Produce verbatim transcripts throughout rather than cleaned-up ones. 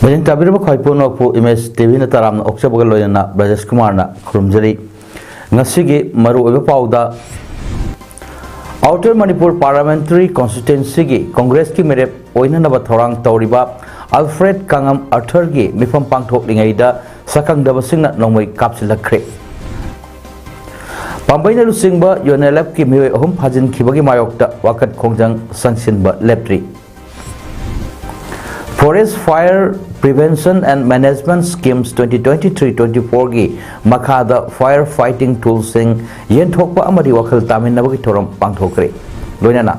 ꯃꯤꯠꯌꯦꯡ ꯇꯥꯕꯤꯔꯤꯕ ꯈ꯭ꯋꯥꯏ ꯄꯨꯝꯅꯃꯛꯄꯨ ꯏꯃꯦꯖ ꯇꯤ ꯚꯤꯅ ꯇꯔꯥꯝꯅ ꯑꯣꯛꯆꯕꯒ ꯂꯣꯏꯅꯅ ꯕ꯭ꯔꯖꯦꯁ ꯀꯨꯃꯥꯔꯅ ꯈꯨꯔꯨꯝꯖꯔꯤ꯫ ꯉꯁꯤꯒꯤ ꯃꯔꯨꯑꯣꯏꯕ ꯄꯥꯎꯗ, ꯑꯥꯎꯇꯔ ꯃꯅꯤꯄꯨꯔ ꯄꯥꯔꯂꯥꯃꯦꯟꯇꯔꯤ ꯀꯣꯟꯁꯇꯤꯇ꯭ꯋꯦꯟꯁꯤꯒꯤ ꯀꯣꯡꯒ꯭ꯔꯦꯁꯀꯤ ꯃꯤꯔꯦꯞ ꯑꯣꯏꯅꯅꯕ ꯊꯧꯔꯥꯡ ꯇꯧꯔꯤꯕ ꯑꯜꯐ꯭ꯔꯦꯗ ꯀꯥꯉꯝ ꯑꯥꯔꯊꯔꯒꯤ ꯃꯤꯐꯝ ꯄꯥꯡꯊꯣꯛꯂꯤꯉꯩꯗ ꯁꯛꯈꯪꯗꯕꯁꯤꯡꯅ ꯅꯣꯡꯃꯩ ꯀꯥꯞꯁꯤꯜꯂꯛꯈ꯭ꯔꯦ꯫ ꯄꯥꯝꯕꯩꯅ ꯂꯨꯆꯤꯡꯕ ꯌꯨ ꯑꯦꯟ ꯑꯦꯜ ꯑꯦꯐꯀꯤ ꯃꯤꯑꯣꯏ ꯑꯍꯨꯝ ꯐꯥꯖꯤꯟꯈꯤꯕꯒꯤ ꯃꯥꯌꯣꯛꯇ ꯋꯥꯀꯠ ꯈꯣꯡꯖꯪ ꯆꯪꯁꯤꯟꯕ ꯂꯦꯞꯇ꯭ꯔꯤ꯫ Forest Fire Prevention and Management Schemes twenty twenty-three twenty-fourꯒꯤ ꯃꯈꯥꯗ fire fighting toolꯁꯤꯡ ꯌꯦꯟꯊꯣꯛꯄ ꯑꯃꯗꯤ ꯋꯥꯈꯜ ꯇꯥꯃꯤꯟꯅꯕꯒꯤ ꯊꯧꯔꯝ ꯄꯥꯡꯊꯣꯛꯈ꯭ꯔꯦ꯫ ꯂꯣꯏꯅꯅ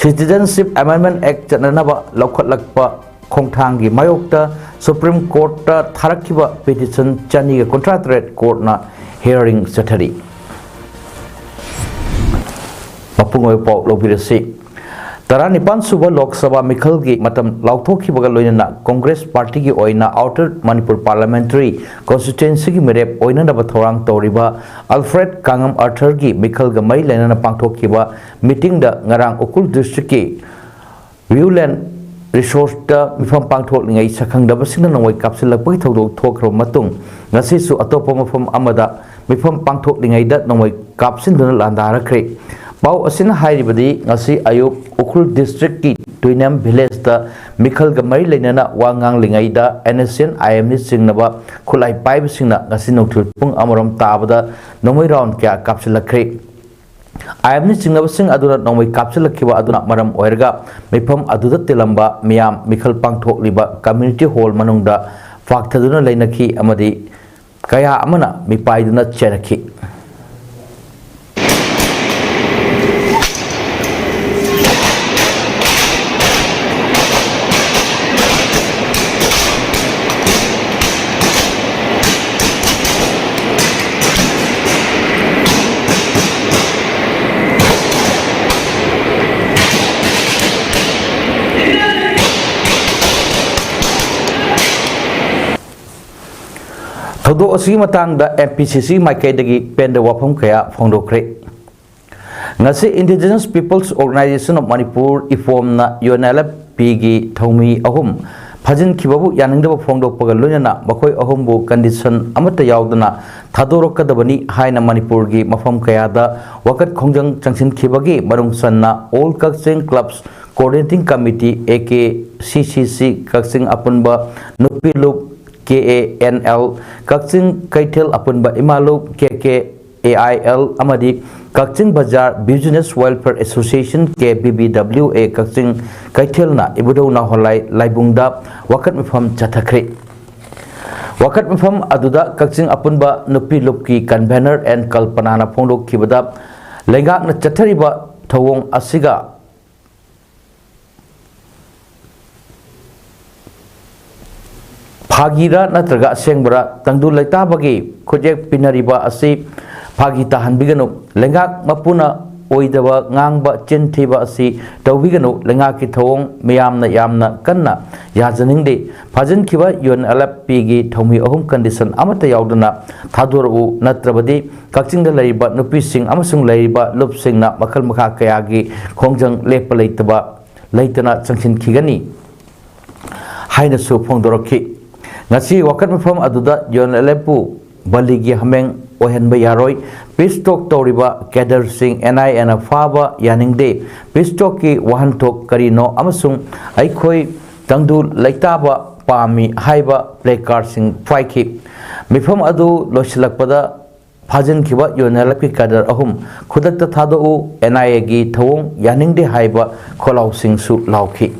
Citizenship Amendment Act ꯆꯠꯅꯅꯕ ꯂꯧꯈꯠꯂꯛꯄ ꯈꯣꯡꯊꯥꯡꯒꯤ ꯃꯥꯌꯣꯛꯇ ꯁꯨꯄ꯭ꯔꯤꯝ ꯀꯣꯔꯠꯇ ꯊꯥꯔꯛꯈꯤꯕ ꯄꯤꯇꯤꯁꯟ ꯆꯅꯤꯒ ꯀꯨꯟꯊ꯭ꯔꯥ ꯇꯔꯦꯠ ꯀꯣꯔꯠꯅ hearing ꯆꯠꯊꯔꯤ꯫ ꯃꯄꯨꯡ ꯑꯣꯏꯕ ꯄꯥꯎ ꯂꯧꯕꯤꯔꯁꯤ꯫ ꯇꯔꯥꯅꯤꯄꯥꯟ ꯁꯨꯕ ꯂꯣꯛ ꯁꯚꯥ ꯃꯤꯈꯜꯒꯤ ꯃꯇꯝ ꯂꯥꯎꯊꯣꯛꯈꯤꯕꯒ ꯂꯣꯏꯅꯅ ꯀꯣꯡꯒ꯭ꯔꯦꯁ ꯄꯥꯔꯇꯤꯒꯤ ꯑꯣꯏꯅ ꯑꯥꯎꯇꯔ ꯃꯅꯤꯄꯨꯔ ꯄꯥꯔꯂꯥꯃꯦꯟꯇꯔꯤ ꯀꯣꯟꯁꯇꯤꯇ꯭ꯋꯦꯟꯁꯤꯒꯤ ꯃꯤꯔꯦꯞ ꯑꯣꯏꯅꯅꯕ ꯊꯧꯔꯥꯡ ꯇꯧꯔꯤꯕ ꯑꯜꯐ꯭ꯔꯦꯗ ꯀꯥꯉꯝ ꯑꯥꯔꯊꯔꯒꯤ ꯃꯤꯈꯜꯒ ꯃꯔꯤ ꯂꯩꯅꯅ ꯄꯥꯡꯊꯣꯛꯈꯤꯕ ꯃꯤꯇꯤꯡꯗ ꯉꯔꯥꯡ ꯎꯈ꯭ꯔꯨꯜ ꯗꯤꯁꯇ꯭ꯔꯤꯛꯀꯤ ꯋꯤꯌꯨꯂꯦꯟ ꯔꯤꯁꯣꯔꯠꯁꯇ ꯃꯤꯐꯝ ꯄꯥꯡꯊꯣꯛꯂꯤꯉꯩ ꯁꯛꯈꯪꯗꯕꯁꯤꯡꯅ ꯅꯣꯡꯃꯩ ꯀꯥꯞꯁꯤꯜꯂꯛꯄꯒꯤ ꯊꯧꯗꯣꯛ ꯊꯣꯛꯈ꯭ꯔꯕ ꯃꯇꯨꯡ, ꯉꯁꯤꯁꯨ ꯑꯇꯣꯞꯄ ꯃꯐꯝ ꯑꯃꯗ ꯃꯤꯐꯝ ꯄꯥꯡꯊꯣꯛꯂꯤꯉꯩꯗ ꯅꯣꯡꯃꯩ ꯀꯥꯞꯁꯤꯟꯗꯨꯅ ꯂꯥꯟꯗꯥꯔꯛꯈ꯭ꯔꯦ꯫ ꯄꯥꯎ ꯑꯁꯤꯅ ꯍꯥꯏꯔꯤꯕꯗꯤ, ꯉꯁꯤ ꯑꯌꯨꯛ ꯎꯈ꯭ꯔꯨꯜ ꯗꯤꯁꯇ꯭ꯔꯤꯛꯀꯤ ꯇꯨꯏꯅꯦꯝ ꯚꯤꯂꯦꯖꯇ ꯃꯤꯈꯜꯒ ꯃꯔꯤ ꯂꯩꯅꯅ ꯋꯥ ꯉꯥꯡꯂꯤꯉꯩꯗ ꯑꯦꯟ ꯑꯦꯁ ꯁꯤ ꯑꯦꯟ ꯑꯥꯏ ꯑꯦꯝꯅ ꯆꯤꯡꯅꯕ ꯈꯨꯠꯂꯥꯏ ꯄꯥꯏꯕꯁꯤꯡꯅ ꯉꯁꯤ ꯅꯨꯡꯊꯤꯜ ꯄꯨꯡ ꯑꯃꯔꯣꯝ ꯇꯥꯕꯗ ꯅꯣꯡꯃꯩ ꯔꯥꯎꯟ ꯀꯌꯥ ꯀꯥꯞꯁꯤꯜꯂꯛꯈ꯭ꯔꯦ꯫ ꯑꯥꯏ ꯑꯦꯝꯅ ꯆꯤꯡꯅꯕꯁꯤꯡ ꯑꯗꯨꯅ ꯅꯣꯡꯃꯩ ꯀꯥꯞꯁꯤꯜꯂꯛꯈꯤꯕ ꯑꯗꯨꯅ ꯃꯔꯝ ꯑꯣꯏꯔꯒ ꯃꯤꯐꯝ ꯑꯗꯨꯗ ꯇꯤꯜꯂꯝꯕ ꯃꯤꯌꯥꯝ ꯃꯤꯈꯜ ꯄꯥꯡꯊꯣꯛꯂꯤꯕ ꯀꯝꯃ꯭ꯌꯨꯅꯤꯇꯤ ꯍꯣꯜ ꯃꯅꯨꯡꯗ ꯐꯥꯛꯊꯗꯨꯅ ꯂꯩꯅꯈꯤ ꯑꯃꯗꯤ ꯀꯌꯥ ꯑꯃꯅ ꯃꯤꯄꯥꯏꯗꯨꯅ ꯆꯦꯟꯅꯈꯤ꯫ ꯊꯧꯗꯣꯛ ꯑꯁꯤꯒꯤ ꯃꯇꯥꯡꯗ ꯑꯦꯝ ꯄꯤ ꯁꯤ ꯁꯤ ꯃꯥꯏꯀꯩꯗꯒꯤ ꯄꯦꯟꯗꯕ ꯋꯥꯐꯝ ꯀꯌꯥ ꯐꯣꯡꯗꯣꯛꯈ꯭ꯔꯦ꯫ ꯉꯁꯤ Indigenous People's Organisation of Manipur, ꯏꯄꯣꯝꯅ UNLFPꯒꯤ ꯊꯧꯃꯤ ꯑꯍꯨꯝ ꯐꯥꯖꯤꯟꯈꯤꯕꯕꯨ ꯌꯥꯅꯤꯡꯗꯕ ꯐꯣꯡꯗꯣꯛꯄꯒ ꯂꯣꯏꯅꯅ ꯃꯈꯣꯏ ꯑꯍꯨꯝꯕꯨ condition ꯑꯃꯠꯇ ꯌꯥꯎꯗꯅ ꯊꯥꯗꯣꯔꯛꯀꯗꯕꯅꯤ ꯍꯥꯏꯅ ꯃꯅꯤꯄꯨꯔꯒꯤ ꯃꯐꯝ ꯀꯌꯥꯗ ꯋꯥꯀꯠ ꯈꯣꯡꯖꯪ ꯆꯪꯁꯤꯟꯈꯤꯕꯒꯤ ꯃꯅꯨꯡ ꯆꯟꯅ All Kakching Clubs Coordinating Committee, AKCCC, ꯀꯛꯆꯤꯡ ꯑꯄꯨꯟꯕ ꯅꯨꯄꯤ ꯂꯨꯞ, KANL, ꯀꯛꯆꯤꯡ ꯀꯩꯊꯦꯜ ꯑꯄꯨꯟꯕ ꯏꯃꯥ ꯂꯨꯞ, KKAIL, ꯑꯃꯗꯤ ꯀꯛꯆꯤꯡ ꯕꯖꯥꯔ Business Welfare Association, KBBWA, ꯀꯛꯆꯤꯡ ꯀꯩꯊꯦꯜꯅ ꯏꯕꯨꯙꯧ ꯅꯥꯎꯍꯣꯂꯥꯏ ꯂꯥꯏꯕꯨꯡꯗ ꯋꯥꯀꯠ ꯃꯤꯐꯝ ꯆꯠꯊꯈ꯭ꯔꯦ꯫ ꯋꯥꯀꯠ ꯃꯤꯐꯝ ꯑꯗꯨꯗ ꯀꯛꯆꯤꯡ ꯑꯄꯨꯟꯕ ꯅꯨꯄꯤ ꯂꯨꯞꯀꯤ convener N ꯀꯜꯄꯅꯥꯅ ꯐꯣꯡꯗꯣꯛꯈꯤꯕꯗ, ꯂꯩꯉꯥꯛꯅ ꯆꯠꯊꯔꯤꯕ ꯊꯧꯑꯣꯡ ꯑꯁꯤꯒ ꯐꯥꯒꯤꯔ ꯅꯠꯇ꯭ꯔꯒ ꯑꯁꯦꯡꯕꯔ, ꯇꯪꯗꯨ ꯂꯩꯇꯥꯕꯒꯤ ꯈꯨꯠꯌꯦꯛ ꯄꯤꯅꯔꯤꯕ ꯑꯁꯤ ꯐꯥꯒꯤ ꯇꯥꯍꯟꯕꯤꯒꯅꯨ꯫ ꯂꯩꯉꯥꯛ ꯃꯄꯨꯅ ꯑꯣꯏꯗꯕ ꯉꯥꯡꯕ, ꯆꯤꯟ ꯊꯤꯕ ꯑꯁꯤ ꯇꯧꯕꯤꯒꯅꯨ꯫ ꯂꯩꯉꯥꯛꯀꯤ ꯊꯧꯑꯣꯡ ꯃꯤꯌꯥꯝꯅ ꯌꯥꯝꯅ ꯀꯟꯅ ꯌꯥꯖꯅꯤꯡꯗꯦ꯫ ꯐꯥꯖꯤꯟꯈꯤꯕ UNLFPꯒꯤ ꯊꯧꯃꯤ ꯑꯍꯨꯝ condition ꯑꯃꯠꯇ ꯌꯥꯎꯗꯅ ꯊꯥꯗꯣꯔꯛꯎ, ꯅꯠꯇ꯭ꯔꯕꯗꯤ ꯀꯛꯆꯤꯡꯗ ꯂꯩꯔꯤꯕ ꯅꯨꯄꯤꯁꯤꯡ ꯑꯃꯁꯨꯡ ꯂꯩꯔꯤꯕ ꯂꯨꯞꯁꯤꯡꯅ ꯃꯈꯜ ꯃꯈꯥ ꯀꯌꯥꯒꯤ ꯈꯣꯡꯖꯪ ꯂꯦꯞꯄ ꯂꯩꯇꯕ ꯂꯩꯇꯅ ꯆꯪꯁꯤꯟꯈꯤꯒꯅꯤ ꯍꯥꯏꯅꯁꯨ ꯐꯣꯡꯗꯣꯔꯛꯈꯤ꯫ ꯉꯁꯤ ꯋꯥꯀꯠ ꯃꯐꯝ ꯑꯗꯨꯗ UNLFꯄꯨ ꯕꯂꯤꯒꯤ ꯍꯥꯃꯦꯡ ꯑꯣꯏꯍꯟꯕ ꯌꯥꯔꯣꯏ, peace talk ꯇꯧꯔꯤꯕ cadreꯁꯤꯡ NIAꯅ ꯐꯥꯕ ꯌꯥꯅꯤꯡꯗꯦ, peace talkꯀꯤ ꯋꯥꯍꯟꯊꯣꯛ ꯀꯔꯤꯅꯣ ꯑꯃꯁꯨꯡ ꯑꯩꯈꯣꯏ ꯇꯪꯗꯨ ꯂꯩꯇꯥꯕ ꯄꯥꯝꯃꯤ ꯍꯥꯏꯕ placardꯁꯤꯡ ꯄꯥꯏꯈꯤ꯫ ꯃꯤꯐꯝ ꯑꯗꯨ ꯂꯣꯏꯁꯤꯜꯂꯛꯄꯗ ꯐꯥꯖꯤꯟꯈꯤꯕ UNLFꯀꯤ cadre ꯑꯍꯨꯝ ꯈꯨꯗꯛꯇ ꯊꯥꯗꯣꯛꯎ, NIAꯒꯤ ꯊꯧꯑꯣꯡ ꯌꯥꯅꯤꯡꯗꯦ ꯍꯥꯏꯕ ꯈꯣꯜꯂꯥꯎꯁꯤꯡꯁꯨ ꯂꯥꯎꯈꯤ꯫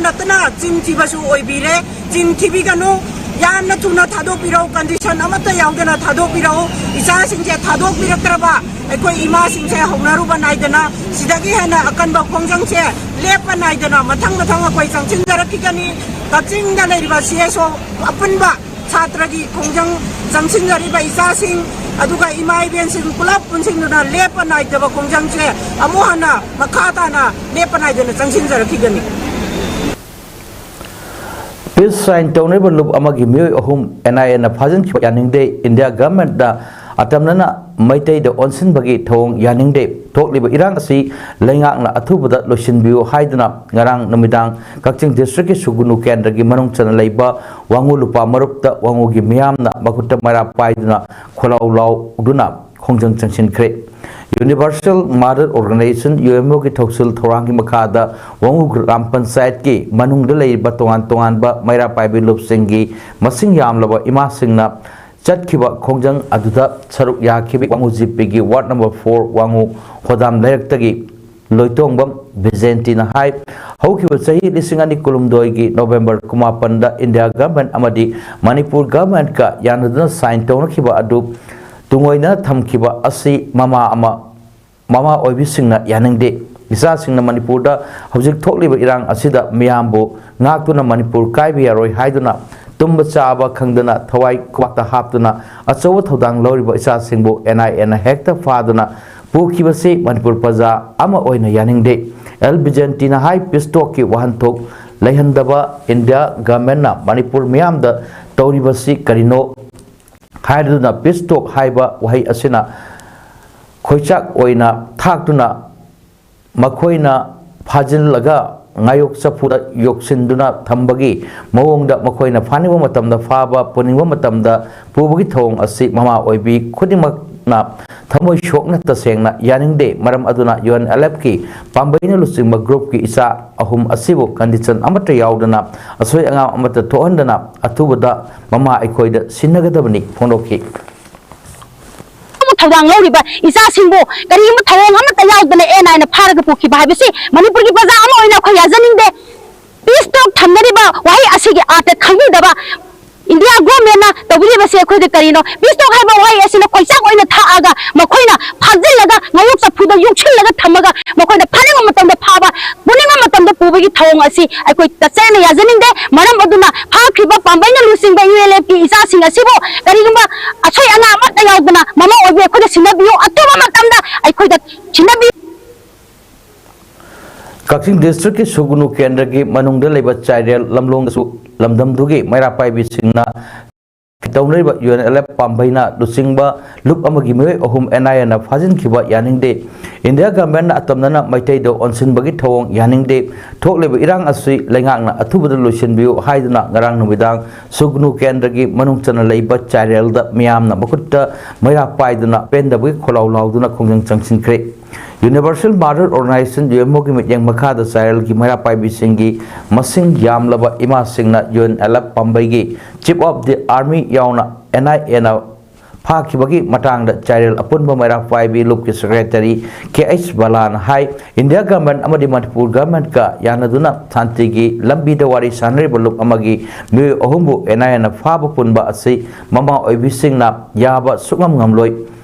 ꯅꯠꯇꯅ ꯆꯤꯟ ꯊꯤꯕꯁꯨ ꯑꯣꯏꯕꯤꯔꯦ꯫ ꯆꯤꯟ ꯊꯤꯕꯤꯒꯅꯨ꯫ ꯌꯥꯝꯅ ꯊꯨꯅ ꯊꯥꯗꯣꯛꯄꯤꯔꯛꯎ꯫ Condition ꯑꯃꯠꯇ ꯌꯥꯎꯗꯅ ꯊꯥꯗꯣꯛꯄꯤꯔꯛꯎ꯫ ꯏꯆꯥꯁꯤꯡꯁꯦ ꯊꯥꯗꯣꯛꯄꯤꯔꯛꯇ꯭ꯔꯕ ꯑꯩꯈꯣꯏ ꯏꯃꯥꯁꯤꯡꯁꯦ ꯍꯧꯅꯔꯨꯕ ꯅꯥꯏꯗꯅ ꯁꯤꯗꯒꯤ ꯍꯦꯟꯅ ꯑꯀꯟꯕ ꯈꯣꯡꯖꯪꯁꯦ ꯂꯦꯞꯄ ꯅꯥꯏꯗꯅ ꯃꯊꯪ ꯃꯊꯪ ꯑꯩꯈꯣꯏ ꯆꯪꯁꯤꯟꯖꯔꯛꯈꯤꯒꯅꯤ꯫ ꯀꯛꯆꯤꯡꯗ ꯂꯩꯔꯤꯕ CSO ꯑꯄꯨꯟꯕ ꯁꯥꯇ꯭ꯔꯒꯤ ꯈꯣꯡꯖꯪ ꯆꯪꯁꯤꯟꯖꯔꯤꯕ ꯏꯆꯥꯁꯤꯡ, ꯑꯗꯨꯒ ꯏꯃꯥ ꯏꯕꯦꯟꯁꯤꯡ ꯄꯨꯂꯞ ꯄꯨꯟꯁꯤꯟꯗꯨꯅ ꯂꯦꯞꯄ ꯅꯥꯏꯗꯕ ꯈꯣꯡꯖꯪꯁꯦ ꯑꯃꯨꯛ ꯍꯟꯅ ꯃꯈꯥ ꯇꯥꯅ ꯂꯦꯞꯄ ꯅꯥꯏꯗꯅ ꯆꯪꯁꯤꯟꯖꯔꯛꯈꯤꯒꯅꯤ꯫ Peace sign ꯇꯧꯅꯔꯤꯕ ꯂꯨꯞ ꯑꯃꯒꯤ ꯃꯤꯑꯣꯏ ꯑꯍꯨꯝ NIAꯅ ꯐꯥꯖꯤꯟꯈꯤꯕ ꯌꯥꯅꯤꯡꯗꯦ꯫ India governmentꯅ ꯑꯇꯝꯅꯅ ꯃꯩꯇꯩꯗ ꯑꯣꯟꯁꯤꯟꯕꯒꯤ ꯊꯧꯑꯣꯡ ꯌꯥꯅꯤꯡꯗꯦ꯫ ꯊꯣꯛꯂꯤꯕ ꯏꯔꯥꯡ ꯑꯁꯤ ꯂꯩꯉꯥꯛꯅ ꯑꯊꯨꯕꯗ ꯂꯣꯏꯁꯤꯟꯕꯤꯌꯨ ꯍꯥꯏꯗꯨꯅ ꯉꯔꯥꯡ ꯅꯨꯃꯤꯗꯥꯡ ꯀꯛꯆꯤꯡ ꯗꯤꯁꯇ꯭ꯔꯤꯛꯀꯤ ꯁꯨꯒꯨꯅꯨ ꯀꯦꯟꯗ꯭ꯔꯒꯤ ꯃꯅꯨꯡ ꯆꯟꯅ ꯂꯩꯕ ꯋꯥꯉꯨ ꯂꯨꯄꯥ ꯃꯔꯨꯞꯇ ꯋꯥꯉꯨꯒꯤ ꯃꯤꯌꯥꯝꯅ ꯃꯈꯨꯠꯇ ꯃꯩꯔꯥ ꯄꯥꯏꯗꯨꯅ ꯈꯣꯜꯂꯥꯎ ꯂꯥꯎꯗꯨꯅ ꯈꯣꯡꯖꯪ ꯆꯪꯁꯤꯟꯈ꯭ꯔꯦ꯫ Universal Mother Organization, UMO ꯒꯤ ꯊꯧꯁꯤꯜ ꯊꯧꯔꯥꯡꯒꯤ ꯃꯈꯥꯗ ꯋꯥꯉꯨ ꯒ꯭ꯔꯥꯝ ꯄꯟꯆꯥꯌꯠꯀꯤ ꯃꯅꯨꯡꯗ ꯂꯩꯔꯤꯕ ꯇꯣꯉꯥꯟ ꯇꯣꯉꯥꯟꯕ ꯃꯩꯔꯥ ꯄꯥꯏꯕꯤ ꯂꯨꯞꯁꯤꯡꯒꯤ ꯃꯁꯤꯡ ꯌꯥꯝꯂꯕ ꯏꯃꯥꯁꯤꯡꯅ ꯆꯠꯈꯤꯕ ꯈꯣꯡꯖꯪ ꯑꯗꯨꯗ ꯁꯔꯨꯛ ꯌꯥꯈꯤꯕ ꯋꯥꯉꯨ ꯖꯤꯄꯤꯒꯤ ward number four ꯋꯥꯉꯨ ꯍꯣꯗꯥꯝ ꯂꯩꯔꯛꯇꯒꯤ ꯂꯣꯏꯇꯣꯡꯕꯝ ꯕꯤꯖꯦꯟꯇꯤꯅ ꯍꯥꯏ, ꯍꯧꯈꯤꯕ ꯆꯍꯤ ꯂꯤꯁꯤꯡ ꯑꯅꯤ ꯀꯨꯟꯍꯨꯝꯗꯣꯏꯒꯤ November ꯀꯨꯟꯃꯥꯄꯟꯗ India government ꯑꯃꯗꯤ ꯃꯅꯤꯄꯨꯔ government ꯀ ꯌꯥꯅꯗꯨꯅ sign ꯇꯧꯅꯈꯤꯕ ꯑꯗꯨ ꯇꯨꯡꯑꯣꯏꯅ ꯊꯝꯈꯤꯕ ꯑꯁꯤ ꯃꯃꯥ ꯑꯃ, ꯃꯃꯥ ꯑꯣꯏꯕꯤꯁꯤꯡꯅ ꯌꯥꯅꯤꯡꯗꯦ꯫ ꯏꯆꯥꯁꯤꯡꯅ ꯃꯅꯤꯄꯨꯔꯗ ꯍꯧꯖꯤꯛ ꯊꯣꯛꯂꯤꯕ ꯏꯔꯥꯡ ꯑꯁꯤꯗ ꯃꯤꯌꯥꯝꯕꯨ ꯉꯥꯛꯇꯨꯅ ꯃꯅꯤꯄꯨꯔ ꯀꯥꯏꯕ ꯌꯥꯔꯣꯏ ꯍꯥꯏꯗꯨꯅ ꯇꯨꯝꯕ ꯆꯥꯕ ꯈꯪꯗꯅ ꯊꯋꯥꯏ ꯈꯨꯕꯥꯛꯇ ꯍꯥꯞꯇꯨꯅ ꯑꯆꯧꯕ ꯊꯧꯗꯥꯡ ꯂꯧꯔꯤꯕ ꯏꯆꯥꯁꯤꯡꯕꯨ NIA ꯅ ꯍꯦꯛꯇ ꯐꯥꯗꯨꯅ ꯄꯨꯈꯤꯕꯁꯤ ꯃꯅꯤꯄꯨꯔ ꯄ꯭ꯔꯖꯥ ꯑꯃ ꯑꯣꯏꯅ ꯌꯥꯅꯤꯡꯗꯦ꯫ ꯑꯦꯜ ꯕꯤꯖꯦꯟꯇꯤꯅ ꯍꯥꯏ, peace talk ꯀꯤ ꯋꯥꯍꯟꯊꯣꯛ ꯂꯩꯍꯟꯗꯕ India government ꯅ ꯃꯅꯤꯄꯨꯔ ꯃꯤꯌꯥꯝꯗ ꯇꯧꯔꯤꯕꯁꯤ ꯀꯔꯤꯅꯣ ꯍꯥꯏꯗꯨꯅ peace talk ꯍꯥꯏꯕ ꯋꯥꯍꯩ ꯑꯁꯤꯅ ꯈꯣꯏꯆꯥꯛ ꯑꯣꯏꯅ ꯊꯥꯛꯇꯨꯅ ꯃꯈꯣꯏꯅ ꯐꯥꯖꯤꯜꯂꯒ ꯉꯥꯌꯣꯛ ꯆꯐꯨꯗ ꯌꯣꯛꯁꯤꯟꯗꯨꯅ ꯊꯝꯕꯒꯤ ꯃꯑꯣꯡꯗ ꯃꯈꯣꯏꯅ ꯐꯥꯅꯤꯡꯕ ꯃꯇꯝꯗ ꯐꯥꯕ, ꯄꯨꯅꯤꯡꯕ ꯃꯇꯝꯗ ꯄꯨꯕꯒꯤ ꯊꯧꯑꯣꯡ ꯑꯁꯤ ꯃꯃꯥ ꯑꯣꯏꯕꯤ ꯈꯨꯗꯤꯡꯃꯛꯅ ꯊꯃꯣꯏ ꯁꯣꯛꯅ ꯇꯁꯦꯡꯅ ꯌꯥꯅꯤꯡꯗꯦ꯫ ꯃꯔꯝ ꯑꯗꯨꯅ UNLF ꯀꯤ ꯄꯥꯝꯕꯩꯅ ꯂꯨꯆꯤꯡꯕ group ꯀꯤ ꯏꯆꯥ ꯑꯍꯨꯝ ꯑꯁꯤꯕꯨ condition ꯑꯃꯠꯇ ꯌꯥꯎꯗꯅ, ꯑꯁꯣꯏ ꯑꯉꯥꯝ ꯑꯃꯠꯇ ꯊꯣꯛꯍꯟꯗꯅ ꯑꯊꯨꯕꯗ ꯃꯃꯥ ꯑꯩꯈꯣꯏꯗ ꯁꯤꯟꯅꯒꯗꯕꯅꯤ ꯐꯣꯡꯗꯣꯛꯈꯤ꯫ ꯊꯧꯗꯥꯡ ꯂꯧꯔꯤꯕ ꯏꯆꯥꯁꯤꯡꯕꯨ ꯀꯔꯤꯒꯨꯝꯕ ꯊꯧꯑꯣꯡ ꯑꯃꯠꯇ ꯌꯥꯎꯗꯅ NIA ꯅ ꯐꯥꯔꯒ ꯄꯨꯈꯤꯕ ꯍꯥꯏꯕꯁꯤ ꯃꯅꯤꯄꯨꯔꯒꯤ ꯄ꯭ꯔꯖꯥ ꯑꯃ ꯑꯣꯏꯅ ꯑꯩꯈꯣꯏ ꯌꯥꯖꯅꯤꯡꯗꯦ꯫ Peace talk ꯊꯝꯅꯔꯤꯕ ꯋꯥꯍꯩ ꯑꯁꯤꯒꯤ ꯑꯥꯔꯊ ꯈꯪꯕꯤꯗꯕ India government ꯅ ꯇꯧꯕꯤꯔꯤꯕꯁꯦ ꯑꯩꯈꯣꯏꯗ ꯀꯔꯤꯅꯣ? Peace talk ꯍꯥꯏꯕ ꯋꯥꯍꯩ ꯑꯁꯤꯅ ꯈꯣꯏꯆꯥꯛ ꯑꯣꯏꯅ ꯊꯥꯛꯑꯒ ꯃꯈꯣꯏꯅ ꯐꯥꯖꯤꯜꯂꯒ ꯉꯥꯌꯣꯛ ꯆꯐꯨꯗ ꯌꯣꯛꯁꯤꯜꯂꯒ ꯊꯝꯃꯒ ꯃꯈꯣꯏꯅ ꯐꯥꯅꯤꯡꯕ ꯃꯇꯝꯗ ꯐꯥꯕ, ꯄꯨꯅꯤꯡꯕ ꯃꯇꯝꯗ ꯄꯨꯕꯒꯤ ꯊꯧꯑꯣꯡ ꯑꯁꯤ ꯑꯩꯈꯣꯏ ꯇꯁꯦꯡꯅ ꯌꯥꯖꯅꯤꯡꯗꯦ꯫ ꯃꯔꯝ ꯑꯗꯨꯅ ꯐꯥꯈ꯭ꯔꯤꯕ ꯄꯥꯝꯕꯩꯅ ꯂꯨꯆꯤꯡꯕ UNLF ꯀꯤ ꯏꯆꯥꯁꯤꯡ ꯑꯁꯤꯕꯨ ꯀꯔꯤꯒꯨꯝꯕ ꯑꯁꯣꯏ ꯑꯉꯥꯝ ꯑꯃꯠꯇ ꯌꯥꯎꯗꯅ ꯃꯃꯥ ꯑꯣꯏꯕꯤ ꯑꯩꯈꯣꯏꯗ ꯁꯤꯟꯅꯕꯤꯌꯨ, ꯑꯊꯨꯕ ꯃꯇꯝꯗ ꯑꯩꯈꯣꯏꯗ ꯁꯤꯟꯅꯕꯤꯌꯨ꯫ ꯀꯛꯆꯤꯡ ꯗꯤꯁꯇ꯭ꯔꯤꯛꯀꯤ ꯁꯨꯒꯨꯅꯨ ꯀꯦꯟꯗ꯭ꯔꯒꯤ ꯃꯅꯨꯡꯗ ꯂꯩꯕ ꯆꯥꯏꯔꯦꯜ ꯂꯝꯂꯣꯡꯗꯁꯨ ꯂꯝꯗꯝꯗꯨꯒꯤ ꯃꯩꯔꯥ ꯄꯥꯏꯕꯤꯁꯤꯡꯅ ꯇꯧꯅꯔꯤꯕ ꯌꯨ ꯑꯦꯟ ꯑꯦꯜ ꯑꯦꯐ ꯄꯥꯝꯕꯩꯅ ꯂꯨꯆꯤꯡꯕ ꯂꯨꯞ ꯑꯃꯒꯤ ꯃꯤꯑꯣꯏ ꯑꯍꯨꯝ ꯑꯦꯟ ꯑꯥꯏ ꯑꯦꯅ ꯐꯥꯖꯤꯟꯈꯤꯕ ꯌꯥꯅꯤꯡꯗꯦ꯫ ꯏꯟꯗꯤꯌꯥ ꯒꯚꯔꯟꯃꯦꯟꯠꯅ ꯑꯇꯝꯅꯅ ꯃꯩꯇꯩꯗ ꯑꯣꯟꯁꯤꯟꯕꯒꯤ ꯊꯧꯑꯣꯡ ꯌꯥꯅꯤꯡꯗꯦ꯫ ꯊꯣꯛꯂꯤꯕ ꯏꯔꯥꯡ ꯑꯁꯤ ꯂꯩꯉꯥꯛꯅ ꯑꯊꯨꯕꯗ ꯂꯣꯏꯁꯤꯟꯕꯤꯌꯨ ꯍꯥꯏꯗꯨꯅ ꯉꯔꯥꯡ ꯅꯨꯃꯤꯗꯥꯡ ꯁꯨꯒꯅꯨ ꯀꯦꯟꯗ꯭ꯔꯒꯤ ꯃꯅꯨꯡ ꯆꯟꯅ ꯂꯩꯕ ꯆꯥꯏꯔꯦꯜꯗ ꯃꯤꯌꯥꯝꯅ ꯃꯈꯨꯠꯇ ꯃꯩꯔꯥ ꯄꯥꯏꯗꯨꯅ ꯄꯦꯟꯗꯕꯒꯤ ꯈꯣꯜꯂꯥꯎ ꯂꯥꯎꯗꯨꯅ ꯈꯣꯡꯖꯪ ꯆꯪꯁꯤꯟꯈ꯭ꯔꯦ꯫ Universal mother organisation U M ꯑꯣꯒꯤ ꯃꯤꯠꯌꯦꯡ ꯃꯈꯥꯗ ꯆꯥꯏꯔꯦꯜꯒꯤ ꯃꯩꯔꯥ ꯄꯥꯏꯕꯤꯁꯤꯡꯒꯤ ꯃꯁꯤꯡ ꯌꯥꯝꯂꯕ ꯏꯃꯥꯁꯤꯡꯅ ꯌꯨ ꯑꯦꯟ ꯑꯦꯜ ꯑꯦꯐ ꯄꯥꯝꯕꯩꯒꯤ ꯆꯤꯐ ꯑꯣꯐ ꯗꯤ ꯑꯥꯔꯃꯤ ꯌꯥꯎꯅ ꯑꯦꯟ ꯑꯥꯏ ꯑꯦꯅ ꯐꯥꯈꯤꯕꯒꯤ ꯃꯇꯥꯡꯗ ꯆꯥꯏꯔꯦꯜ ꯑꯄꯨꯟꯕ ꯃꯩꯔꯥ ꯄꯥꯏꯕꯤ ꯂꯨꯞꯀꯤ ꯁꯦꯀ꯭ꯔꯦꯇꯔꯤ ꯀꯦ ꯑꯩꯆ ꯕꯂꯥꯅ ꯍꯥꯏ, ꯏꯟꯗꯤꯌꯥ ꯒꯚꯔꯟꯃꯦꯟꯠ ꯑꯃꯗꯤ ꯃꯅꯤꯄꯨꯔ ꯒꯚꯔꯟꯃꯦꯟꯠꯀ ꯌꯥꯅꯗꯨꯅ ꯁꯥꯟꯇꯤꯒꯤ ꯂꯝꯕꯤꯗ ꯋꯥꯔꯤ ꯁꯥꯅꯔꯤꯕ ꯂꯨꯞ ꯑꯃꯒꯤ ꯃꯤꯑꯣꯏ ꯑꯍꯨꯝꯕꯨ ꯑꯦꯟ ꯑꯥꯏ ꯑꯦꯅ ꯐꯥꯕ ꯄꯨꯟꯕ ꯑꯁꯤ ꯃꯃꯥ ꯑꯣꯏꯕꯤꯁꯤꯡꯅ ꯌꯥꯕ ꯁꯨꯛꯉꯝ ꯉꯝꯂꯣꯏ꯫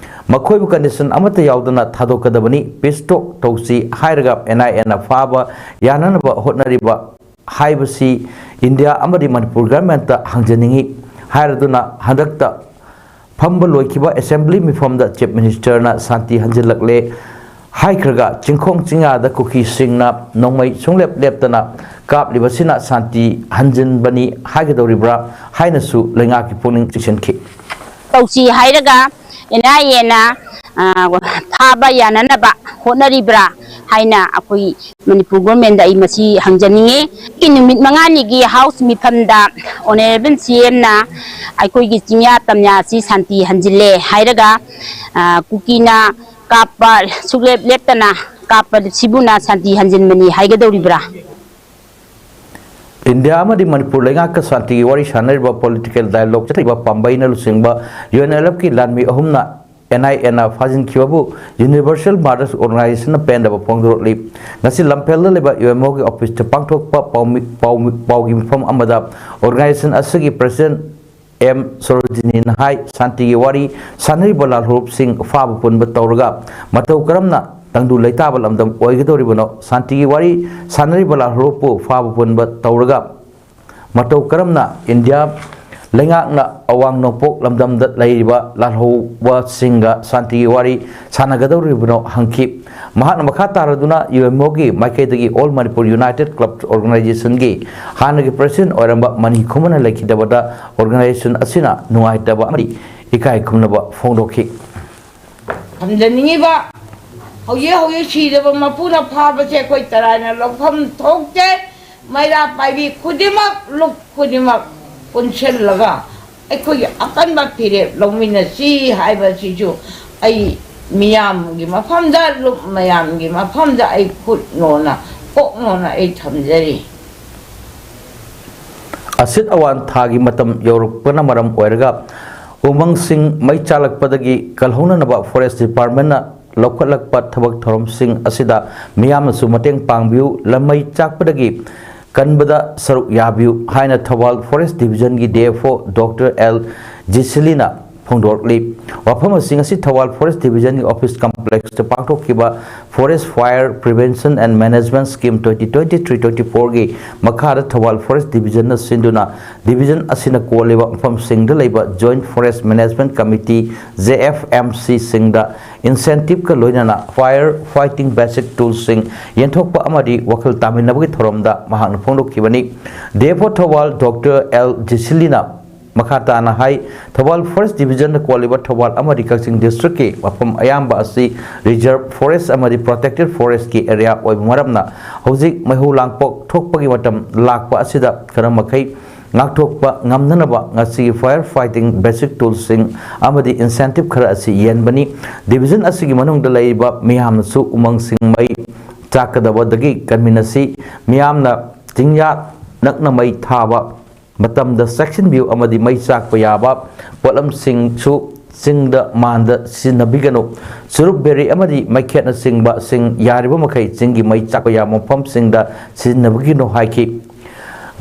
ꯃꯈꯣꯏꯕꯨ ꯀꯟꯗꯤꯁꯟ ꯑꯃꯠꯇ ꯌꯥꯎꯗꯅ ꯊꯥꯗꯣꯛꯀꯗꯕꯅꯤ, ꯄꯤꯁ ꯇꯣꯛ ꯇꯧꯁꯤ ꯍꯥꯏꯔꯒ ꯑꯦꯟ ꯑꯥꯏ ꯑꯦꯅ ꯐꯥꯕ ꯌꯥꯅꯅꯕ ꯍꯣꯠꯅꯔꯤꯕ ꯍꯥꯏꯕꯁꯤ ꯏꯟꯗꯤꯌꯥ ꯑꯃꯗꯤ ꯃꯅꯤꯄꯨꯔ ꯒꯚꯔꯟꯃꯦꯟꯠꯇ ꯍꯪꯖꯅꯤꯡꯏ ꯍꯥꯏꯔꯗꯨꯅ ꯍꯟꯗꯛꯇ ꯐꯝꯕ ꯂꯣꯏꯈꯤꯕ ꯑꯦꯁꯦꯝꯕ꯭ꯂꯤ ꯃꯤꯐꯝꯗ ꯆꯤꯐ ꯃꯤꯅꯤꯁꯇꯔꯅ ꯁꯥꯟꯇꯤ ꯍꯟꯖꯤꯜꯂꯛꯂꯦ ꯍꯥꯏꯈ꯭ꯔꯒ ꯆꯤꯡꯈꯣꯡ ꯆꯤꯡꯌꯥꯗ ꯀꯨꯀꯤꯁꯤꯡꯅ ꯅꯣꯡꯃꯩ ꯁꯨꯡꯂꯦꯞ ꯂꯦꯞꯇꯅ ꯀꯥꯞꯂꯤꯕꯁꯤꯅ ꯁꯥꯟꯇꯤ ꯍꯟꯖꯤꯟꯕꯅꯤ ꯍꯥꯏꯒꯗꯧꯔꯤꯕ꯭ꯔꯥ ꯍꯥꯏꯅꯁꯨ ꯂꯩꯉꯥꯛꯀꯤ ꯄꯨꯛꯅꯤꯡ ꯆꯤꯡꯁꯤꯟꯈꯤ꯫ ꯇꯧꯁꯤ ꯍꯥꯏꯔꯒ ꯑꯦꯟ ꯑꯥꯏ ꯑꯦꯅ ꯐꯥꯕ ꯌꯥꯅꯅꯕ ꯍꯣꯠꯅꯔꯤꯕ꯭ꯔꯥ ꯍꯥꯏꯅ ꯑꯩꯈꯣꯏ ꯃꯅꯤꯄꯨꯔ ꯒꯣꯔꯃꯦꯟꯗ ꯑꯩ ꯃꯁꯤ ꯍꯪꯖꯅꯤꯡꯉꯤ꯫ ꯅꯨꯃꯤꯠ ꯃꯉꯥꯅꯤꯒꯤ ꯍꯥꯎꯁ ꯃꯤꯐꯝꯗ ꯑꯣꯅꯔꯦꯕꯜ ꯁꯤ ꯑꯦꯝꯅ ꯑꯩꯈꯣꯏꯒꯤ ꯆꯤꯡꯌꯥ ꯇꯝꯌꯥ ꯑꯁꯤ ꯁꯥꯟꯇꯤ ꯍꯟꯖꯤꯜꯂꯦ ꯍꯥꯏꯔꯒ ꯀꯨꯀꯤꯅ ꯀꯥꯞꯄ ꯁꯨꯛꯂꯦꯞ ꯂꯦꯞꯇꯅ ꯀꯥꯞꯄ ꯁꯤꯕꯨꯅ ꯁꯥꯟꯇꯤ ꯍꯟꯖꯤꯟꯕꯅꯤ ꯍꯥꯏꯒꯗꯧꯔꯤꯕ꯭ꯔꯥ? ꯏꯟꯗꯤꯌꯥ ꯑꯃꯗꯤ ꯃꯅꯤꯄꯨꯔ ꯂꯩꯉꯥꯛꯀ ꯁꯥꯟꯇꯤꯒꯤ ꯋꯥꯔꯤ ꯁꯥꯟꯅꯔꯤꯕ ꯄꯣꯂꯤꯇꯤꯀꯦꯜ ꯗꯥꯏꯂꯣꯒ ꯆꯠꯊꯔꯤꯕ ꯄꯥꯝꯕꯩꯅ ꯂꯨꯆꯤꯡꯕ ꯌꯨ ꯑꯦꯟ ꯑꯦꯜ ꯑꯦꯐꯀꯤ ꯂꯥꯟꯃꯤ ꯑꯍꯨꯝꯅ ꯑꯦꯟ ꯑꯥꯏ ꯑꯦꯅ ꯐꯥꯖꯤꯟꯈꯤꯕꯕꯨ ꯌꯨꯅꯤꯚꯔꯁꯦꯜ ꯃꯥꯗꯔꯁ ꯑꯣꯔꯒꯅꯥꯏꯖꯦꯁꯟꯅ ꯄꯦꯟꯗꯕ ꯐꯣꯡꯗꯣꯔꯛꯂꯤ꯫ ꯉꯁꯤ ꯂꯝꯐꯦꯜꯗ ꯂꯩꯕ ꯌꯨ ꯑꯦꯝ ꯑꯣꯒꯤ ꯑꯣꯐꯤꯁꯇ ꯄꯥꯡꯊꯣꯛꯄ ꯄꯥꯎꯃꯤ-, ꯄꯥꯎꯃꯤ-, ꯄꯥꯎꯒꯤ ꯃꯤꯐꯝ ꯑꯃꯗ ꯑꯣꯔꯒꯅꯥꯏꯖꯦꯁꯟ ꯑꯁꯤꯒꯤ ꯄ꯭ꯔꯁꯤꯗꯦꯟꯠ ꯑꯦꯝ ꯁꯣꯔꯣꯖꯤꯅꯤꯅ ꯍꯥꯏ, ꯁꯥꯟꯇꯤꯒꯤ ꯋꯥꯔꯤ ꯁꯥꯟꯅꯔꯤꯕ ꯂꯥꯜꯍꯧꯂꯨꯞꯁꯤꯡ ꯐꯥꯕ ꯄꯨꯟꯕ ꯇꯧꯔꯒ ꯃꯇꯧ ꯀꯔꯝꯅ ꯇꯪꯗꯨ ꯂꯩꯇꯥꯕ ꯂꯝꯗꯝ ꯑꯣꯏꯒꯗꯧꯔꯤꯕꯅꯣ? ꯁꯥꯟꯇꯤꯒꯤ ꯋꯥꯔꯤ ꯁꯥꯟꯅꯔꯤꯕ ꯂꯥꯜꯍꯧꯂꯨꯞꯄꯨ ꯐꯥꯕ ꯄꯨꯟꯕ ꯇꯧꯔꯒ ꯃꯇꯧ ꯀꯔꯝꯅ ꯏꯟꯗꯤꯌꯥ ꯂꯩꯉꯥꯛꯅ ꯑꯋꯥꯡ ꯅꯣꯡꯄꯣꯛ ꯂꯝꯗꯝꯗ ꯂꯩꯔꯤꯕ ꯂꯥꯜꯍꯧꯕꯁꯤꯡꯒ ꯁꯥꯟꯇꯤꯒꯤ ꯋꯥꯔꯤ ꯁꯥꯟꯅꯒꯗꯧꯔꯤꯕꯅꯣ ꯍꯪꯈꯤ꯫ ꯃꯍꯥꯛꯅ ꯃꯈꯥ ꯇꯥꯔꯗꯨꯅ UMOꯒꯤ ꯃꯥꯏꯀꯩꯗꯒꯤ All Manipur United Club Organizationꯒꯤ ꯍꯥꯟꯅꯒꯤ president ꯑꯣꯏꯔꯝꯕ ꯃꯅꯤ ꯈꯨꯃꯟꯅ ꯂꯩꯈꯤꯗꯕꯗ organization ꯑꯁꯤꯅ ꯅꯨꯡꯉꯥꯏꯇꯕ ꯑꯃꯗꯤ ꯏꯀꯥꯏ ꯈꯨꯝꯅꯕ ꯐꯣꯡꯗꯣꯛꯈꯤ꯫ ꯊꯝꯖꯅꯤꯡꯉꯤꯕ, ꯍꯧꯖꯤꯛ ꯍꯧꯖꯤꯛ ꯁꯤꯔꯕ ꯃꯄꯨꯅ ꯐꯥꯕꯁꯦ ꯑꯩꯈꯣꯏ ꯇꯔꯥꯏꯅ ꯂꯧꯐꯝ ꯊꯣꯛꯇꯦ꯫ ꯃꯩꯔꯥ ꯄꯥꯏꯕꯤ ꯈꯨꯗꯤꯡꯃꯛ, ꯂꯨꯞ ꯈꯨꯗꯤꯡꯃꯛ ꯄꯨꯟꯁꯤꯜꯂꯒ ꯑꯩꯈꯣꯏꯒꯤ ꯑꯀꯟꯕ ꯐꯤꯔꯦꯞ ꯂꯧꯃꯤꯟꯅꯁꯤ ꯍꯥꯏꯕꯁꯤꯁꯨ ꯑꯩ ꯃꯤꯌꯥꯝꯒꯤ ꯃꯐꯝꯗ, ꯂꯨꯞ ꯃꯌꯥꯝꯒꯤ ꯃꯐꯝꯗ ꯑꯩ ꯈꯨꯠꯅꯣꯅ, ꯀꯣꯛꯅꯣꯅ ꯑꯩ ꯊꯝꯖꯔꯤ꯫ ꯑꯁꯤꯠ ꯑꯋꯥꯟ ꯊꯥꯒꯤ ꯃꯇꯝ ꯌꯧꯔꯛꯄꯅ ꯃꯔꯝ ꯑꯣꯏꯔꯒ ꯎꯃꯪꯁꯤꯡ ꯃꯩ ꯆꯥꯛꯂꯛꯄꯗꯒꯤ ꯀꯜꯍꯧꯅꯅꯕ Forest Departmentꯅ ꯂꯧꯈꯠꯂꯛꯄ ꯊꯕꯛ ꯊꯧꯔꯝꯁꯤꯡ ꯑꯁꯤꯗ ꯃꯤꯌꯥꯝꯅꯁꯨ ꯃꯇꯦꯡ ꯄꯥꯡꯕꯤꯌꯨ, ꯂꯝꯃꯩ ꯆꯥꯛꯄꯗꯒꯤ ꯀꯟꯕꯗ ꯁꯔꯨꯛ ꯌꯥꯕꯤꯌꯨ ꯍꯥꯏꯅ Thoubal Forest Divisionꯒꯤ DFO Doctor L ꯖꯤꯁꯤꯂꯤꯅ ꯐꯣꯡꯗꯣꯔꯛꯂꯤ꯫ ꯋꯥꯐꯝꯁꯤꯡ ꯑꯁꯤ ꯊꯧꯕꯥꯜ Forest Divisionꯒꯤ office complexꯇ ꯄꯥꯡꯊꯣꯛꯈꯤꯕ Forest Fire Prevention and Management Scheme twenty twenty-three twenty-fourꯒꯤ ꯃꯈꯥꯗ ꯊꯧꯕꯥꯜ Forest Divisionꯅ ꯁꯤꯟꯗꯨꯅ division ꯑꯁꯤꯅ ꯀꯣꯜꯂꯤꯕ ꯃꯐꯝꯁꯤꯡꯗ ꯂꯩꯕ Joint Forest Management Committee, JFMCꯁꯤꯡꯗ incentiveꯀ ꯂꯣꯏꯅꯅ fire fighting basic toolꯁꯤꯡ ꯌꯦꯟꯊꯣꯛꯄ ꯑꯃꯗꯤ ꯋꯥꯈꯜ ꯇꯥꯃꯤꯟꯅꯕꯒꯤ ꯊꯧꯔꯝꯗ ꯃꯍꯥꯛꯅ ꯐꯣꯡꯗꯣꯛꯈꯤꯕꯅꯤ꯫ DFO ꯊꯧꯕꯥꯜ Doctor L ꯖꯤꯁꯤꯂꯤꯅ ꯃꯈꯥ ꯇꯥꯅ ꯍꯥꯏ, ꯊꯧꯕꯥꯜ Forest Divisionꯗ ꯀꯣꯜꯂꯤꯕ ꯊꯧꯕꯥꯜ ꯑꯃꯗꯤ ꯀꯛꯆꯤꯡ districtꯀꯤ ꯃꯐꯝ ꯑꯌꯥꯝꯕ ꯑꯁꯤ reserve forest ꯑꯃꯗꯤ protected forestꯀꯤ area ꯑꯣꯏꯕ ꯃꯔꯝꯅ ꯍꯧꯖꯤꯛ ꯃꯩꯍꯧ ꯂꯥꯡꯄꯣꯛ ꯊꯣꯛꯄꯒꯤ ꯃꯇꯝ ꯂꯥꯛꯄ ꯑꯁꯤꯗ ꯈꯔ ꯃꯈꯩ ꯉꯥꯛꯊꯣꯛꯄ ꯉꯝꯅꯅꯕ ꯉꯁꯤꯒꯤ fire fighting basic toolꯁꯤꯡ ꯑꯃꯗꯤ incentive ꯈꯔ ꯑꯁꯤ ꯌꯦꯟꯕꯅꯤ꯫ Division ꯑꯁꯤꯒꯤ ꯃꯅꯨꯡꯗ ꯂꯩꯔꯤꯕ ꯃꯤꯌꯥꯝꯅꯁꯨ ꯎꯃꯪꯁꯤꯡ ꯃꯩ ꯆꯥꯛꯀꯗꯕꯗꯒꯤ ꯀꯟꯃꯤꯟꯅꯁꯤ꯫ ꯃꯤꯌꯥꯝꯅ ꯆꯤꯡꯌꯥ ꯅꯛꯅ ꯃꯩ ꯊꯥꯕ ꯃꯇꯝꯗ ꯆꯦꯛꯁꯤꯟꯕꯤꯌꯨ ꯑꯃꯗꯤ ꯃꯩ ꯆꯥꯛꯄ ꯌꯥꯕ ꯄꯣꯠꯂꯝꯁꯤꯡꯁꯨ ꯆꯤꯡꯗ ꯃꯥꯟꯗ ꯁꯤꯖꯤꯟꯅꯕꯤꯒꯅꯨ꯫ ꯆꯨꯔꯨꯞ, ꯕꯦꯔꯤ ꯑꯃꯗꯤ ꯃꯩꯈꯦꯠꯅꯆꯤꯡꯕꯁꯤꯡ ꯌꯥꯔꯤꯕ ꯃꯈꯩ ꯆꯤꯡꯒꯤ ꯃꯩ ꯆꯥꯛꯄ ꯌꯥꯕ ꯃꯐꯝꯁꯤꯡꯗ ꯁꯤꯖꯤꯟꯅꯕꯤꯒꯅꯨ ꯍꯥꯏꯈꯤ꯫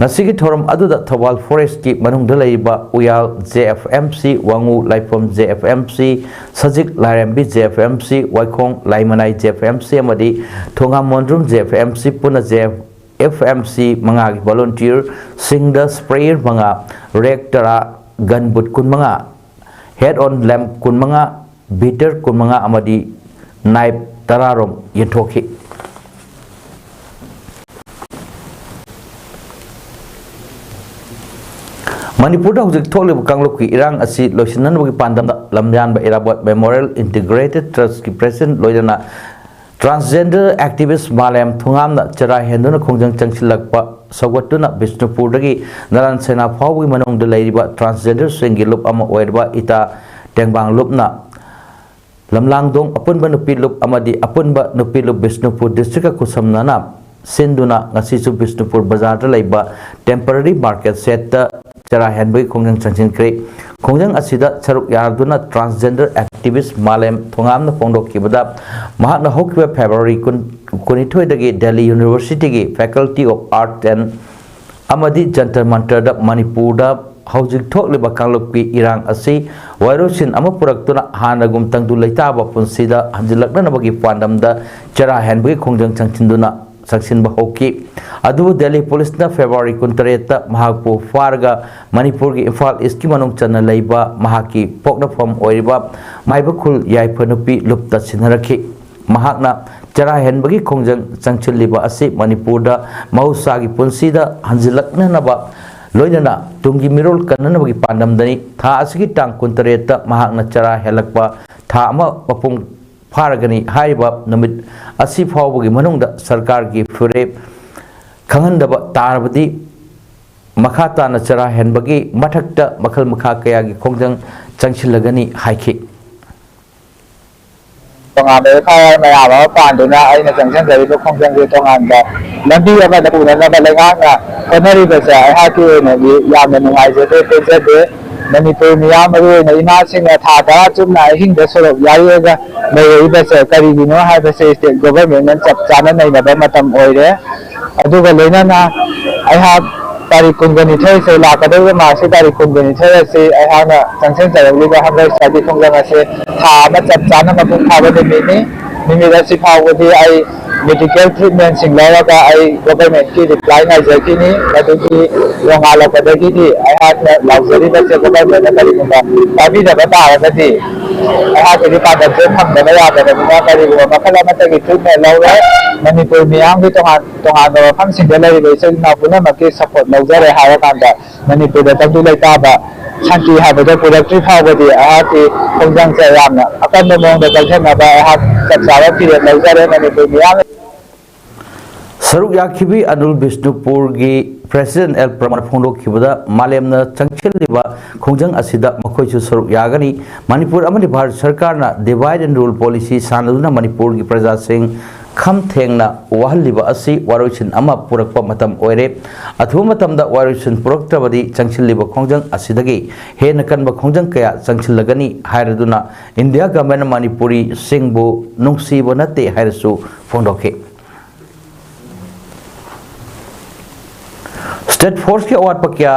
ꯉꯁꯤꯒꯤ ꯊꯧꯔꯝ ꯑꯗꯨꯗ ꯊꯧꯕꯥꯜ Forestꯀꯤ ꯃꯅꯨꯡꯗ ꯂꯩꯔꯤꯕ ꯎꯌꯥꯜ JFMC, ꯋꯥꯉꯨ ꯂꯥꯏꯐꯝ JFMC, ꯁꯖꯤꯛ ꯂꯥꯏꯔꯦꯝꯕꯤ JFMC, ꯋꯥꯏꯈꯣꯡ ꯂꯥꯏꯃꯅꯥꯏ JFMC ꯑꯃꯗꯤ ꯊꯣꯉꯥꯝ ꯃꯣꯟꯗ꯭ꯔꯨꯝ JFMC ꯄꯨꯟꯅ JF ꯑꯦꯐ ꯑꯦꯝ ꯁꯤ ꯃꯉꯥꯒꯤ ꯚꯣꯂꯨꯟꯇꯤꯌꯔꯁꯤꯡꯗ ꯁ꯭ꯄ꯭ꯔꯦꯌꯔ ꯃꯉꯥ, ꯔꯦꯛ ꯇꯔꯥ, ꯒꯟ ꯕꯨꯠ ꯀꯨꯟꯃꯉꯥ, ꯍꯦꯗ ꯑꯣꯟ ꯂꯦꯝꯞ ꯀꯨꯟꯃꯉꯥ, ꯕꯤꯇꯔ ꯀꯨꯟꯃꯉꯥ ꯑꯃꯗꯤ ꯅꯥꯏꯞ ꯇꯔꯥꯔꯣꯝ ꯌꯦꯟꯊꯣꯛꯈꯤ꯫ ꯃꯅꯤꯄꯨꯔꯗ ꯍꯧꯖꯤꯛ ꯊꯣꯛꯂꯤꯕ ꯀꯥꯡꯂꯨꯞꯀꯤ ꯏꯔꯥꯡ ꯑꯁꯤ ꯂꯣꯏꯁꯤꯟꯅꯅꯕꯒꯤ ꯄꯥꯟꯗꯝꯗ ꯂꯝꯌꯥꯟꯕ ꯏꯔꯥꯕꯣꯠ ꯃꯦꯃꯣꯔꯤꯌꯦꯜ ꯏꯟꯇꯤꯒ꯭ꯔꯦꯇꯦꯗ ꯇ꯭ꯔꯁꯀꯤ ꯄ꯭ꯔꯦꯁꯤꯗꯦꯟꯠ ꯂꯣꯏꯅꯅ ꯇ꯭ꯔꯥꯟꯁꯖꯦꯟꯗꯔ ꯑꯦꯛꯇꯤꯚꯤꯁ꯭ꯠ ꯃꯥꯂꯦꯝ ꯊꯣꯉꯥꯝꯅ ꯆꯔꯥ ꯍꯦꯟꯗꯨꯅ ꯈꯣꯡꯖꯪ ꯆꯪꯁꯤꯜꯂꯛꯄ ꯁꯧꯒꯠꯇꯨꯅ ꯕꯤꯁꯅꯨꯄꯨꯔꯗꯒꯤ ꯅꯔꯥꯟ ꯁꯦꯅꯥ ꯐꯥꯎꯕꯒꯤ ꯃꯅꯨꯡꯗ ꯂꯩꯔꯤꯕ ꯇ꯭ꯔꯥꯟꯁꯖꯦꯟꯗꯔꯁꯤꯡꯒꯤ ꯂꯨꯞ ꯑꯃ ꯑꯣꯏꯔꯤꯕ ꯏꯇꯥ ꯇꯦꯡꯕꯥꯡ ꯂꯨꯞꯅ ꯂꯝꯂꯥꯡꯗꯣꯡ ꯑꯄꯨꯟꯕ ꯅꯨꯄꯤ ꯂꯨꯞ ꯑꯃꯗꯤ ꯑꯄꯨꯟꯕ ꯅꯨꯄꯤ ꯂꯨꯞ ꯕꯤꯁꯅꯨꯄꯨꯔ ꯗꯤꯁꯇ꯭ꯔꯤꯛꯀ ꯈꯨꯠꯁꯝꯅꯅ ꯁꯤꯟꯗꯨꯅ ꯉꯁꯤꯁꯨ ꯕꯤꯁꯅꯨꯄꯨꯔ ꯕꯖꯥꯔꯗ ꯂꯩꯕ ꯇꯦꯝꯄꯔꯔꯤ ꯃꯥꯔꯀꯦꯠ ꯁꯦꯠꯇ ꯆꯔꯥ ꯍꯦꯟꯕꯒꯤ ꯈꯣꯡꯖꯪ ꯆꯪꯁꯤꯟꯈ꯭ꯔꯦ꯫ ꯈꯣꯡꯖꯪ ꯑꯁꯤꯗ ꯁꯔꯨꯛ ꯌꯥꯗꯨꯅ ꯇ꯭ꯔꯥꯟꯁꯖꯦꯟꯗꯔ ꯑꯦꯛꯇꯤꯚꯤꯁ꯭ꯠ ꯃꯥꯂꯦꯝ ꯊꯣꯉꯥꯝꯅ ꯐꯣꯡꯗꯣꯛꯈꯤꯕꯗ, ꯃꯍꯥꯛꯅ ꯍꯧꯈꯤꯕ ꯐꯦꯕ꯭ꯔꯨꯋꯥꯔꯤ ꯀꯨꯟ, ꯀꯨꯟꯅꯤꯊꯣꯏꯗꯒꯤ ꯗꯦꯜꯂꯤ ꯌꯨꯅꯤꯚꯔꯁꯤꯇꯤꯒꯤ ꯐꯦꯀꯜꯇꯤ ꯑꯣꯐ ꯑꯥꯔꯠꯁ ꯑꯦꯟ ꯑꯃꯗꯤ ꯖꯟꯇꯔ ꯃꯟꯇꯔꯗ ꯃꯅꯤꯄꯨꯔꯗ ꯍꯧꯖꯤꯛ ꯊꯣꯛꯂꯤꯕ ꯀꯥꯡꯂꯨꯞꯀꯤ ꯏꯔꯥꯡ ꯑꯁꯤ ꯋꯥꯔꯣꯏꯁꯤꯟ ꯑꯃ ꯄꯨꯔꯛꯇꯨꯅ ꯍꯥꯟꯅꯒꯨꯝ ꯇꯪꯗꯨ ꯂꯩꯇꯥꯕ ꯄꯨꯟꯁꯤꯗ ꯍꯟꯖꯤꯜꯂꯛꯅꯅꯕꯒꯤ ꯄꯥꯟꯗꯝꯗ ꯆꯔꯥ ꯍꯦꯟꯕꯒꯤ ꯈꯣꯡꯖꯪ ꯆꯪꯁꯤꯟꯗꯨꯅ ꯆꯪꯁꯤꯟꯕ ꯍꯧꯈꯤ꯫ ꯑꯗꯨꯕꯨ ꯗꯦꯜꯂꯤ ꯄꯨꯂꯤꯁꯅ ꯐꯦꯕ꯭ꯔꯨꯋꯥꯔꯤ ꯀꯨꯟꯇꯔꯦꯠꯇ ꯃꯍꯥꯛꯄꯨ ꯐꯥꯔꯒ ꯃꯅꯤꯄꯨꯔꯒꯤ ꯏꯝꯐꯥꯜ ꯏꯁ꯭ꯠꯀꯤ ꯃꯅꯨꯡ ꯆꯟꯅ ꯂꯩꯕ ꯃꯍꯥꯛꯀꯤ ꯄꯣꯛꯅꯐꯝ ꯑꯣꯏꯔꯤꯕ ꯃꯥꯏꯕꯈꯨꯜ ꯌꯥꯏꯐ ꯅꯨꯄꯤ ꯂꯨꯞꯇ ꯁꯤꯟꯅꯔꯛꯈꯤ꯫ ꯃꯍꯥꯛꯅ ꯆꯔꯥ ꯍꯦꯟꯕꯒꯤ ꯈꯣꯡꯖꯪ ꯆꯪꯁꯤꯜꯂꯤꯕ ꯑꯁꯤ ꯃꯅꯤꯄꯨꯔꯗ ꯃꯍꯧꯁꯥꯒꯤ ꯄꯨꯟꯁꯤꯗ ꯍꯟꯖꯤꯜꯂꯛꯅꯅꯕ, ꯂꯣꯏꯅꯅ ꯇꯨꯡꯒꯤ ꯃꯤꯔꯣꯜ ꯀꯟꯅꯅꯕꯒꯤ ꯄꯥꯟꯗꯝꯗꯅꯤ꯫ ꯊꯥ ꯑꯁꯤꯒꯤ ꯇꯥꯡ ꯀꯨꯟꯇꯔꯦꯠꯇ ꯃꯍꯥꯛꯅ ꯆꯔꯥ ꯍꯦꯜꯂꯛꯄ ꯊꯥ ꯑꯃ ꯃꯄꯨꯡ ꯐꯥꯔꯒꯅꯤ꯫ ꯍꯥꯏꯔꯤꯕ ꯅꯨꯃꯤꯠ ꯑꯁꯤ ꯐꯥꯎꯕꯒꯤ ꯃꯅꯨꯡꯗ ꯁꯔꯀꯥꯔꯒꯤ ꯐꯤꯔꯦꯞ ꯈꯪꯍꯟꯗꯕ ꯇꯥꯔꯕꯗꯤ, ꯃꯈꯥ ꯇꯥꯅ ꯆꯔꯥ ꯍꯦꯟꯕꯒꯤ ꯃꯊꯛꯇ ꯃꯈꯜ ꯃꯈꯥ ꯀꯌꯥꯒꯤ ꯈꯣꯡꯖꯪ ꯆꯪꯁꯤꯜꯂꯒꯅꯤ ꯍꯥꯏꯈꯤ꯫ ꯇꯣꯉꯥꯟꯕ ꯑꯦꯐ ꯑꯥꯏ ꯑꯥꯔ ꯃꯌꯥꯝ ꯑꯃ ꯄꯥꯟꯗꯨꯅ ꯑꯩꯅ ꯆꯪꯁꯤꯟꯖꯔꯤꯕ ꯈꯣꯡꯖꯪꯁꯦ ꯇꯣꯉꯥꯟꯕ ꯂꯝꯕꯤ ꯑꯃꯗ ꯄꯨꯅꯅꯕ ꯂꯩꯉꯥꯛꯅ ꯍꯣꯠꯅꯔꯤꯕꯁꯦ ꯑꯩꯍꯥꯛꯀꯤ ꯑꯣꯏꯅꯗꯤ ꯌꯥꯝꯅ ꯅꯨꯡꯉꯥꯏꯖꯗꯦ, ꯄꯦꯟꯖꯗꯦ꯫ ꯃꯅꯤꯄꯨꯔ ꯃꯤꯌꯥꯝ, ꯃꯔꯨꯑꯣꯏꯅ ꯏꯃꯥꯁꯤꯡꯅ ꯊꯥ ꯇꯔꯥ ꯆꯨꯞꯅ ꯑꯍꯤꯡꯗ ꯁꯣꯔꯣꯛ ꯌꯥꯔꯤꯔꯒ ꯂꯩꯔꯛꯏꯕꯁꯦ ꯀꯔꯤꯒꯤꯅꯣ ꯍꯥꯏꯕꯁꯦ ꯁ꯭ꯇꯦꯠ ꯒꯣꯚꯔꯟꯃꯦꯟꯠꯅ ꯆꯞ ꯆꯥꯅ ꯅꯩꯅꯕ ꯃꯇꯝ ꯑꯣꯏꯔꯦ꯫ ꯑꯗꯨꯒ ꯂꯣꯏꯅꯅ ꯑꯩꯍꯥꯛ ꯇꯥꯔꯤꯛ ꯀꯨꯟꯒ ꯅꯤꯊꯣꯏꯁꯦ, ꯂꯥꯛꯀꯗꯧꯔꯤꯕ ꯃꯥꯔꯁꯀꯤ ꯇꯥꯔꯤꯛ ꯀꯨꯟꯒ ꯅꯤꯊꯣꯏ ꯑꯁꯤ ꯑꯩꯍꯥꯛꯅ ꯆꯪꯁꯤꯟꯖꯔꯛꯂꯤꯕ ꯍꯪꯒꯔ ꯁ꯭ꯇ꯭ꯔꯥꯏꯛꯀꯤ ꯈꯣꯡꯖꯪ ꯑꯁꯤ ꯊꯥ ꯑꯃ ꯆꯞ ꯆꯥꯅ ꯃꯄꯨꯡ ꯐꯥꯕ ꯅꯨꯃꯤꯠꯅꯤ꯫ ꯅꯨꯃꯤꯠ ꯑꯁꯤ ꯐꯥꯎꯕꯗꯤ ꯑꯩ ꯃꯦꯗꯤꯀꯦꯜ ꯇ꯭ꯔꯤꯠꯃꯦꯟꯁꯤꯡ ꯂꯧꯔꯒ ꯑꯩ ꯒꯣꯚꯔꯟꯃꯦꯟꯠꯀꯤ ꯔꯤꯄ꯭ꯂꯥꯏ ꯉꯥꯏꯖꯈꯤꯅꯤ꯫ ꯃꯗꯨꯒꯤ ꯅꯣꯡꯉꯥꯜꯂꯛꯄꯗꯒꯤꯗꯤ ꯑꯩꯍꯥꯛꯅ ꯂꯥꯎꯖꯔꯤꯕꯁꯦ ꯒꯣꯚꯔꯟꯃꯦꯟꯠꯅ ꯀꯔꯤꯒꯨꯝꯕ ꯄꯥꯏꯕꯤꯗꯕ ꯇꯥꯔꯒꯗꯤ ꯑꯩꯍꯥꯛꯀꯤꯗꯤ ꯄꯥꯟꯗꯝꯁꯦ ꯐꯪꯗꯕ ꯌꯥꯗꯕꯅꯤꯅ ꯀꯔꯤꯒꯨꯝꯕ ꯃꯈꯜ ꯑꯃꯠꯇꯒꯤ ꯇ꯭ꯔꯤꯠꯃꯦꯟ ꯂꯧꯔꯣꯏ꯫ ꯃꯅꯤꯄꯨꯔ ꯃꯤꯌꯥꯝꯒꯤ ꯇꯣꯉꯥꯟ ꯇꯣꯉꯥꯟꯕ ꯃꯐꯝꯁꯤꯡꯗ ꯂꯩꯔꯤꯕ ꯏꯆꯤꯜ ꯏꯅꯥꯎ ꯄꯨꯝꯅꯃꯛꯀꯤ ꯁꯄꯣꯔꯠ ꯂꯧꯖꯔꯦ ꯍꯥꯏꯔꯀꯥꯟꯗ ꯃꯅꯤꯄꯨꯔꯗ ꯇꯪꯗꯨ ꯂꯩꯇꯥꯕ ꯁꯥꯟꯇꯤ ꯍꯥꯏꯕꯗꯣ ꯄꯨꯔꯛꯇ꯭ꯔꯤ ꯐꯥꯎꯕꯗꯤ ꯑꯩꯍꯥꯛꯀꯤ ꯈꯣꯡꯖꯪꯁꯦ ꯌꯥꯝꯅ ꯑꯀꯟꯕ ꯃꯑꯣꯡꯗ ꯆꯪꯁꯤꯟꯅꯕ ꯑꯩꯍꯥꯛ ꯆꯞ ꯆꯥꯕ ꯐꯤꯔꯦꯞ ꯂꯧꯖꯔꯦ꯫ ꯃꯅꯤꯄꯨꯔ ꯃꯤꯌꯥꯝ ꯁꯔꯨꯛ ꯌꯥꯈꯤꯕꯤ ꯑꯅꯨꯜ ꯕꯤꯁꯅꯨꯄꯨꯔꯒꯤ ꯄ꯭ꯔꯦꯁꯤꯗꯦꯟꯠ ꯑꯦꯜ ꯄ꯭ꯔꯃꯥꯟ ꯐꯣꯡꯗꯣꯛꯈꯤꯕꯗ ꯃꯥꯂꯦꯝꯅ ꯆꯪꯁꯤꯜꯂꯤꯕ ꯈꯣꯡꯖꯪ ꯑꯁꯤꯗ ꯃꯈꯣꯏꯁꯨ ꯁꯔꯨꯛ ꯌꯥꯒꯅꯤ꯫ ꯃꯅꯤꯄꯨꯔ ꯑꯃꯗꯤ ꯚꯥꯔꯠ ꯁꯔꯀꯥꯔꯅ divide and rule policy ꯁꯥꯟꯅꯗꯨꯅ ꯃꯅꯤꯄꯨꯔꯒꯤ ꯄ꯭ꯔꯖꯥꯁꯤꯡ ꯈꯝ ꯊꯦꯡꯅ ꯋꯥꯍꯜꯂꯤꯕ ꯑꯁꯤ ꯋꯥꯔꯣꯏꯁꯤꯟ ꯑꯃ ꯄꯨꯔꯛꯄ ꯃꯇꯝ ꯑꯣꯏꯔꯦ꯫ ꯑꯊꯨꯕ ꯃꯇꯝꯗ ꯋꯥꯔꯣꯏꯁꯤꯟ ꯄꯨꯔꯛꯇ꯭ꯔꯕꯗꯤ ꯆꯪꯁꯤꯜꯂꯤꯕ ꯈꯣꯡꯖꯪ ꯑꯁꯤꯗꯒꯤ ꯍꯦꯟꯅ ꯀꯟꯕ ꯈꯣꯡꯖꯪ ꯀꯌꯥ ꯆꯪꯁꯤꯜꯂꯒꯅꯤ ꯍꯥꯏꯔꯗꯨꯅ ꯏꯟꯗꯤꯌꯥ ꯒꯚꯔꯟꯃꯦꯟꯠꯅ ꯃꯅꯤꯄꯨꯔꯤꯁꯤꯡꯕꯨ ꯅꯨꯡꯁꯤꯕ ꯅꯠꯇꯦ ꯍꯥꯏꯔꯁꯨ ꯐꯣꯡꯗꯣꯛꯈꯤ꯫ ꯁ꯭ꯇꯦꯠ ꯐꯣꯔꯁꯀꯤ ꯑꯋꯥꯠꯄ ꯀꯌꯥ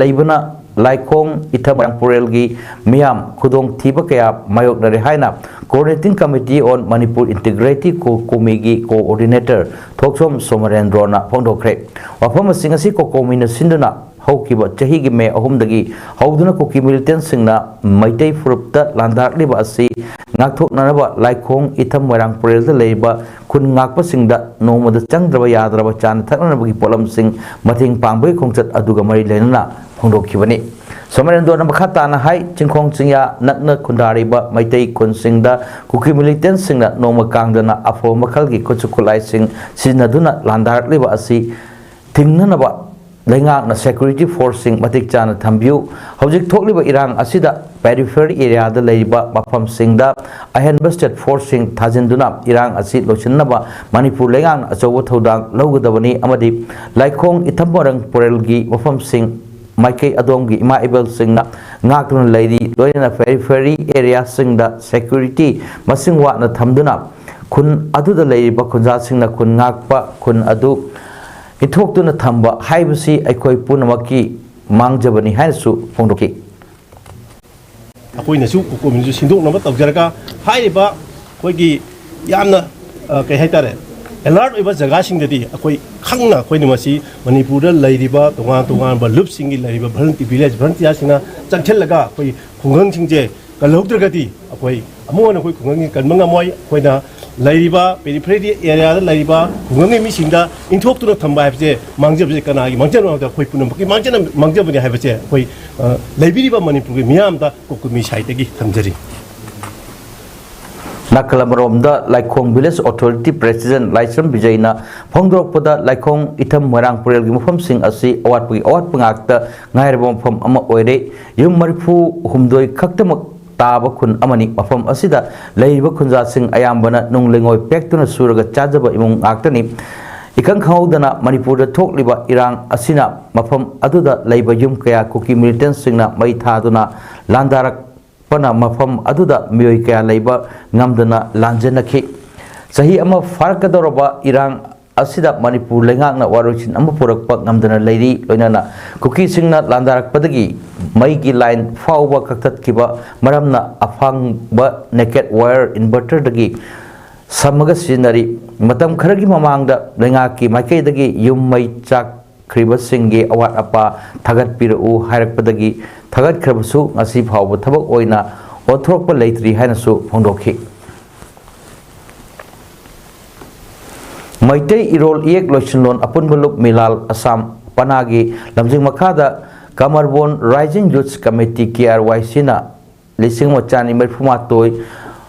ꯂꯩꯕꯅ ꯂꯥꯏꯈꯣꯡ ꯏꯊ ꯃꯣꯏꯔꯥꯡꯄꯨꯔꯦꯜꯒꯤ ꯃꯤꯌꯥꯝ ꯈꯨꯗꯣꯡꯊꯤꯕ ꯀꯌꯥ ꯃꯥꯌꯣꯛꯅꯔꯦ ꯍꯥꯏꯅ Coordinating Committee on Manipur Integrity, ꯀꯣꯀꯣꯃꯤꯒꯤ ꯀꯣꯑꯣꯔꯗꯤꯅꯦꯇꯔ ꯊꯣꯛꯆꯣꯝ ꯁꯣꯃꯔꯦꯟꯗ꯭ꯔꯣꯅ ꯐꯣꯡꯗꯣꯛꯈ꯭ꯔꯦ꯫ ꯋꯥꯐꯝ ꯑꯁꯤꯡ ꯑꯁꯤ ꯀꯣꯀꯣꯃꯤꯅ ꯁꯤꯟꯗꯨꯅ ꯍꯧꯈꯤꯕ ꯆꯍꯤꯒꯤ ꯃꯦ ꯑꯍꯨꯝꯗꯒꯤ ꯍꯧꯗꯨꯅ ꯀꯨꯀꯤ ꯃꯤꯂꯤꯇꯦꯟꯠꯁꯤꯡꯅ ꯃꯩꯇꯩ ꯐꯨꯔꯨꯞꯇ ꯂꯥꯟꯗꯥꯔꯛꯂꯤꯕ ꯑꯁꯤ ꯉꯥꯛꯊꯣꯛꯅꯅꯕ ꯂꯥꯏꯈꯣꯡ ꯏꯊꯝ ꯃꯣꯏꯔꯥꯡ ꯄꯔꯦꯜꯗ ꯂꯩꯔꯤꯕ ꯈꯨꯟ ꯉꯥꯛꯄꯁꯤꯡꯗ ꯅꯣꯡꯃꯗ ꯆꯪꯗ꯭ꯔꯕ ꯌꯥꯗ꯭ꯔꯕ ꯆꯥꯅ ꯊꯛꯅꯅꯕꯒꯤ ꯄꯣꯠꯂꯝꯁꯤꯡ ꯃꯇꯦꯡ ꯄꯥꯡꯕꯒꯤ ꯈꯣꯡꯆꯠ ꯑꯗꯨꯒ ꯃꯔꯤ ꯂꯩꯅꯅ ꯐꯣꯡꯗꯣꯛꯈꯤꯕꯅꯤ꯫ ꯁꯣꯃꯔꯦꯟꯗ꯭ꯔꯣꯅ ꯃꯈꯥ ꯇꯥꯅ ꯍꯥꯏ, ꯆꯤꯡꯈꯣꯡ ꯆꯤꯡꯌꯥ ꯅꯛꯅ ꯈꯨꯟꯗꯥꯔꯤꯕ ꯃꯩꯇꯩ ꯈꯨꯟꯁꯤꯡꯗ ꯀꯨꯀꯤ ꯃꯤꯂꯤꯇꯦꯟꯠꯁꯤꯡꯅ ꯅꯣꯡꯃ ꯀꯥꯡꯗꯅ ꯑꯐꯕ ꯃꯈꯜꯒꯤ ꯈꯨꯠꯁꯨ ꯈꯨꯠꯂꯥꯏꯁꯤꯡ ꯁꯤꯖꯤꯟꯅꯗꯨꯅ ꯂꯥꯟꯗꯥꯔꯛꯂꯤꯕ ꯑꯁꯤ ꯊꯤꯡꯅꯅꯕ ꯂꯩꯉꯥꯛꯅ ꯁꯦꯀ꯭ꯌꯨꯔꯤꯇꯤ ꯐꯣꯔꯁꯁꯤꯡ ꯃꯇꯤꯛ ꯆꯥꯅ ꯊꯝꯕꯤꯌꯨ꯫ ꯍꯧꯖꯤꯛ ꯊꯣꯛꯂꯤꯕ ꯏꯔꯥꯡ ꯑꯁꯤꯗ ꯄꯦꯔꯤꯐꯦꯔꯤ ꯑꯦꯔꯤꯌꯥꯗ ꯂꯩꯔꯤꯕ ꯃꯐꯝꯁꯤꯡꯗ ꯑꯍꯦꯟꯕ ꯁ꯭ꯇꯦꯠ ꯐꯣꯔꯁꯁꯤꯡ ꯊꯥꯖꯤꯟꯗꯨꯅ ꯏꯔꯥꯡ ꯑꯁꯤ ꯂꯣꯏꯁꯤꯟꯅꯕ ꯃꯅꯤꯄꯨꯔ ꯂꯩꯉꯥꯛꯅ ꯑꯆꯧꯕ ꯊꯧꯗꯥꯡ ꯂꯧꯒꯗꯕꯅꯤ ꯑꯃꯗꯤ ꯂꯥꯏꯈꯣꯡ ꯏꯊꯝ ꯃꯣꯏꯔꯥꯡ ꯄꯔꯦꯜꯒꯤ ꯃꯐꯝꯁꯤꯡ ꯃꯥꯏꯀꯩ ꯑꯗꯣꯝꯒꯤ ꯏꯃꯥ ꯏꯕꯦꯜꯁꯤꯡꯅ ꯉꯥꯛꯇꯨꯅ ꯂꯩꯔꯤ꯫ ꯂꯣꯏꯅꯅ ꯄꯦꯔꯤꯐꯦꯔꯤ ꯑꯦꯔꯤꯌꯥꯁꯤꯡꯗ ꯁꯦꯀ꯭ꯌꯨꯔꯤꯇꯤ ꯃꯁꯤꯡ ꯋꯥꯠꯅ ꯊꯝꯗꯨꯅ ꯈꯨꯟ ꯑꯗꯨꯗ ꯂꯩꯔꯤꯕ ꯈꯨꯟꯖꯥꯁꯤꯡꯅ ꯈꯨꯟ ꯉꯥꯛꯄ, ꯈꯨꯟ ꯑꯗꯨ ꯏꯟꯊꯣꯛꯇꯨꯅ ꯊꯝꯕ ꯍꯥꯏꯕꯁꯤ ꯑꯩꯈꯣꯏ ꯄꯨꯝꯅꯃꯛꯀꯤ ꯃꯥꯡꯖꯕꯅꯤ ꯍꯥꯏꯅꯁꯨ ꯐꯣꯡꯗꯣꯛꯈꯤ꯫ ꯑꯩꯈꯣꯏꯅꯁꯨ ꯀꯣꯀꯣꯃꯤꯅꯁꯨ ꯁꯤꯟꯗꯣꯛꯅꯕ ꯇꯧꯖꯔꯒ ꯍꯥꯏꯔꯤꯕ ꯑꯩꯈꯣꯏꯒꯤ ꯌꯥꯝꯅ, ꯑ, ꯀꯩ ꯍꯥꯏꯇꯥꯔꯦ, ꯑꯦꯂꯔꯠ ꯑꯣꯏꯕ ꯖꯒꯥꯁꯤꯡꯗꯗꯤ ꯑꯩꯈꯣꯏ ꯈꯪꯅ ꯑꯩꯈꯣꯏꯅ ꯃꯁꯤ ꯃꯅꯤꯄꯨꯔꯗ ꯂꯩꯔꯤꯕ ꯇꯣꯉꯥꯟ ꯇꯣꯉꯥꯟꯕ ꯂꯨꯞꯁꯤꯡꯒꯤ ꯂꯩꯔꯤꯕ ꯚꯣꯂꯟꯇꯤ-, ꯚꯤꯂꯦꯖ ꯚꯣꯂꯟꯇꯤꯌꯥꯔꯁꯤꯡꯅ ꯆꯪꯁꯤꯜꯂꯒ ꯑꯩꯈꯣꯏ ꯈꯨꯡꯒꯪꯁꯤꯡꯁꯦ ꯀꯜꯍꯧꯗ꯭ꯔꯒꯗꯤ ꯑꯩꯈꯣꯏ ꯑꯃꯨꯛ ꯍꯟꯅ ꯑꯩꯈꯣꯏ ꯈꯨꯡꯒꯪꯁꯤꯡ ꯀꯟꯕ ꯉꯝꯃꯣꯏ꯫ ꯑꯩꯈꯣꯏꯅ ꯂꯩꯔꯤꯕ ꯄꯦꯔꯤꯐꯦꯔꯤ ꯑꯦꯔꯤꯌꯥꯗ ꯂꯩꯔꯤꯕ ꯈꯨꯡꯒꯪꯒꯤ ꯃꯤꯁꯤꯡꯗ ꯏꯟꯊꯣꯛꯇꯨꯅ ꯊꯝꯕ ꯍꯥꯏꯕꯁꯦ ꯃꯥꯡꯖꯕꯁꯦ ꯀꯅꯥꯒꯤ ꯃꯥꯡꯖꯕꯅꯣ ꯍꯥꯏꯕꯗ ꯑꯩꯈꯣꯏ ꯄꯨꯝꯅꯃꯛꯀꯤ ꯃꯥꯡꯖꯕ-, ꯃꯥꯡꯖꯕꯅꯤ ꯍꯥꯏꯕꯁꯦ ꯑꯩꯈꯣꯏ, ꯑ, ꯂꯩꯕꯤꯔꯤꯕ ꯃꯅꯤꯄꯨꯔꯒꯤ ꯃꯤꯌꯥꯝꯗ ꯀꯣꯀꯨꯃꯤ ꯁꯥꯏꯠꯇꯒꯤ ꯊꯝꯖꯔꯤ꯫ ꯅꯥꯀꯜ ꯑꯃꯔꯣꯝꯗ ꯂꯥꯏꯈꯣꯡ ꯚꯤꯂꯦꯖ ꯑꯣꯊꯣꯔꯤꯇꯤ ꯄ꯭ꯔꯦꯁꯤꯗꯦꯟ ꯂꯥꯏꯁ꯭ꯔꯝ ꯕꯤꯖꯩꯅ ꯐꯣꯡꯗꯣꯔꯛꯄꯗ, ꯂꯥꯏꯈꯣꯡ, ꯏꯊꯝ, ꯃꯣꯏꯔꯥꯡ ꯄꯨꯔꯦꯜꯒꯤ ꯃꯐꯝꯁꯤꯡ ꯑꯁꯤ ꯑꯋꯥꯠꯄꯒꯤ ꯑꯋꯥꯠꯄ ꯉꯥꯛꯇ ꯉꯥꯏꯔꯕ ꯃꯐꯝ ꯑꯃ ꯑꯣꯏꯔꯦ꯫ ꯌꯨꯝ ꯃꯔꯤꯐꯨ ꯍꯨꯝꯗꯣꯏ ꯈꯛꯇꯃꯛ ꯇꯥꯕ ꯈꯨꯟ ꯑꯃꯅꯤ꯫ ꯃꯐꯝ ꯑꯁꯤꯗ ꯂꯩꯔꯤꯕ ꯈꯨꯟꯖꯥꯁꯤꯡ ꯑꯌꯥꯝꯕꯅ ꯅꯨꯡ ꯂꯩꯉꯣꯏ ꯄꯦꯛꯇꯨꯅ ꯁꯨꯔꯒ ꯆꯥꯖꯕ ꯏꯃꯨꯡ ꯉꯥꯛꯇꯅꯤ꯫ ꯏꯈꯪ ꯈꯪꯍꯧꯗꯅ ꯃꯅꯤꯄꯨꯔꯗ ꯊꯣꯛꯂꯤꯕ ꯏꯔꯥꯡ ꯑꯁꯤꯅ ꯃꯐꯝ ꯑꯗꯨꯗ ꯂꯩꯕ ꯌꯨꯝ ꯀꯌꯥ ꯀꯨꯀꯤ ꯃꯤꯂꯤꯇꯦꯟꯁꯤꯡꯅ ꯃꯩ ꯊꯥꯗꯨꯅ ꯂꯥꯟꯗꯥꯔꯛ ꯄꯅ ꯃꯐꯝ ꯑꯗꯨꯗ ꯃꯤꯑꯣꯏ ꯀꯌꯥ ꯂꯩꯕ ꯉꯝꯗꯅ ꯂꯥꯟꯖꯦꯟꯅꯈꯤ꯫ ꯆꯍꯤ ꯑꯃ ꯐꯥꯔꯛꯀꯗꯧꯔꯕ ꯏꯔꯥꯡ ꯑꯁꯤꯗ ꯃꯅꯤꯄꯨꯔ ꯂꯩꯉꯥꯛꯅ ꯋꯥꯔꯣꯏꯁꯤꯟ ꯑꯃ ꯄꯨꯔꯛꯄ ꯉꯝꯗꯅ ꯂꯩꯔꯤ꯫ ꯂꯣꯏꯅꯅ ꯀꯨꯀꯤꯁꯤꯡꯅ ꯂꯥꯟꯗꯥꯔꯛꯄꯗꯒꯤ ꯃꯩꯒꯤ ꯂꯥꯏꯟ ꯐꯥꯎꯕ ꯀꯛꯊꯠꯈꯤꯕ ꯃꯔꯝꯅ ꯑꯐꯪꯕ ꯅꯦꯀꯦꯠ ꯋꯥꯌꯔ ꯏꯟꯚꯔꯇꯔꯗꯒꯤ ꯁꯝꯃꯒ ꯁꯤꯖꯤꯟꯅꯔꯤ꯫ ꯃꯇꯝ ꯈꯔꯒꯤ ꯃꯃꯥꯡꯗ ꯂꯩꯉꯥꯛꯀꯤ ꯃꯥꯏꯀꯩꯗꯒꯤ ꯌꯨꯝ ꯃꯩ ꯆꯥꯛ ꯈ꯭ꯔꯤꯕꯁꯤꯡꯒꯤ ꯑꯋꯥꯠ ꯑꯄꯥ ꯊꯥꯒꯠꯄꯤꯔꯛꯎ ꯍꯥꯏꯔꯛꯄꯗꯒꯤ ꯊꯥꯒꯠꯈ꯭ꯔꯕꯁꯨ ꯉꯁꯤ ꯐꯥꯎꯕ ꯊꯕꯛ ꯑꯣꯏꯅ ꯑꯣꯟꯊꯣꯔꯛꯄ ꯂꯩꯇ꯭ꯔꯤ ꯍꯥꯏꯅꯁꯨ ꯐꯣꯡꯗꯣꯛꯈꯤ꯫ ꯃꯩꯇꯩ ꯏꯔꯣꯜ ꯏꯌꯦꯛ ꯂꯣꯏꯁꯤꯟꯂꯣꯟ ꯑꯄꯨꯟꯕ ꯂꯨꯞ ꯃꯤꯂꯥꯜ ꯑꯁꯥꯝ ꯄꯅꯥꯒꯤ ꯂꯝꯖꯤꯡ ꯃꯈꯥꯗ ꯀꯃꯔꯕꯣꯟ ꯔꯥꯏꯖꯤꯡ ꯌꯨꯠꯁ ꯀꯃꯤꯇꯤ, ꯀꯦ ꯑꯥꯔ ꯋꯥꯏ ꯁꯤꯅ ꯂꯤꯁꯤꯡ ꯑꯃ ꯆꯥꯅꯤ ꯃꯔꯤꯐꯨ ꯃꯥꯊꯣꯏ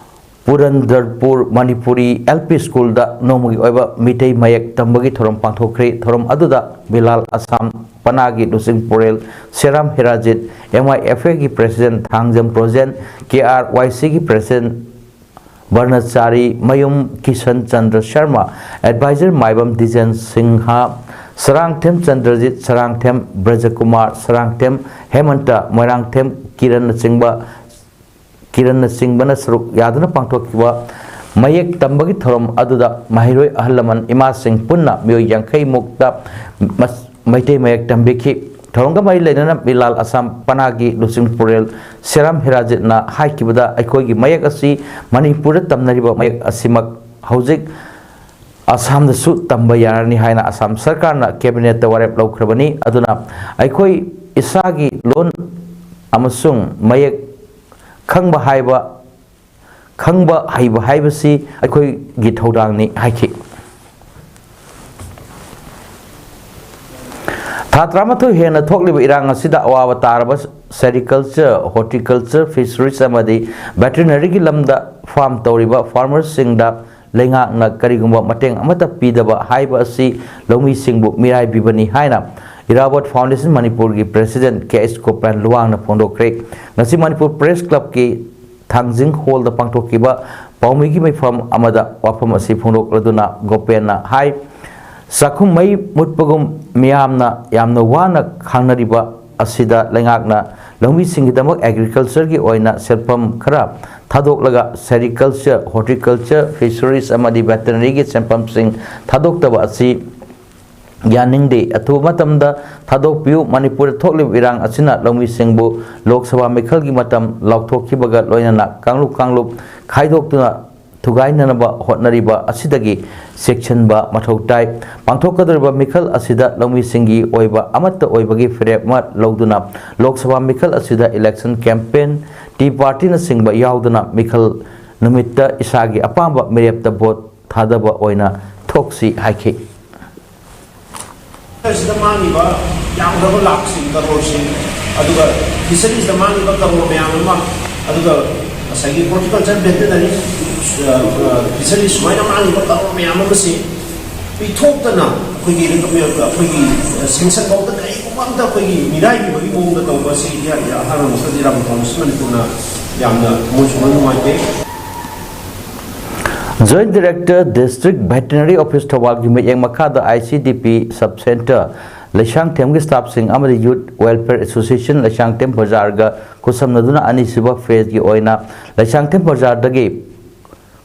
ꯄꯨꯔꯟꯗꯔꯄꯨꯔ ꯃꯅꯤꯄꯨꯔꯤ ꯑꯦꯜ ꯄꯤ ꯁ꯭ꯀꯨꯜꯗ ꯅꯣꯡꯃꯒꯤ ꯑꯣꯏꯕ ꯃꯤꯇꯩ ꯃꯌꯦꯛ ꯇꯝꯕꯒꯤ ꯊꯧꯔꯝ ꯄꯥꯡꯊꯣꯛꯈ꯭ꯔꯦ꯫ ꯊꯧꯔꯝ ꯑꯗꯨꯗ ꯕꯤꯂꯥꯜ ꯑꯁꯥꯝ ꯄꯅꯥꯒꯤ ꯂꯨꯆꯤꯡ ꯄꯨꯔꯦꯜ ꯁꯦꯔꯥꯝ ꯍꯦꯔꯥꯖꯤꯠ, ꯑꯦꯝ ꯑꯥꯏ ꯑꯦꯐ ꯑꯦꯒꯤ ꯄ꯭ꯔꯦꯁꯤꯗꯦꯟ ꯊꯥꯡꯖꯝ ꯕ꯭ꯔꯣꯖꯦꯟ, ꯀꯦ ꯑꯥꯔ ꯋꯥꯏ ꯁꯤꯒꯤ ꯄ꯭ꯔꯦꯁꯤꯗꯦꯟ ꯕꯔꯅꯆꯥꯔꯤ ꯃꯌꯨꯝ ꯀꯤꯁꯟ ꯆꯟꯗ꯭ꯔ ꯁꯔꯃ, ꯑꯦꯗꯚꯥꯏꯖꯔ ꯃꯥꯏꯕꯝ ꯗꯤꯖꯦꯟ ꯁꯤꯡꯍ, ꯁꯔꯥꯡꯊꯦꯝ ꯆꯟꯗ꯭ꯔꯖꯤꯠ, ꯁꯔꯥꯡꯊꯦꯝ ꯕ꯭ꯔꯖꯀꯨꯃꯥꯔ, ꯁꯔꯥꯡꯊꯦꯝ ꯍꯦꯃꯟꯇ, ꯃꯣꯏꯔꯥꯡꯊꯦꯝ ꯀꯤꯔꯟꯅꯆꯤꯡꯕ ꯀꯤꯔꯟꯅꯆꯤꯡꯕꯅ ꯁꯔꯨꯛ ꯌꯥꯗꯨꯅ ꯄꯥꯡꯊꯣꯛꯈꯤꯕ ꯃꯌꯦꯛ ꯇꯝꯕꯒꯤ ꯊꯧꯔꯝ ꯑꯗꯨꯗ ꯃꯍꯩꯔꯣꯏ ꯑꯍꯜ ꯂꯃꯟ ꯏꯃꯥꯁꯤꯡ ꯄꯨꯟꯅ ꯃꯤꯑꯣꯏ ꯌꯥꯡꯈꯩ ꯃꯨꯛꯇ ꯃꯁ-, ꯃꯩꯇꯩ ꯃꯌꯦꯛ ꯇꯝꯕꯤꯈꯤ꯫ ꯊꯧꯔꯝꯒ ꯃꯔꯤ ꯂꯩꯅꯅ ꯕꯤꯂꯥꯜ ꯑꯁꯥꯝ ꯄꯅꯥꯒꯤ ꯂꯨꯆꯤꯡ ꯄꯨꯔꯦꯜ ꯁꯦꯔꯥꯝ ꯍꯦꯔꯥꯖꯤꯠꯅ ꯍꯥꯏꯈꯤꯕꯗ, ꯑꯩꯈꯣꯏꯒꯤ ꯃꯌꯦꯛ ꯑꯁꯤ ꯃꯅꯤꯄꯨꯔꯗ ꯇꯝꯅꯔꯤꯕ ꯃꯌꯦꯛ ꯑꯁꯤꯃꯛ ꯍꯧꯖꯤꯛ ꯑꯁꯥꯝꯗꯁꯨ ꯇꯝꯕ ꯌꯥꯔꯅꯤ ꯍꯥꯏꯅ ꯑꯁꯥꯝ ꯁꯔꯀꯥꯔꯅ ꯀꯦꯕꯤꯅꯦꯠꯇ ꯋꯥꯔꯦꯞ ꯂꯧꯈ꯭ꯔꯕꯅꯤ꯫ ꯑꯗꯨꯅ ꯑꯩꯈꯣꯏ ꯏꯁꯥꯒꯤ ꯂꯣꯟ ꯑꯃꯁꯨꯡ ꯃꯌꯦꯛ ꯈꯪꯕ ꯍꯥꯏꯕ, ꯈꯪꯕ ꯍꯩꯕ ꯍꯥꯏꯕꯁꯤ ꯑꯩꯈꯣꯏꯒꯤ ꯊꯧꯗꯥꯡꯅꯤ ꯍꯥꯏꯈꯤ꯫ ꯊꯥ ꯇꯔꯥꯃꯥꯊꯣꯏ ꯍꯦꯟꯅ ꯊꯣꯛꯂꯤꯕ ꯏꯔꯥꯡ ꯑꯁꯤꯗ ꯑꯋꯥꯕ ꯇꯥꯔꯕ sericulture, horticulture, fisheries ꯑꯃꯗꯤ veterinary ꯒꯤ ꯂꯝꯗ farm ꯇꯧꯔꯤꯕ farmer ꯁꯤꯡꯗ ꯂꯩꯉꯥꯛꯅ ꯀꯔꯤꯒꯨꯝꯕ ꯃꯇꯦꯡ ꯑꯃꯠꯇ ꯄꯤꯗꯕ ꯍꯥꯏꯕ ꯑꯁꯤ ꯂꯧꯃꯤꯁꯤꯡꯕꯨ ꯃꯤꯔꯥꯏꯕꯤꯕꯅꯤ ꯍꯥꯏꯅ ꯏꯔꯥꯕꯣꯠ Foundation ꯃꯅꯤꯄꯨꯔꯒꯤ president ꯀꯦ ꯑꯩꯆ ꯒꯣꯄꯥꯜ ꯂꯨꯋꯥꯡꯅ ꯐꯣꯡꯗꯣꯛꯈ꯭ꯔꯦ꯫ ꯉꯁꯤ ꯃꯅꯤꯄꯨꯔ Press Club ꯀꯤ ꯊꯥꯡꯖꯤꯡ ꯍꯣꯜꯗ ꯄꯥꯡꯊꯣꯛꯈꯤꯕ ꯄꯥꯎꯃꯤꯒꯤ ꯃꯤꯐꯝ ꯑꯃꯗ ꯋꯥꯐꯝ ꯑꯁꯤ ꯐꯣꯡꯗꯣꯛꯂꯗꯨꯅ ꯒꯣꯄꯦꯟꯅ ꯍꯥꯏ, ꯆꯥꯛꯈꯨꯝ ꯃꯩ ꯃꯨꯠꯄꯒꯨꯝ ꯃꯤꯌꯥꯝꯅ ꯌꯥꯝꯅ ꯋꯥꯅ ꯈꯥꯡꯅꯔꯤꯕ ꯑꯁꯤꯗ ꯂꯩꯉꯥꯛꯅ ꯂꯧꯃꯤꯁꯤꯡꯒꯤꯗꯃꯛ agriculture ꯒꯤ ꯑꯣꯏꯅ ꯁꯦꯟꯐꯝ ꯈꯔ ꯊꯥꯗꯣꯛꯂꯒ sericulture, horticulture, fisheries ꯑꯃꯗꯤ veterinary ꯒꯤ ꯁꯦꯟꯐꯝꯁꯤꯡ ꯊꯥꯗꯣꯛꯇꯕ ꯑꯁꯤ ꯌꯥꯅꯤꯡꯗꯦ꯫ ꯑꯊꯨꯕ ꯃꯇꯝꯗ ꯊꯥꯗꯣꯛꯄꯤꯌꯨ꯫ ꯃꯅꯤꯄꯨꯔꯗ ꯊꯣꯛꯂꯤꯕ ꯏꯔꯥꯡ ꯑꯁꯤꯅ ꯂꯧꯃꯤꯁꯤꯡꯕꯨ ꯂꯣꯛ ꯁꯚꯥ ꯃꯤꯈꯜꯒꯤ ꯃꯇꯝ ꯂꯥꯎꯊꯣꯛꯈꯤꯕꯒ ꯂꯣꯏꯅꯅ ꯀꯥꯡꯂꯨꯞ ꯀꯥꯡꯂꯨꯞ ꯈꯥꯏꯗꯣꯛꯇꯨꯅ ꯊꯨꯒꯥꯏꯅꯅꯕ ꯍꯣꯠꯅꯔꯤꯕ ꯑꯁꯤꯗꯒꯤ ꯆꯦꯛꯁꯤꯟꯕ ꯃꯊꯧ ꯇꯥꯏ꯫ ꯄꯥꯡꯊꯣꯛꯀꯗꯧꯔꯤꯕ ꯃꯤꯈꯜ ꯑꯁꯤꯗ ꯂꯧꯃꯤꯁꯤꯡꯒꯤ ꯑꯣꯏꯕ ꯑꯃꯠꯇ ꯑꯣꯏꯕꯒꯤ ꯐꯤꯔꯦꯞ ꯑꯃ ꯂꯧꯗꯨꯅ ꯂꯣꯛ ꯁꯚꯥ ꯃꯤꯈꯜ ꯑꯁꯤꯗ election campaign, tea party ꯅꯆꯤꯡꯕ ꯌꯥꯎꯗꯅ ꯃꯤꯈꯜ ꯅꯨꯃꯤꯠꯇ ꯏꯁꯥꯒꯤ ꯑꯄꯥꯝꯕ ꯃꯤꯔꯦꯞꯇ vote ꯊꯥꯗꯕ ꯑꯣꯏꯅ ꯊꯣꯛꯁꯤ ꯍꯥꯏꯈꯤ꯫ ꯁꯤꯗ ꯃꯥꯡꯉꯤꯕ ꯌꯥꯝꯈ꯭ꯔꯕ ꯂꯥꯛꯁꯤꯡ, ꯀꯔꯣꯔꯁꯤꯡ, ꯑꯗꯨꯒ fisheries ꯇ ꯃꯥꯡꯉꯤꯕ ꯀꯔꯣꯔ ꯃꯌꯥꯝ ꯑꯃ, ꯑꯗꯨꯒ ꯉꯁꯥꯏꯒꯤ horticulture, veterinary, ꯑ, ꯑ, fisheries ꯁꯨꯃꯥꯏꯅ ꯃꯥꯡꯉꯤꯕ ꯀꯔꯣꯔ ꯃꯌꯥꯝ ꯑꯃꯁꯤ ꯄꯤꯊꯣꯛꯇꯅ ꯑꯩꯈꯣꯏꯒꯤ, ꯑꯩꯈꯣꯏꯒꯤ sanction ꯐꯥꯎꯗ ꯀꯔꯤꯒꯨꯝꯕ ꯑꯝꯇ ꯑꯩꯈꯣꯏꯒꯤ ꯃꯤꯔꯥꯏꯕꯤꯕꯒꯤ ꯃꯑꯣꯡꯗ ꯇꯧꯕ ꯑꯁꯤ ꯏꯍꯥꯟ ꯍꯥꯟꯅ ꯃꯁꯤꯗ ꯏꯔꯥꯕꯣꯠ Foundation ꯃꯅꯤꯄꯨꯔꯅ ꯌꯥꯝꯅ ꯊꯃꯣꯏ ꯁꯣꯛꯅ ꯅꯨꯡꯉꯥꯏꯇꯦ꯫ Joint Director District Veterinary Office ꯊꯧꯕꯥꯜꯒꯤ ꯃꯤꯠꯌꯦꯡ ꯃꯈꯥꯗ I C D P Sub Center ꯂꯩꯁꯥꯡꯊꯦꯝꯒꯤ staff ꯁꯤꯡ ꯑꯃꯗꯤ Youth Welfare Association ꯂꯩꯁꯥꯡꯊꯦꯝ ꯕꯖꯥꯔꯒ ꯈꯨꯠꯁꯝꯅꯗꯨꯅ ꯑꯅꯤꯁꯨꯕ phase ꯒꯤ ꯑꯣꯏꯅ ꯂꯩꯁꯥꯡꯊꯦꯝ ꯕꯖꯥꯔꯗꯒꯤ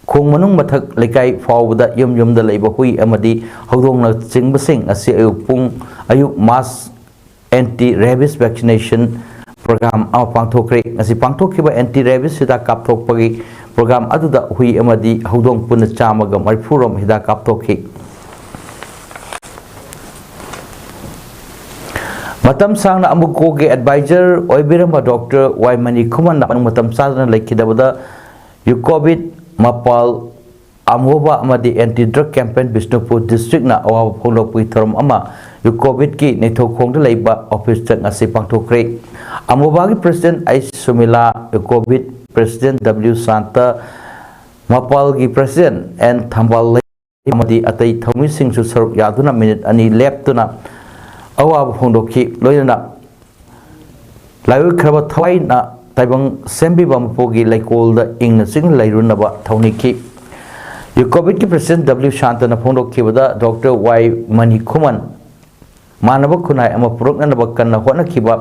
ꯈꯣꯡ ꯃꯅꯨꯡ ꯃꯊꯛ ꯂꯩꯀꯥꯏ ꯐꯥꯎꯕꯗ ꯌꯨꯝ ꯌꯨꯝꯗ ꯂꯩꯕ ꯍꯨꯏ ꯑꯃꯗꯤ ꯍꯧꯗꯣꯡꯅꯆꯤꯡꯕꯁꯤꯡ ꯑꯁꯤ ꯑꯌꯨꯛ ꯄꯨꯡ, ꯑꯌꯨꯛ mass anti rabies vaccination program ꯑꯃ ꯄꯥꯡꯊꯣꯛꯈ꯭ꯔꯦ꯫ ꯉꯁꯤ ꯄꯥꯡꯊꯣꯛꯈꯤꯕ anti rabies ꯍꯤꯗꯥꯛ ꯀꯥꯞꯊꯣꯛꯄꯒꯤ ꯄ꯭ꯔꯣꯒ꯭ꯔꯥꯝ ꯑꯗꯨꯗ ꯍꯨꯏ ꯑꯃꯗꯤ ꯍꯧꯗꯣꯡ ꯄꯨꯟꯅ ꯆꯥꯝꯃꯒ ꯃꯔꯤꯐꯨ ꯔꯣꯝ ꯍꯤꯗꯥꯛ ꯀꯥꯞꯊꯣꯛꯈꯤ꯫ ꯃꯇꯝ ꯁꯥꯡꯅ ꯑꯃꯨꯀꯣꯒꯤ ꯑꯦꯗꯚꯥꯏꯖꯔ ꯑꯣꯏꯕꯤꯔꯝꯕ ꯗꯣꯛꯇꯔ ꯋꯥꯏ ꯃꯅꯤ ꯈꯨꯃꯟꯅ ꯃꯇꯝ ꯆꯥꯗꯅ ꯂꯩꯈꯤꯗꯕꯗ ꯌꯨꯀꯣꯕꯤꯠ ꯃꯄꯥꯜ ꯑꯃꯣꯕꯥ ꯑꯃꯗꯤ ꯑꯦꯟꯇꯤ ꯗ꯭ꯔꯒ ꯀꯦꯝꯄꯦꯟ ꯕꯤꯁꯅꯨꯄꯨꯔ ꯗꯤꯁꯇ꯭ꯔꯤꯛꯅ ꯑꯋꯥꯕ ꯐꯣꯡꯗꯣꯛꯄꯒꯤ ꯊꯧꯔꯝ ꯑꯃ ꯌꯨꯀꯣꯕꯤꯠꯀꯤ ꯅꯤꯡꯊꯧꯈꯣꯡꯗ ꯂꯩꯕ ꯑꯣꯐꯤꯁꯇ ꯉꯁꯤ ꯄꯥꯡꯊꯣꯛꯈ꯭ꯔꯦ꯫ ꯑꯃꯣꯕꯥꯒꯤ ꯄ꯭ꯔꯁꯤꯗꯦꯟ ꯑꯩꯆ ꯁꯨꯃꯤꯂꯥ, ꯌꯨꯀꯣꯕꯤꯠ ꯄ꯭ꯔꯁꯤꯗꯦꯟ ꯗꯕ꯭ꯂꯤꯎ ꯁꯥꯟꯇ, ꯃꯄꯥꯜꯒꯤ ꯄ꯭ꯔꯁꯤꯗꯦꯟ ꯑꯦꯟ ꯊꯝꯕꯥꯜ ꯑꯃꯗꯤ ꯑꯇꯩ ꯊꯧꯃꯤꯁꯤꯡꯁꯨ ꯁꯔꯨꯛ ꯌꯥꯗꯨꯅ ꯃꯤꯅꯤꯠ ꯑꯅꯤ ꯂꯦꯞꯇꯨꯅ ꯑꯋꯥꯕ ꯐꯣꯡꯗꯣꯛꯈꯤ꯫ ꯂꯣꯏꯅꯅ ꯂꯥꯏꯑꯣꯏꯈ꯭ꯔꯕ ꯊꯋꯥꯏꯅ ꯇꯥꯏꯕꯪ ꯁꯦꯝꯕꯤꯕ ꯃꯄꯨꯒꯤ ꯂꯩꯀꯣꯜꯗ ꯏꯪꯅ ꯆꯤꯛꯅ ꯂꯩꯔꯨꯅꯕ ꯊꯧꯅꯤꯈꯤ꯫ ꯌꯨꯀꯣꯕꯤꯠꯀꯤ president W ꯁꯥꯟꯇꯅ ꯐꯣꯡꯗꯣꯛꯈꯤꯕꯗ doctor Y money ꯈꯨꯃꯟ ꯃꯥꯟꯅꯕ ꯈꯨꯟꯅꯥꯏ ꯑꯃ ꯄꯨꯔꯛꯅꯅꯕ ꯀꯟꯅ ꯍꯣꯠꯅꯈꯤꯕ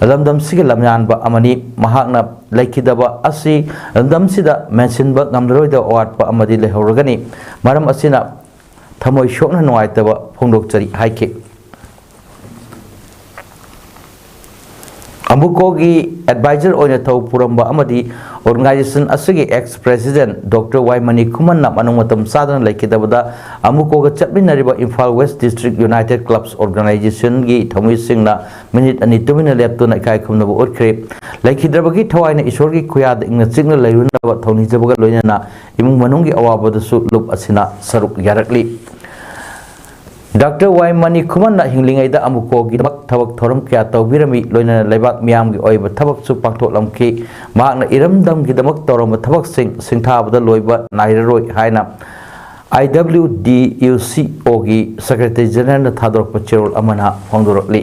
ꯂꯝꯗꯝꯁꯤꯒꯤ ꯂꯝꯌꯥꯟꯕ ꯑꯃꯅꯤ꯫ ꯃꯍꯥꯛꯅ ꯂꯩꯈꯤꯗꯕ ꯑꯁꯤ ꯂꯝꯗꯝꯁꯤꯗ ꯃꯦꯟꯁꯤꯟꯕ ꯉꯝꯂꯔꯣꯏꯗꯕ ꯑꯋꯥꯠꯄ ꯑꯃꯗꯤ ꯂꯩꯍꯧꯔꯒꯅꯤ꯫ ꯃꯔꯝ ꯑꯁꯤꯅ ꯊꯃꯣꯏ ꯁꯣꯛꯅ ꯅꯨꯡꯉꯥꯏꯇꯕ ꯐꯣꯡꯗꯣꯛꯆꯔꯤ ꯍꯥꯏꯈꯤ꯫ ꯑꯃꯨꯀꯣꯒꯤ ꯑꯦꯗꯚꯥꯏꯖꯔ ꯑꯣꯏꯅ ꯊꯧ ꯄꯨꯔꯝꯕ ꯑꯃꯗꯤ ꯑꯣꯔꯒꯅꯥꯏꯖꯦꯁꯟ ꯑꯁꯤꯒꯤ ex president doctor Y Mani ꯈꯨꯃꯟꯅ ꯃꯅꯨꯡ ꯃꯇꯝ ꯆꯥꯗꯅ ꯂꯩꯈꯤꯗꯕꯗ ꯑꯃꯨꯀꯣꯒ ꯆꯠꯃꯤꯟꯅꯔꯤꯕ Imphal west district united clubs ꯑꯣꯔꯒꯅꯥꯏꯖꯦꯁꯟꯒꯤ ꯊꯧꯃꯤꯁꯤꯡꯅ ꯃꯤꯅꯤꯠ ꯑꯅꯤ ꯇꯨꯃꯤꯟꯅ ꯂꯦꯞꯇꯨꯅ ꯏꯀꯥꯏ ꯈꯨꯝꯅꯕ ꯎꯠꯈ꯭ꯔꯦ꯫ ꯂꯩꯈꯤꯗ꯭ꯔꯕꯒꯤ ꯊꯋꯥꯏꯅ ꯏꯁꯣꯔꯒꯤ ꯈꯨꯌꯥꯗ ꯏꯪꯅ ꯆꯤꯛꯅ ꯂꯩꯔꯨꯅꯕ ꯊꯧꯅꯤꯖꯕꯒ ꯂꯣꯏꯅꯅ ꯏꯃꯨꯡ ꯃꯅꯨꯡꯒꯤ ꯑꯋꯥꯕꯗꯁꯨ ꯂꯨꯞ ꯑꯁꯤꯅ ꯁꯔꯨꯛ ꯌꯥꯔꯛꯂꯤ꯫ ꯗꯥꯛꯇꯔ ꯋꯥꯏ ꯃꯅꯤ ꯈꯨꯃꯟꯅ ꯍꯤꯡꯂꯤꯉꯩꯗ ꯑꯃꯨꯀꯣꯒꯤꯗꯃꯛ ꯊꯕꯛ ꯊꯧꯔꯝ ꯀꯌꯥ ꯇꯧꯕꯤꯔꯝꯃꯤ, ꯂꯣꯏꯅꯅ ꯂꯩꯕꯥꯛ ꯃꯤꯌꯥꯝꯒꯤ ꯑꯣꯏꯕ ꯊꯕꯛꯁꯨ ꯄꯥꯡꯊꯣꯛꯂꯝꯈꯤ꯫ ꯃꯍꯥꯛꯅ ꯏꯔꯝꯗꯝꯒꯤꯗꯃꯛ ꯇꯧꯔꯝꯕ ꯊꯕꯛꯁꯤꯡ ꯁꯤꯡꯊꯥꯕꯗ ꯂꯣꯏꯕ ꯅꯥꯏꯔꯔꯣꯏ ꯍꯥꯏꯅ ꯑꯥꯏ ꯗꯕ꯭ꯂꯤꯎ ꯗꯤ ꯌꯨ ꯁꯤ ꯑꯣꯒꯤ ꯁꯦꯀ꯭ꯔꯦꯇꯔꯤ ꯖꯦꯅꯔꯦꯜꯅ ꯊꯥꯗꯣꯔꯛꯄ ꯆꯦꯔꯣꯜ ꯑꯃꯅ ꯐꯣꯡꯗꯣꯔꯛꯂꯤ꯫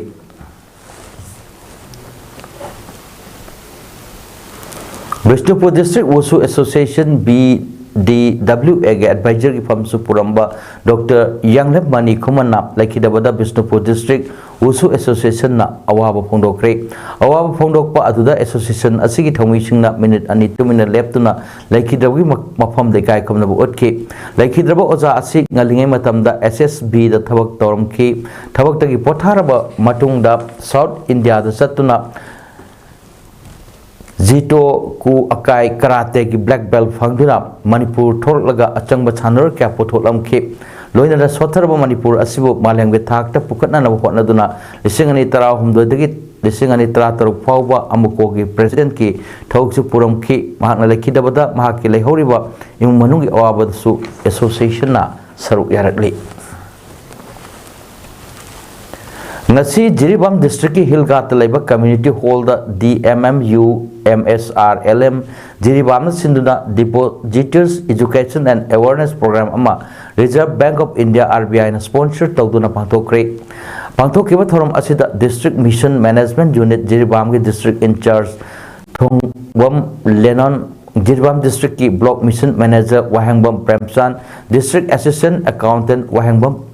Bishnupur district wushu association, B D W ꯑꯦꯒꯤ ꯑꯦꯗꯚꯥꯏꯖꯔꯒꯤ ꯐꯝꯁꯨ ꯄꯨꯔꯝꯕ ꯗꯣꯛꯇꯔ ꯌꯥꯡꯂꯦꯞ ꯃꯅꯤ ꯈꯨꯃꯟꯅ ꯂꯩꯈꯤꯗꯕꯗ ꯕꯤꯁꯅꯨꯄꯨꯔ ꯗꯤꯁꯇ꯭ꯔꯤꯛ ꯋꯨꯁꯨ ꯑꯦꯁꯣꯁꯤꯌꯦꯁꯟꯅ ꯑꯋꯥꯕ ꯐꯣꯡꯗꯣꯛꯈ꯭ꯔꯦ꯫ ꯑꯋꯥꯕ ꯐꯣꯡꯗꯣꯛꯄ ꯑꯗꯨꯗ ꯑꯦꯁꯣꯁꯤꯌꯦꯁꯟ ꯑꯁꯤꯒꯤ ꯊꯧꯃꯤꯁꯤꯡꯅ ꯃꯤꯅꯤꯠ ꯑꯅꯤ ꯇꯨꯃꯤꯟꯅ ꯂꯦꯞꯇꯨꯅ ꯂꯩꯈꯤꯗ꯭ꯔꯕꯒꯤ ꯃ-, ꯃꯐꯝꯗ ꯏꯀꯥꯏ ꯈꯨꯝꯅꯕ ꯎꯠꯈꯤ꯫ ꯂꯩꯈꯤꯗ꯭ꯔꯕ ꯑꯣꯖꯥ ꯑꯁꯤ ꯉꯜꯂꯤꯉꯩ ꯃꯇꯝꯗ ꯑꯦꯁ ꯑꯦꯁ ꯕꯤꯗ ꯊꯕꯛ ꯇꯧꯔꯝꯈꯤ꯫ ꯊꯕꯛꯇꯒꯤ ꯄꯣꯊꯥꯔꯕ ꯃꯇꯨꯡꯗ ꯁꯥꯎꯠ ꯏꯟꯗꯤꯌꯥꯗ ꯆꯠꯇꯨꯅ ꯖꯤꯇꯣ ꯀꯨ ꯑꯀꯥꯏ ꯀꯔꯥꯇꯦꯒꯤ ꯕ꯭ꯂꯦꯛ ꯕꯦꯜ ꯐꯪꯗꯨꯅ ꯃꯅꯤꯄꯨꯔ ꯊꯣꯛꯂꯛꯂꯒ ꯑꯆꯪꯕ ꯁꯥꯟꯅꯔꯣꯏ ꯀꯌꯥ ꯄꯨꯊꯣꯛꯂꯝꯈꯤ꯫ ꯂꯣꯏꯅꯅ ꯁꯣꯠꯊꯔꯕ ꯃꯅꯤꯄꯨꯔ ꯑꯁꯤꯕꯨ ꯃꯥꯂꯦꯝꯒꯤ ꯊꯥꯛꯇ ꯄꯨꯈꯠꯅꯅꯕ ꯍꯣꯠꯅꯗꯨꯅ ꯂꯤꯁꯤꯡ ꯑꯅꯤ ꯇꯔꯥꯍꯨꯝꯗꯣꯏꯗꯒꯤ ꯂꯤꯁꯤꯡ ꯑꯅꯤ ꯇꯔꯥꯇꯔꯨꯛ ꯐꯥꯎꯕ ꯑꯃꯨꯀꯣꯒꯤ ꯄ꯭ꯔꯦꯁꯤꯗꯦꯟꯠꯀꯤ ꯊꯕꯛꯁꯨ ꯄꯨꯔꯝꯈꯤ꯫ ꯃꯍꯥꯛꯅ ꯂꯩꯈꯤꯗꯕꯗ ꯃꯍꯥꯛꯀꯤ ꯂꯩꯍꯧꯔꯤꯕ ꯏꯃꯨꯡ ꯃꯅꯨꯡꯒꯤ ꯑꯋꯥꯕꯗꯁꯨ ꯑꯦꯁꯣꯁꯤꯌꯦꯁꯟꯅ ꯁꯔꯨꯛ ꯌꯥꯔꯛꯂꯤ꯫ ꯉꯁꯤ ꯖꯤꯔꯤꯕꯥꯝ ꯗꯤꯁꯇ꯭ꯔꯤꯛꯀꯤ ꯍꯤꯜ ꯒꯥꯠꯇ ꯂꯩꯕ ꯀꯝꯃ꯭ꯌꯨꯅꯤꯇꯤ ꯍꯣꯜꯗ D M M U M S R L M ꯖꯤꯔꯤꯕꯥꯝꯅ ꯁꯤꯟꯗꯨꯅ Depositors Education and Awareness Program ꯑꯃ Reserve Bank of India, R B I ꯅ sponsor ꯇꯧꯗꯨꯅ ꯄꯥꯡꯊꯣꯛꯈ꯭ꯔꯦ꯫ ꯄꯥꯡꯊꯣꯛꯈꯤꯕ ꯊꯧꯔꯝ ꯑꯁꯤꯗ District Mission Management Unit ꯖꯤꯔꯤꯕꯥꯝꯒꯤ district in charge ꯊꯣꯡꯕꯝ Lenon, Jiribam ꯗꯤꯁꯇ꯭ꯔꯤꯛꯀꯤ block mission manager Wahengbam Premchan, district assistant accountant Wahengbam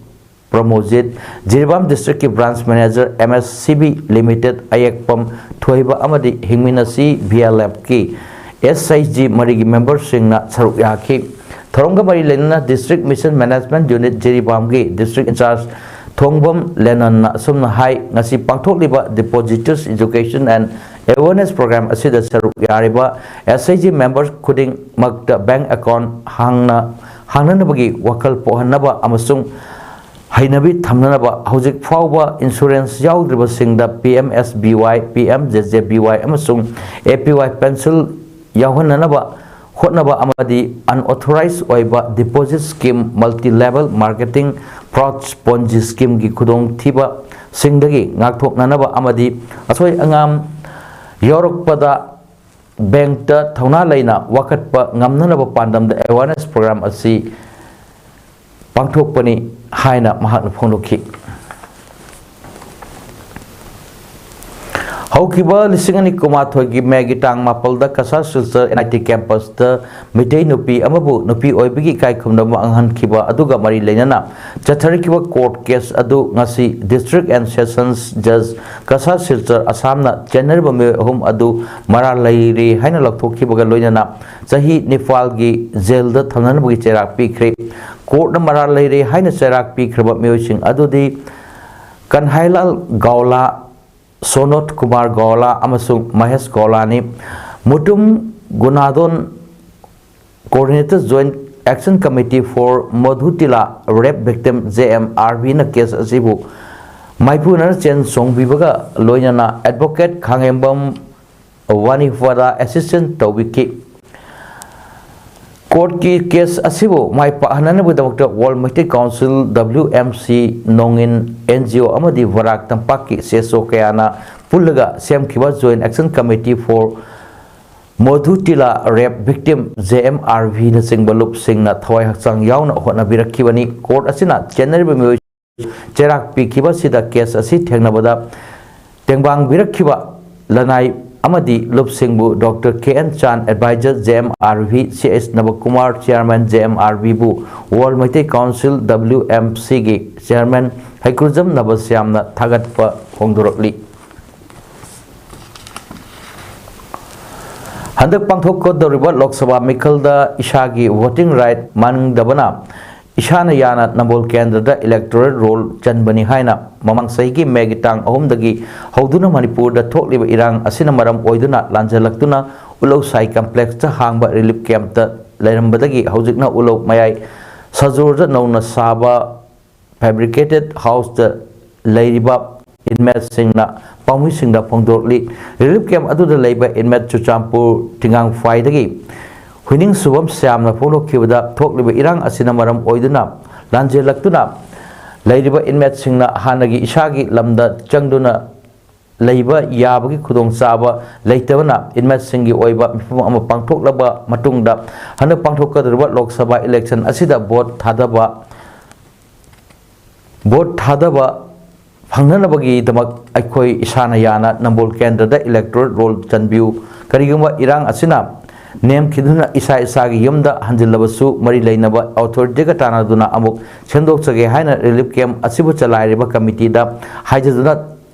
Pramojit, Jiribam ꯗꯤꯁꯇ꯭ꯔꯤꯛꯀꯤ branch manager M S C B limited ꯑꯌꯦꯛꯄꯝ ꯊꯣꯏꯕ ꯑꯃꯗꯤ ꯍꯤꯡꯃꯤꯟꯅꯁꯤ ꯚꯤ ꯑꯦꯜ ꯑꯦꯐꯀꯤ ꯑꯦꯁ ꯑꯩꯆ ꯖꯤ ꯃꯔꯤꯒꯤ ꯃꯦꯝꯕꯔꯁꯤꯡꯅ ꯁꯔꯨꯛ ꯌꯥꯈꯤ꯫ ꯊꯧꯔꯝꯒ ꯃꯔꯤ ꯂꯩꯅꯅ District Mission Management Unit ꯖꯤꯔꯤꯕꯥꯝꯒꯤ district in charge ꯊꯣꯡꯕꯝ ꯂꯦꯅꯟꯅ ꯑꯁꯨꯝꯅ ꯍꯥꯏ, ꯉꯁꯤ ꯄꯥꯡꯊꯣꯛꯂꯤꯕ Depositors Education and Awareness Program ꯑꯁꯤꯗ ꯁꯔꯨꯛ ꯌꯥꯔꯤꯕ ꯑꯦꯁ ꯑꯩꯆ ꯖꯤ ꯃꯦꯝꯕꯔ ꯈꯨꯗꯤꯡꯃꯛꯇ ꯕꯦꯡꯛ ꯑꯦꯀꯥꯎꯟꯠ ꯍꯥꯡꯅ, ꯍꯥꯡꯅꯅꯕꯒꯤ ꯋꯥꯈꯜ ꯄꯣꯛꯍꯟꯅꯕ ꯑꯃꯁꯨꯡ ꯍꯩꯅꯕꯤ ꯊꯝꯅꯅꯕ ꯍꯧꯖꯤꯛ ꯐꯥꯎꯕ ꯏꯟꯁꯨꯔꯦꯟꯁ ꯌꯥꯎꯗ꯭ꯔꯤꯕꯁꯤꯡꯗ P M S B Y, P M J J B Y ꯑꯃꯁꯨꯡ ꯑꯦ ꯄꯤ ꯋꯥꯏ ꯄꯦꯟꯁꯤꯜ ꯌꯥꯎꯍꯟꯅꯅꯕ ꯍꯣꯠꯅꯕ ꯑꯃꯗꯤ unauthorized ꯑꯣꯏꯕ deposit scheme, multi level marketing fraud, Ponzi scheme ꯒꯤ ꯈꯨꯗꯣꯡꯊꯤꯕꯁꯤꯡꯗꯒꯤ ꯉꯥꯛꯊꯣꯛꯅꯅꯕ ꯑꯃꯗꯤ ꯑꯁꯣꯏ ꯑꯉꯥꯝ ꯌꯥꯎꯔꯛꯄꯗ ꯕꯦꯡꯛꯇ ꯊꯧꯅꯥ ꯂꯩꯅ ꯋꯥꯀꯠꯄ ꯉꯝꯅꯅꯕ ꯄꯥꯟꯗꯝꯗ awareness program ꯑꯁꯤ ꯄꯥꯡꯊꯣꯛꯄꯅꯤ ꯍꯥꯏꯅ ꯃꯍꯥꯛꯅ ꯐꯣꯡꯗꯣꯛꯈꯤ꯫ ꯍꯧꯈꯤꯕ ꯂꯤꯁꯤꯡ ꯑꯅꯤ ꯀꯨꯟꯃꯥꯊꯣꯏꯒꯤ ꯃꯦꯒꯤ ꯇꯥꯡ ꯃꯥꯄꯜꯗ Cachar Silchar N I T ꯀꯦꯝꯄꯁꯇ ꯃꯤꯇꯩ ꯅꯨꯄꯤ ꯑꯃꯕꯨ ꯅꯨꯄꯤ ꯑꯣꯏꯕꯒꯤ ꯏꯀꯥꯏ ꯈꯨꯝꯅꯕ ꯃꯥꯡꯍꯟꯈꯤꯕ ꯑꯗꯨꯒ ꯃꯔꯤ ꯂꯩꯅꯅ ꯆꯠꯊꯔꯛꯈꯤꯕ ꯀꯣꯔꯠ ꯀꯦꯁ ꯑꯗꯨ ꯉꯁꯤ District and Sessions Judge Cachar Silchar ꯑꯁꯥꯝꯅ ꯆꯦꯟꯅꯔꯤꯕ ꯃꯤꯑꯣꯏ ꯑꯍꯨꯝ ꯑꯗꯨ ꯃꯔꯥꯜ ꯂꯩꯔꯦ ꯍꯥꯏꯅ ꯂꯧꯊꯣꯛꯈꯤꯕꯒ ꯂꯣꯏꯅꯅ ꯆꯍꯤ ꯅꯤꯄꯥꯜꯒꯤ ꯖꯦꯜꯗ ꯊꯝꯅꯅꯕꯒꯤ ꯆꯩꯔꯥꯛ ꯄꯤꯈ꯭ꯔꯦ꯫ ꯀꯣꯔꯠꯅ ꯃꯔꯥꯜ ꯂꯩꯔꯦ ꯍꯥꯏꯅ ꯆꯩꯔꯥꯛ ꯄꯤꯈ꯭ꯔꯕ ꯃꯤꯑꯣꯏꯁꯤꯡ ꯑꯗꯨꯗꯤ ꯀꯟꯍꯥꯏꯂꯥꯜ ꯒꯥꯎꯂꯥ, ꯁꯣꯅꯣꯠ ꯀꯨꯃꯥꯔ ꯒꯣꯋꯥꯂꯥ ꯑꯃꯁꯨꯡ ꯃꯍꯦꯁ ꯒꯣꯋꯥꯂꯥꯅꯤ꯫ Mutum Gunadon, Coordinator, Joint Action Committee for Modhutila rape victim, J M R ꯚꯤꯅ ꯀꯦꯁ ꯑꯁꯤꯕꯨ ꯃꯥꯏꯄꯨꯅꯅ ꯆꯦꯟ ꯆꯣꯡꯕꯤꯕꯒ ꯂꯣꯏꯅꯅ ꯑꯦꯗꯚꯣꯀꯦꯠ ꯈꯥꯡꯉꯦꯝꯕꯝ ꯋꯥꯅꯤꯐꯣꯔꯗ ꯑꯦꯁꯤꯁꯇꯦꯟ ꯇꯧꯕꯤꯈꯤ꯫ ꯀꯣꯔꯠꯀꯤ ꯀꯦꯁ ꯑꯁꯤꯕꯨ ꯃꯥꯏ ꯄꯥꯛꯍꯟꯅꯅꯕꯒꯤꯗꯃꯛꯇ world Meitei council, W M C, ꯅꯣꯡꯏꯟ ꯑꯦꯟ ꯖꯤ ꯑꯣ ꯑꯃꯗꯤ ꯕꯔꯥꯛ ꯇꯝꯄꯥꯛꯀꯤ ꯁꯤ ꯑꯦꯁ ꯑꯣ ꯀꯌꯥꯅ ꯄꯨꯜꯂꯒ ꯁꯦꯝꯈꯤꯕ Joint Action Committee for Modhutila rape victim, J M R ꯚꯤꯅꯆꯤꯡꯕ ꯂꯨꯞꯁꯤꯡꯅ ꯊꯋꯥꯏ ꯍꯛꯆꯥꯡ ꯌꯥꯎꯅ ꯍꯣꯠꯅꯕꯤꯔꯛꯈꯤꯕꯅꯤ꯫ ꯀꯣꯔꯠ ꯑꯁꯤꯅ ꯆꯦꯟꯅꯔꯤꯕ ꯃꯤꯑꯣꯏ ꯆꯩꯔꯥꯛ ꯄꯤꯈꯤꯕ ꯑꯁꯤꯗ ꯀꯦꯁ ꯑꯁꯤ ꯊꯦꯡꯅꯕꯗ ꯇꯦꯡꯕꯥꯡꯕꯤꯔꯛꯈꯤꯕ ꯂꯅꯥꯏ ꯑꯃꯗꯤ ꯂꯨꯞꯁꯤꯡꯕꯨ doctor K N Chan, adviser, J M R V, C S Nabakumar, chairman, J M R ꯚꯤꯕꯨ world Meitei council, W M ꯁꯤꯒꯤ ꯆꯤꯌꯥꯔꯃꯦꯟ ꯍꯩꯀ꯭ꯔꯨꯖꯝ ꯅꯕꯁ꯭ꯌꯥꯝꯅ ꯊꯥꯒꯠꯄ ꯐꯣꯡꯗꯣꯔꯛꯂꯤ꯫ ꯍꯟꯗꯛ ꯄꯥꯡꯊꯣꯛꯀꯗꯧꯔꯤꯕ ꯂꯣꯛ ꯁꯚꯥ ꯃꯤꯈꯜꯗ ꯏꯁꯥꯒꯤ ꯚꯣꯇꯤꯡ ꯔꯥꯏꯠ ꯃꯥꯡꯗꯕꯅ ꯏꯁꯥꯅ ꯌꯥꯅ ꯅꯝꯕꯣꯜ ꯀꯦꯟꯗ꯭ꯔꯗ ꯏꯂꯦꯛꯇꯣꯔꯦꯜ ꯔꯣꯜ ꯆꯟꯕꯅꯤ ꯍꯥꯏꯅ ꯃꯃꯥꯡ ꯆꯍꯤꯒꯤ ꯃꯦꯒꯤ ꯇꯥꯡ ꯑꯍꯨꯝꯗꯒꯤ ꯍꯧꯗꯨꯅ ꯃꯅꯤꯄꯨꯔꯗ ꯊꯣꯛꯂꯤꯕ ꯏꯔꯥꯡ ꯑꯁꯤꯅ ꯃꯔꯝ ꯑꯣꯏꯗꯨꯅ ꯂꯥꯟꯖꯜꯂꯛꯇꯨꯅ ꯎꯂꯧꯁꯥꯏ ꯀꯝꯄ꯭ꯂꯦꯛꯁꯇ ꯍꯥꯡꯕ ꯔꯤꯂꯤꯐ ꯀꯦꯝꯞꯇ ꯂꯩꯔꯝꯕꯗꯒꯤ ꯍꯧꯖꯤꯛꯅ ꯎꯂꯧ ꯃꯌꯥꯏ ꯁꯖꯣꯔꯗ ꯅꯧꯅ ꯁꯥꯕ ꯐꯦꯕ꯭ꯔꯤꯀꯦꯇꯦꯠ ꯍꯥꯎꯁꯇ ꯂꯩꯔꯤꯕ ꯏꯟꯃꯦꯠꯁꯤꯡꯅ ꯄꯥꯎꯃꯤꯁꯤꯡꯗ ꯐꯣꯡꯗꯣꯛꯂꯤ꯫ ꯔꯤꯂꯤꯐ ꯀꯦꯝꯞ ꯑꯗꯨꯗ ꯂꯩꯕ ꯏꯟꯃꯦꯠ ꯆꯨꯔꯆꯥꯟꯄꯨꯔ ꯇꯤꯡꯉꯥꯡꯐꯥꯏꯗꯒꯤ ꯍꯨꯏꯅꯤꯡ ꯁꯨꯕꯝ ꯁ꯭ꯌꯥꯝꯅ ꯐꯣꯡꯗꯣꯛꯈꯤꯕꯗ, ꯊꯣꯛꯂꯤꯕ ꯏꯔꯥꯡ ꯑꯁꯤꯅ ꯃꯔꯝ ꯑꯣꯏꯗꯨꯅ ꯂꯥꯟꯖꯦꯜꯂꯛꯇꯨꯅ ꯂꯩꯔꯤꯕ ꯏꯟꯃꯦꯠꯁꯤꯡꯅ ꯍꯥꯟꯅꯒꯤ ꯏꯁꯥꯒꯤ ꯂꯝꯗ ꯆꯪꯗꯨꯅ ꯂꯩꯕ ꯌꯥꯕꯒꯤ ꯈꯨꯗꯣꯡꯆꯥꯕ ꯂꯩꯇꯕꯅ ꯏꯟꯃꯦꯠꯁꯤꯡꯒꯤ ꯑꯣꯏꯕ ꯃꯤꯐꯝ ꯑꯃ ꯄꯥꯡꯊꯣꯛꯂꯕ ꯃꯇꯨꯡꯗ, ꯍꯟꯗꯛ ꯄꯥꯡꯊꯣꯛꯀꯗꯧꯔꯤꯕ ꯂꯣꯛ ꯁꯚꯥ ꯏꯂꯦꯛꯁꯟ ꯑꯁꯤꯗ ꯚꯣꯠ ꯊꯥꯗꯕ ꯚꯣꯠ ꯊꯥꯗꯕ ꯐꯪꯅꯅꯕꯒꯤꯗꯃꯛ ꯑꯩꯈꯣꯏ ꯏꯁꯥꯅ ꯌꯥꯅ ꯅꯝꯕꯣꯜ ꯀꯦꯟꯗ꯭ꯔꯗ ꯏꯂꯦꯛꯇꯣꯔꯦꯜ ꯔꯣꯜ ꯆꯟꯕꯤꯌꯨ꯫ ꯀꯔꯤꯒꯨꯝꯕ ꯏꯔꯥꯡ ꯑꯁꯤꯅ ꯅꯦꯝꯈꯤꯗꯨꯅ ꯏꯁꯥ ꯏꯁꯥꯒꯤ ꯌꯨꯝꯗ ꯍꯟꯖꯤꯜꯂꯕꯁꯨ, ꯃꯔꯤ ꯂꯩꯅꯕ ꯑꯣꯊꯣꯔꯤꯇꯤꯒ ꯇꯥꯟꯅꯗꯨꯅ ꯑꯃꯨꯛ ꯁꯦꯝꯗꯣꯛꯆꯒꯦ ꯍꯥꯏꯅ ꯔꯤꯂꯤꯐ ꯀꯦꯝꯞ ꯑꯁꯤꯕꯨ ꯆꯂꯥꯏꯔꯤꯕ ꯀꯃꯤꯇꯤꯗ ꯍꯥꯏꯖꯗꯨꯅ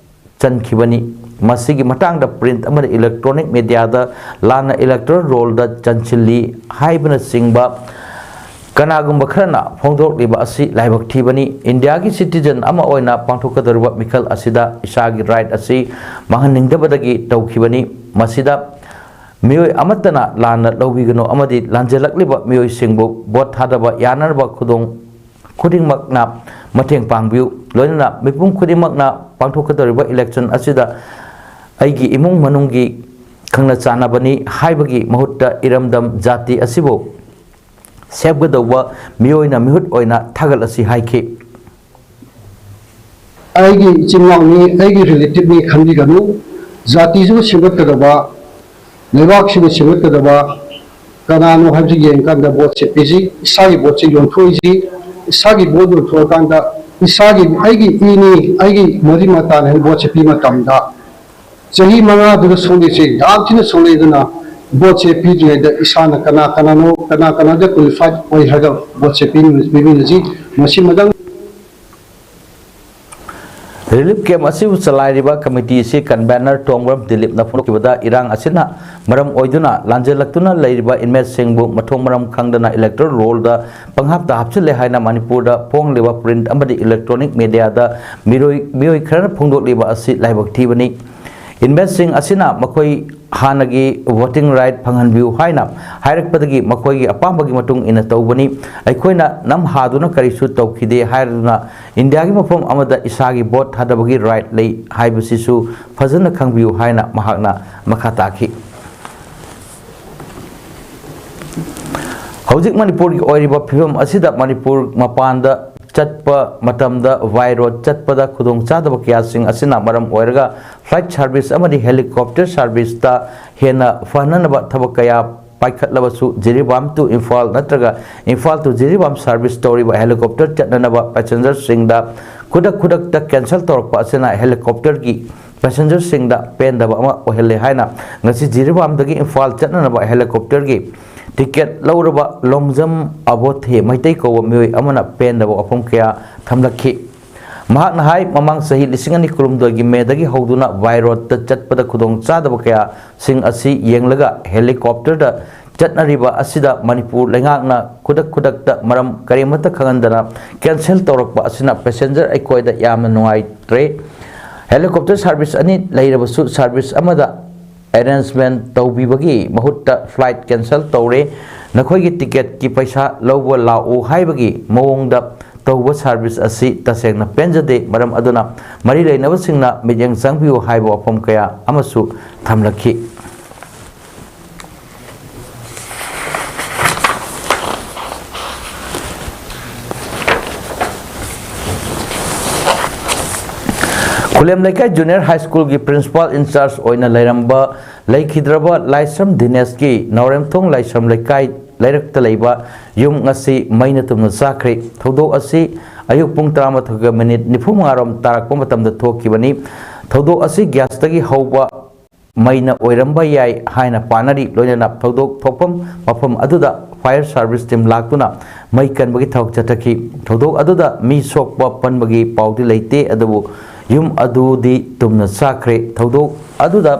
ꯆꯟꯈꯤꯕꯅꯤ꯫ ꯃꯁꯤꯒꯤ ꯃꯇꯥꯡꯗ ꯄ꯭ꯔꯤꯟꯠ ꯑꯃꯗꯤ ꯏꯂꯦꯛꯇ꯭ꯔꯣꯅꯤꯛ ꯃꯦꯗꯤꯌꯥꯗ ꯂꯥꯟꯅ ꯏꯂꯦꯛꯇꯣꯔꯦꯜ ꯔꯣꯜꯗ ꯆꯟꯁꯤꯜꯂꯤ ꯍꯥꯏꯕꯅꯆꯤꯡꯕ ꯀꯅꯥꯒꯨꯝꯕ ꯈꯔꯅ ꯐꯣꯡꯗꯣꯛꯂꯤꯕ ꯑꯁꯤ ꯂꯥꯏꯕꯛ ꯊꯤꯕꯅꯤ꯫ ꯏꯟꯗꯤꯌꯥꯒꯤ citizen ꯑꯃ ꯑꯣꯏꯅ ꯄꯥꯡꯊꯣꯛꯀꯗꯧꯔꯤꯕ ꯃꯤꯈꯜ ꯑꯁꯤꯗ ꯏꯁꯥꯒꯤ right ꯑꯁꯤ ꯃꯥꯡꯍꯟꯅꯤꯡꯗꯕꯗꯒꯤ ꯇꯧꯈꯤꯕꯅꯤ꯫ ꯃꯁꯤꯗ ꯃꯤꯑꯣꯏ ꯑꯃꯠꯇꯅ ꯂꯥꯟꯅ ꯂꯧꯕꯤꯒꯅꯨ ꯑꯃꯗꯤ ꯂꯥꯟꯖꯦꯜꯂꯛꯂꯤꯕ ꯃꯤꯑꯣꯏꯁꯤꯡꯕꯨ vote ꯊꯥꯗꯕ ꯌꯥꯅꯅꯕ ꯈꯨꯗꯣꯡ ꯈꯨꯗꯤꯡꯃꯛꯅ ꯃꯇꯦꯡ ꯄꯥꯡꯕꯤꯌꯨ꯫ ꯂꯣꯏꯅꯅ ꯃꯤꯄꯨꯝ ꯈꯨꯗꯤꯡꯃꯛꯅ ꯄꯥꯡꯊꯣꯛꯀꯗꯧꯔꯤꯕ election ꯑꯁꯤꯗ ꯑꯩꯒꯤ ꯏꯃꯨꯡ ꯃꯅꯨꯡꯒꯤ ꯈꯪꯅ ꯆꯥꯟꯅꯕꯅꯤ ꯍꯥꯏꯕꯒꯤ ꯃꯍꯨꯠꯇ ꯏꯔꯝꯗꯝ ꯖꯥꯇꯤ ꯑꯁꯤꯕꯨ ꯁꯦꯝꯒꯗꯧꯕ ꯃꯤꯑꯣꯏꯅ ꯃꯤꯍꯨꯠ ꯑꯣꯏꯅ ꯊꯥꯒꯠꯂꯁꯤ ꯍꯥꯏꯈꯤ꯫ ꯑꯩꯒꯤ ꯏꯆꯤꯟ ꯏꯅꯥꯎꯅꯤ, ꯑꯩꯒꯤ relativeꯅꯤ ꯈꯟꯕꯤꯒꯅꯨ꯫ ꯖꯥꯇꯤꯁꯤꯕꯨ ꯁꯦꯝꯒꯠꯀꯗꯕ, ꯂꯩꯕꯥꯛꯁꯤꯕꯨ ꯁꯦꯝꯒꯠꯀꯗꯕ ꯀꯅꯥꯅꯣ ꯍꯥꯏꯕꯁꯤ ꯌꯦꯡꯀꯥꯟꯗ voteꯁꯦ ꯄꯤꯁꯤ꯫ ꯏꯁꯥꯒꯤ voteꯁꯦ ꯌꯣꯟꯊꯣꯛꯏꯁꯤ꯫ ꯏꯁꯥꯒꯤ vote ꯌꯣꯟꯊꯣꯛꯑꯀꯥꯟꯗ ꯏꯁꯥꯒꯤ, ꯑꯩꯒꯤ ꯏꯅꯤ, ꯑꯩꯒꯤ ꯃꯔꯤ ꯃꯇꯥꯅꯤ ꯍꯥꯏꯅ voteꯁꯦ ꯄꯤꯕ ꯃꯇꯝꯗ ꯆꯍꯤ ꯃꯉꯥꯗꯨꯗ ꯁꯣꯛꯂꯤꯁꯦ ꯌꯥꯝ ꯊꯤꯅ ꯁꯣꯛꯂꯛꯏ꯫ ꯑꯗꯨꯅ voteꯁꯦ ꯄꯤꯗ꯭ꯔꯤꯉꯩꯗ ꯏꯁꯥꯅ ꯀꯅꯥ ꯀꯅꯥꯅꯣ, ꯀꯅꯥ ꯀꯅꯥꯗ qualified ꯑꯣꯏ ꯍꯥꯏꯗꯣ voteꯁꯦ ꯄꯤꯃꯤꯟꯅꯁꯤ꯫ ꯃꯁꯤꯃꯗꯪ꯫ Relief camp ꯑꯁꯤꯕꯨ ꯆꯂꯥꯏꯔꯤꯕ committee ꯑꯁꯤ convener ꯇꯣꯡꯕ꯭ꯔꯝ ꯗꯤꯂꯤꯞꯅ ꯐꯣꯡꯗꯣꯛꯈꯤꯕꯗ, ꯏꯔꯥꯡ ꯑꯁꯤꯅ ꯃꯔꯝ ꯑꯣꯏꯗꯨꯅ ꯂꯥꯟꯖꯦꯜꯂꯛꯇꯨꯅ ꯂꯩꯔꯤꯕ inmateꯁꯤꯡꯕꯨ ꯃꯊꯣꯡ ꯃꯔꯝ ꯈꯪꯗꯅ electoral rollꯗ ꯄꯪꯍꯥꯞꯇ ꯍꯥꯞꯆꯤꯜꯂꯦ ꯍꯥꯏꯅ ꯃꯅꯤꯄꯨꯔꯗ ꯐꯣꯡꯂꯤꯕ print ꯑꯃꯗꯤ electronic mediaꯗ ꯃꯤꯔꯣꯏ-, ꯃꯤꯑꯣꯏ ꯈꯔꯅ ꯐꯣꯡꯗꯣꯛꯂꯤꯕ ꯑꯁꯤ ꯂꯥꯏꯕꯛ ꯊꯤꯕꯅꯤ꯫ Inmateꯁꯤꯡ ꯑꯁꯤꯅ ꯃꯈꯣꯏ ꯍꯥꯟꯅꯒꯤ voting right ꯐꯪꯍꯟꯕꯤꯌꯨ ꯍꯥꯏꯅ ꯍꯥꯏꯔꯛꯄꯗꯒꯤ ꯃꯈꯣꯏꯒꯤ ꯑꯄꯥꯝꯕꯒꯤ ꯃꯇꯨꯡ ꯏꯟꯅ ꯇꯧꯕꯅꯤ꯫ ꯑꯩꯈꯣꯏꯅ ꯅꯝ ꯍꯥꯗꯨꯅ ꯀꯔꯤꯁꯨ ꯇꯧꯈꯤꯗꯦ ꯍꯥꯏꯔꯗꯨꯅ ꯏꯟꯗꯤꯌꯥꯒꯤ ꯃꯐꯝ ꯑꯃꯗ ꯏꯁꯥꯒꯤ vote ꯊꯥꯗꯕꯒꯤ right ꯂꯩ ꯍꯥꯏꯕꯁꯤꯁꯨ ꯐꯖꯅ ꯈꯪꯕꯤꯌꯨ ꯍꯥꯏꯅ ꯃꯍꯥꯛꯅ ꯃꯈꯥ ꯇꯥꯈꯤ꯫ ꯍꯧꯖꯤꯛ ꯃꯅꯤꯄꯨꯔꯒꯤ ꯑꯣꯏꯔꯤꯕ ꯐꯤꯕꯝ ꯑꯁꯤꯗ ꯃꯅꯤꯄꯨꯔ ꯃꯄꯥꯟꯗ ꯆꯠꯄ ꯃꯇꯝꯗ by road ꯆꯠꯄꯗ ꯈꯨꯗꯣꯡꯆꯥꯗꯕ ꯀꯌꯥꯁꯤꯡ ꯑꯁꯤꯅ ꯃꯔꯝ ꯑꯣꯏꯔꯒ flight service ꯑꯃꯗꯤ helicopter serviceꯇ ꯍꯦꯟꯅ ꯐꯍꯟꯅꯕ ꯊꯕꯛ ꯀꯌꯥ ꯄꯥꯏꯈꯠꯂꯕꯁꯨ, ꯖꯤꯔꯤꯕꯥꯝ to ꯏꯝꯐꯥꯜ ꯅꯠꯇ꯭ꯔꯒ ꯏꯝꯐꯥꯜ to ꯖꯤꯔꯤꯕꯥꯝ service ꯇꯧꯔꯤꯕ helicopter ꯆꯠꯅꯅꯕ passengerꯁꯤꯡꯗ ꯈꯨꯗꯛ ꯈꯨꯗꯛꯇ cancel ꯇꯧꯔꯛꯄ ꯑꯁꯤꯅ helicopterꯒꯤ passengerꯁꯤꯡꯗ ꯄꯦꯟꯗꯕ ꯑꯃ ꯑꯣꯏꯍꯜꯂꯦ ꯍꯥꯏꯅ ꯉꯁꯤ ꯖꯤꯔꯤꯕꯥꯝꯗꯒꯤ ꯏꯝꯐꯥꯜ ꯆꯠꯅꯅꯕ helicopterꯒꯤ ticket ꯂꯧꯔꯕ ꯂꯣꯡꯖꯝ ꯑꯕꯣꯊꯦ ꯃꯩꯇꯩ ꯀꯧꯕ ꯃꯤꯑꯣꯏ ꯑꯃꯅ ꯄꯦꯟꯗꯕ ꯋꯥꯐꯝ ꯀꯌꯥ ꯊꯝꯂꯛꯈꯤ꯫ ꯃꯍꯥꯛꯅ ꯍꯥꯏ, ꯃꯃꯥꯡ ꯆꯍꯤ ꯂꯤꯁꯤꯡ ꯑꯅꯤ ꯀꯨꯟꯍꯨꯝꯗꯣꯏꯒꯤ ꯃꯦꯗꯒꯤ ꯍꯧꯗꯨꯅ by roadꯇ ꯆꯠꯄꯗ ꯈꯨꯗꯣꯡꯆꯥꯗꯕ ꯀꯌꯥꯁꯤꯡ ꯑꯁꯤ ꯌꯦꯡꯂꯒ helicopterꯗ ꯆꯠꯅꯔꯤꯕ ꯑꯁꯤꯗ ꯃꯅꯤꯄꯨꯔ ꯂꯩꯉꯥꯛꯅ ꯈꯨꯗꯛ ꯈꯨꯗꯛꯇ ꯃꯔꯝ ꯀꯔꯤꯃꯠꯇ ꯈꯪꯍꯟꯗꯅ cancel ꯇꯧꯔꯛꯄ ꯑꯁꯤꯅ passenger ꯑꯩꯈꯣꯏꯗ ꯌꯥꯝꯅ ꯅꯨꯡꯉꯥꯏꯇ꯭ꯔꯦ꯫ Helicopter service ꯑꯅꯤ ꯂꯩꯔꯕꯁꯨ service ꯑꯃꯗ arrangement ꯇꯧꯕꯤꯕꯒꯤ ꯃꯍꯨꯠꯇ flight cancel ꯇꯧꯔꯦ꯫ ꯅꯈꯣꯏꯒꯤ ticketꯀꯤ ꯄꯩꯁꯥ ꯂꯧꯕ ꯂꯥꯛꯎ ꯍꯥꯏꯕꯒꯤ ꯃꯑꯣꯡꯗ ꯇꯧꯕ service ꯑꯁꯤ ꯇꯁꯦꯡꯅ ꯄꯦꯟꯖꯗꯦ꯫ ꯃꯔꯝ ꯑꯗꯨꯅ ꯃꯔꯤ ꯂꯩꯅꯕꯁꯤꯡꯅ ꯃꯤꯠꯌꯦꯡ ꯆꯪꯕꯤꯌꯨ ꯍꯥꯏꯕ ꯋꯥꯐꯝ ꯀꯌꯥ ꯑꯃꯁꯨ ꯊꯝꯂꯛꯈꯤ꯫ ꯈꯨꯂꯦꯝ ꯂꯩꯀꯥꯏ Junior High Schoolꯒꯤ principal in charge ꯑꯣꯏꯅ ꯂꯩꯔꯝꯕ ꯂꯩꯈꯤꯗ꯭ꯔꯕ ꯂꯥꯏꯁ꯭ꯔꯝ ꯗꯤꯅꯦꯁꯀꯤ ꯅꯥꯎꯔꯦꯝꯊꯣꯡ ꯂꯥꯏꯁ꯭ꯔꯝ ꯂꯩꯀꯥꯏ ꯂꯩꯔꯛꯇ ꯂꯩꯕ ꯌꯨꯝ ꯉꯁꯤ ꯃꯩꯅ ꯇꯨꯝꯅ ꯆꯥꯛꯈ꯭ꯔꯦ꯫ ꯊꯧꯗꯣꯛ ꯑꯁꯤ ꯑꯌꯨꯛ ꯄꯨꯡ ꯇꯔꯥꯃꯥꯊꯣꯏꯒ minute ꯅꯤꯐꯨ ꯃꯉꯥ ꯔꯣꯝ ꯇꯥꯔꯛꯄ ꯃꯇꯝꯗ ꯊꯣꯛꯈꯤꯕꯅꯤ꯫ ꯊꯧꯗꯣꯛ ꯑꯁꯤ gasꯇꯒꯤ ꯍꯧꯕ ꯃꯩꯅ ꯑꯣꯏꯔꯝꯕ ꯌꯥꯏ ꯍꯥꯏꯅ ꯄꯥꯅꯔꯤ꯫ ꯂꯣꯏꯅꯅ ꯊꯧꯗꯣꯛ ꯊꯣꯛꯐꯝ ꯃꯐꯝ ꯑꯗꯨꯗ fire service team ꯂꯥꯛꯇꯨꯅ ꯃꯩ ꯀꯟꯕꯒꯤ ꯊꯕꯛ ꯆꯠꯊꯈꯤ꯫ ꯊꯧꯗꯣꯛ ꯑꯗꯨꯗ ꯃꯤ ꯁꯣꯛꯄ ꯄꯟꯕꯒꯤ ꯄꯥꯎꯗꯤ ꯂꯩꯇꯦ, ꯑꯗꯨꯕꯨ ꯌꯨꯝ ꯑꯗꯨꯗꯤ ꯇꯨꯝꯅ ꯆꯥꯈ꯭ꯔꯦ꯫ ꯊꯧꯗꯣꯛ ꯑꯗꯨꯗ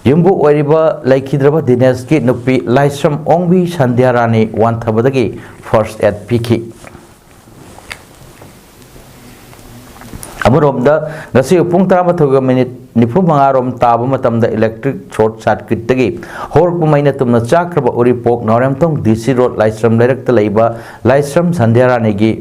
ꯌꯨꯝꯕꯨ ꯑꯣꯏꯔꯤꯕ ꯂꯩꯈꯤꯗ꯭ꯔꯕ ꯗꯤꯅꯦꯁꯀꯤ ꯅꯨꯄꯤ ꯂꯥꯏꯁ꯭ꯔꯝ ꯑꯣꯡꯕꯤ ꯁꯟꯙ꯭ꯌꯥ ꯔꯥꯅꯤ ꯋꯥꯟꯊꯕꯗꯒꯤ first aid ꯄꯤꯈꯤ꯫ ꯑꯃꯔꯣꯝꯗ, ꯉꯁꯤ ꯄꯨꯡ ꯇꯔꯥꯃꯥꯊꯣꯏꯒ minute ꯅꯤꯐꯨ ꯃꯉꯥ ꯔꯣꯝ ꯇꯥꯕ ꯃꯇꯝꯗ electric short circuitꯇꯒꯤ ꯍꯧꯔꯛꯄ ꯃꯩꯅ ꯇꯨꯝꯅ ꯆꯥꯛꯈ꯭ꯔꯕ ꯎꯔꯤꯄꯣꯛ ꯅꯥꯎꯔꯦꯝꯊꯣꯡ DC road ꯂꯥꯏꯁ꯭ꯔꯝ ꯂꯩꯔꯛꯇ ꯂꯩꯕ ꯂꯥꯏꯁ꯭ꯔꯝ ꯁꯟꯙ꯭ꯌꯥ ꯔꯥꯅꯤꯒꯤ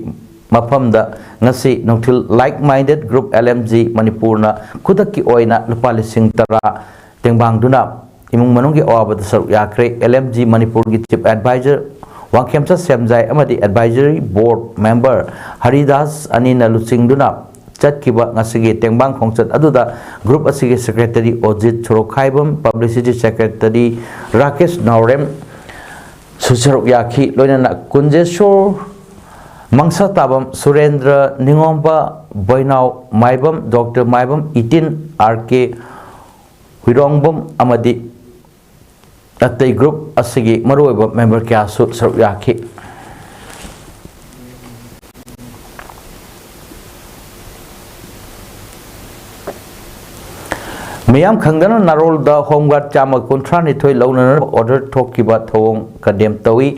ꯃꯐꯝꯗ ꯉꯁꯤ ꯅꯨꯡꯊꯤꯜ like minded group LMG ꯃꯅꯤꯄꯨꯔꯅ ꯈꯨꯗꯛꯀꯤ ꯑꯣꯏꯅ ꯂꯨꯄꯥ ꯂꯤꯁꯤꯡ ꯇꯔꯥ ꯇꯦꯡꯕꯥꯡꯗꯨꯅ ꯏꯃꯨꯡ ꯃꯅꯨꯡꯒꯤ ꯑꯋꯥꯕꯗ ꯁꯔꯨꯛ ꯌꯥꯈ꯭ꯔꯦ꯫ LMG ꯃꯅꯤꯄꯨꯔꯒꯤ chief advisor ꯋꯥꯡꯈꯦꯝꯆꯥ ꯁꯦꯝꯖꯥꯏ ꯑꯃꯗꯤ advisory board member ꯍꯔꯤꯗꯥꯁ ꯑꯅꯤꯅ ꯂꯨꯆꯤꯡꯗꯨꯅ ꯆꯠꯈꯤꯕ ꯉꯁꯤꯒꯤ ꯇꯦꯡꯕꯥꯡ ꯈꯣꯡꯆꯠ ꯑꯗꯨꯗ group ꯑꯁꯤꯒꯤ secretary ꯑꯣꯖꯤꯠ ꯁꯣꯔꯣꯛꯈꯥꯏꯕꯝ, publicity secretary ꯔꯥꯀꯦꯁ ꯅꯥꯎꯔꯦꯝ, ꯁꯨ ꯁꯔꯨꯛ ꯌꯥꯈꯤ꯫ ꯂꯣꯏꯅꯅ ꯀꯨꯟꯖꯦꯁꯣꯔ, ꯃꯪꯁꯥ ꯇꯥꯕꯝ, ꯁꯨꯔꯦꯟꯗ꯭ꯔ ꯅꯤꯉꯣꯝꯕ, ꯕꯣꯏꯅꯥꯎ ꯃꯥꯏꯕꯝ, ꯗꯣꯛꯇꯔ ꯃꯥꯏꯕꯝ ꯏꯇꯤꯟ, ꯑꯥꯔ ꯀꯦ ꯍꯨꯏꯔꯣꯡꯕꯝ ꯑꯃꯗꯤ ꯑꯇꯩ group ꯑꯁꯤꯒꯤ ꯃꯔꯨꯑꯣꯏꯕ member ꯀꯌꯥꯁꯨ ꯁꯔꯨꯛ ꯌꯥꯈꯤ꯫ ꯃꯤꯌꯥꯝ ꯈꯪꯗꯅ ꯅꯥꯔꯣꯜꯗ ꯍꯣꯝ ꯒꯥꯔꯗ ꯆꯥꯝꯃ ꯀꯨꯟꯊ꯭ꯔꯥ ꯅꯤꯊꯣꯏ ꯂꯧꯅꯅꯕ ꯑꯣꯔꯗꯔ ꯊꯣꯛꯈꯤꯕ ꯊꯧꯑꯣꯡ ꯀꯟꯗꯦꯝ ꯇꯧꯏ꯫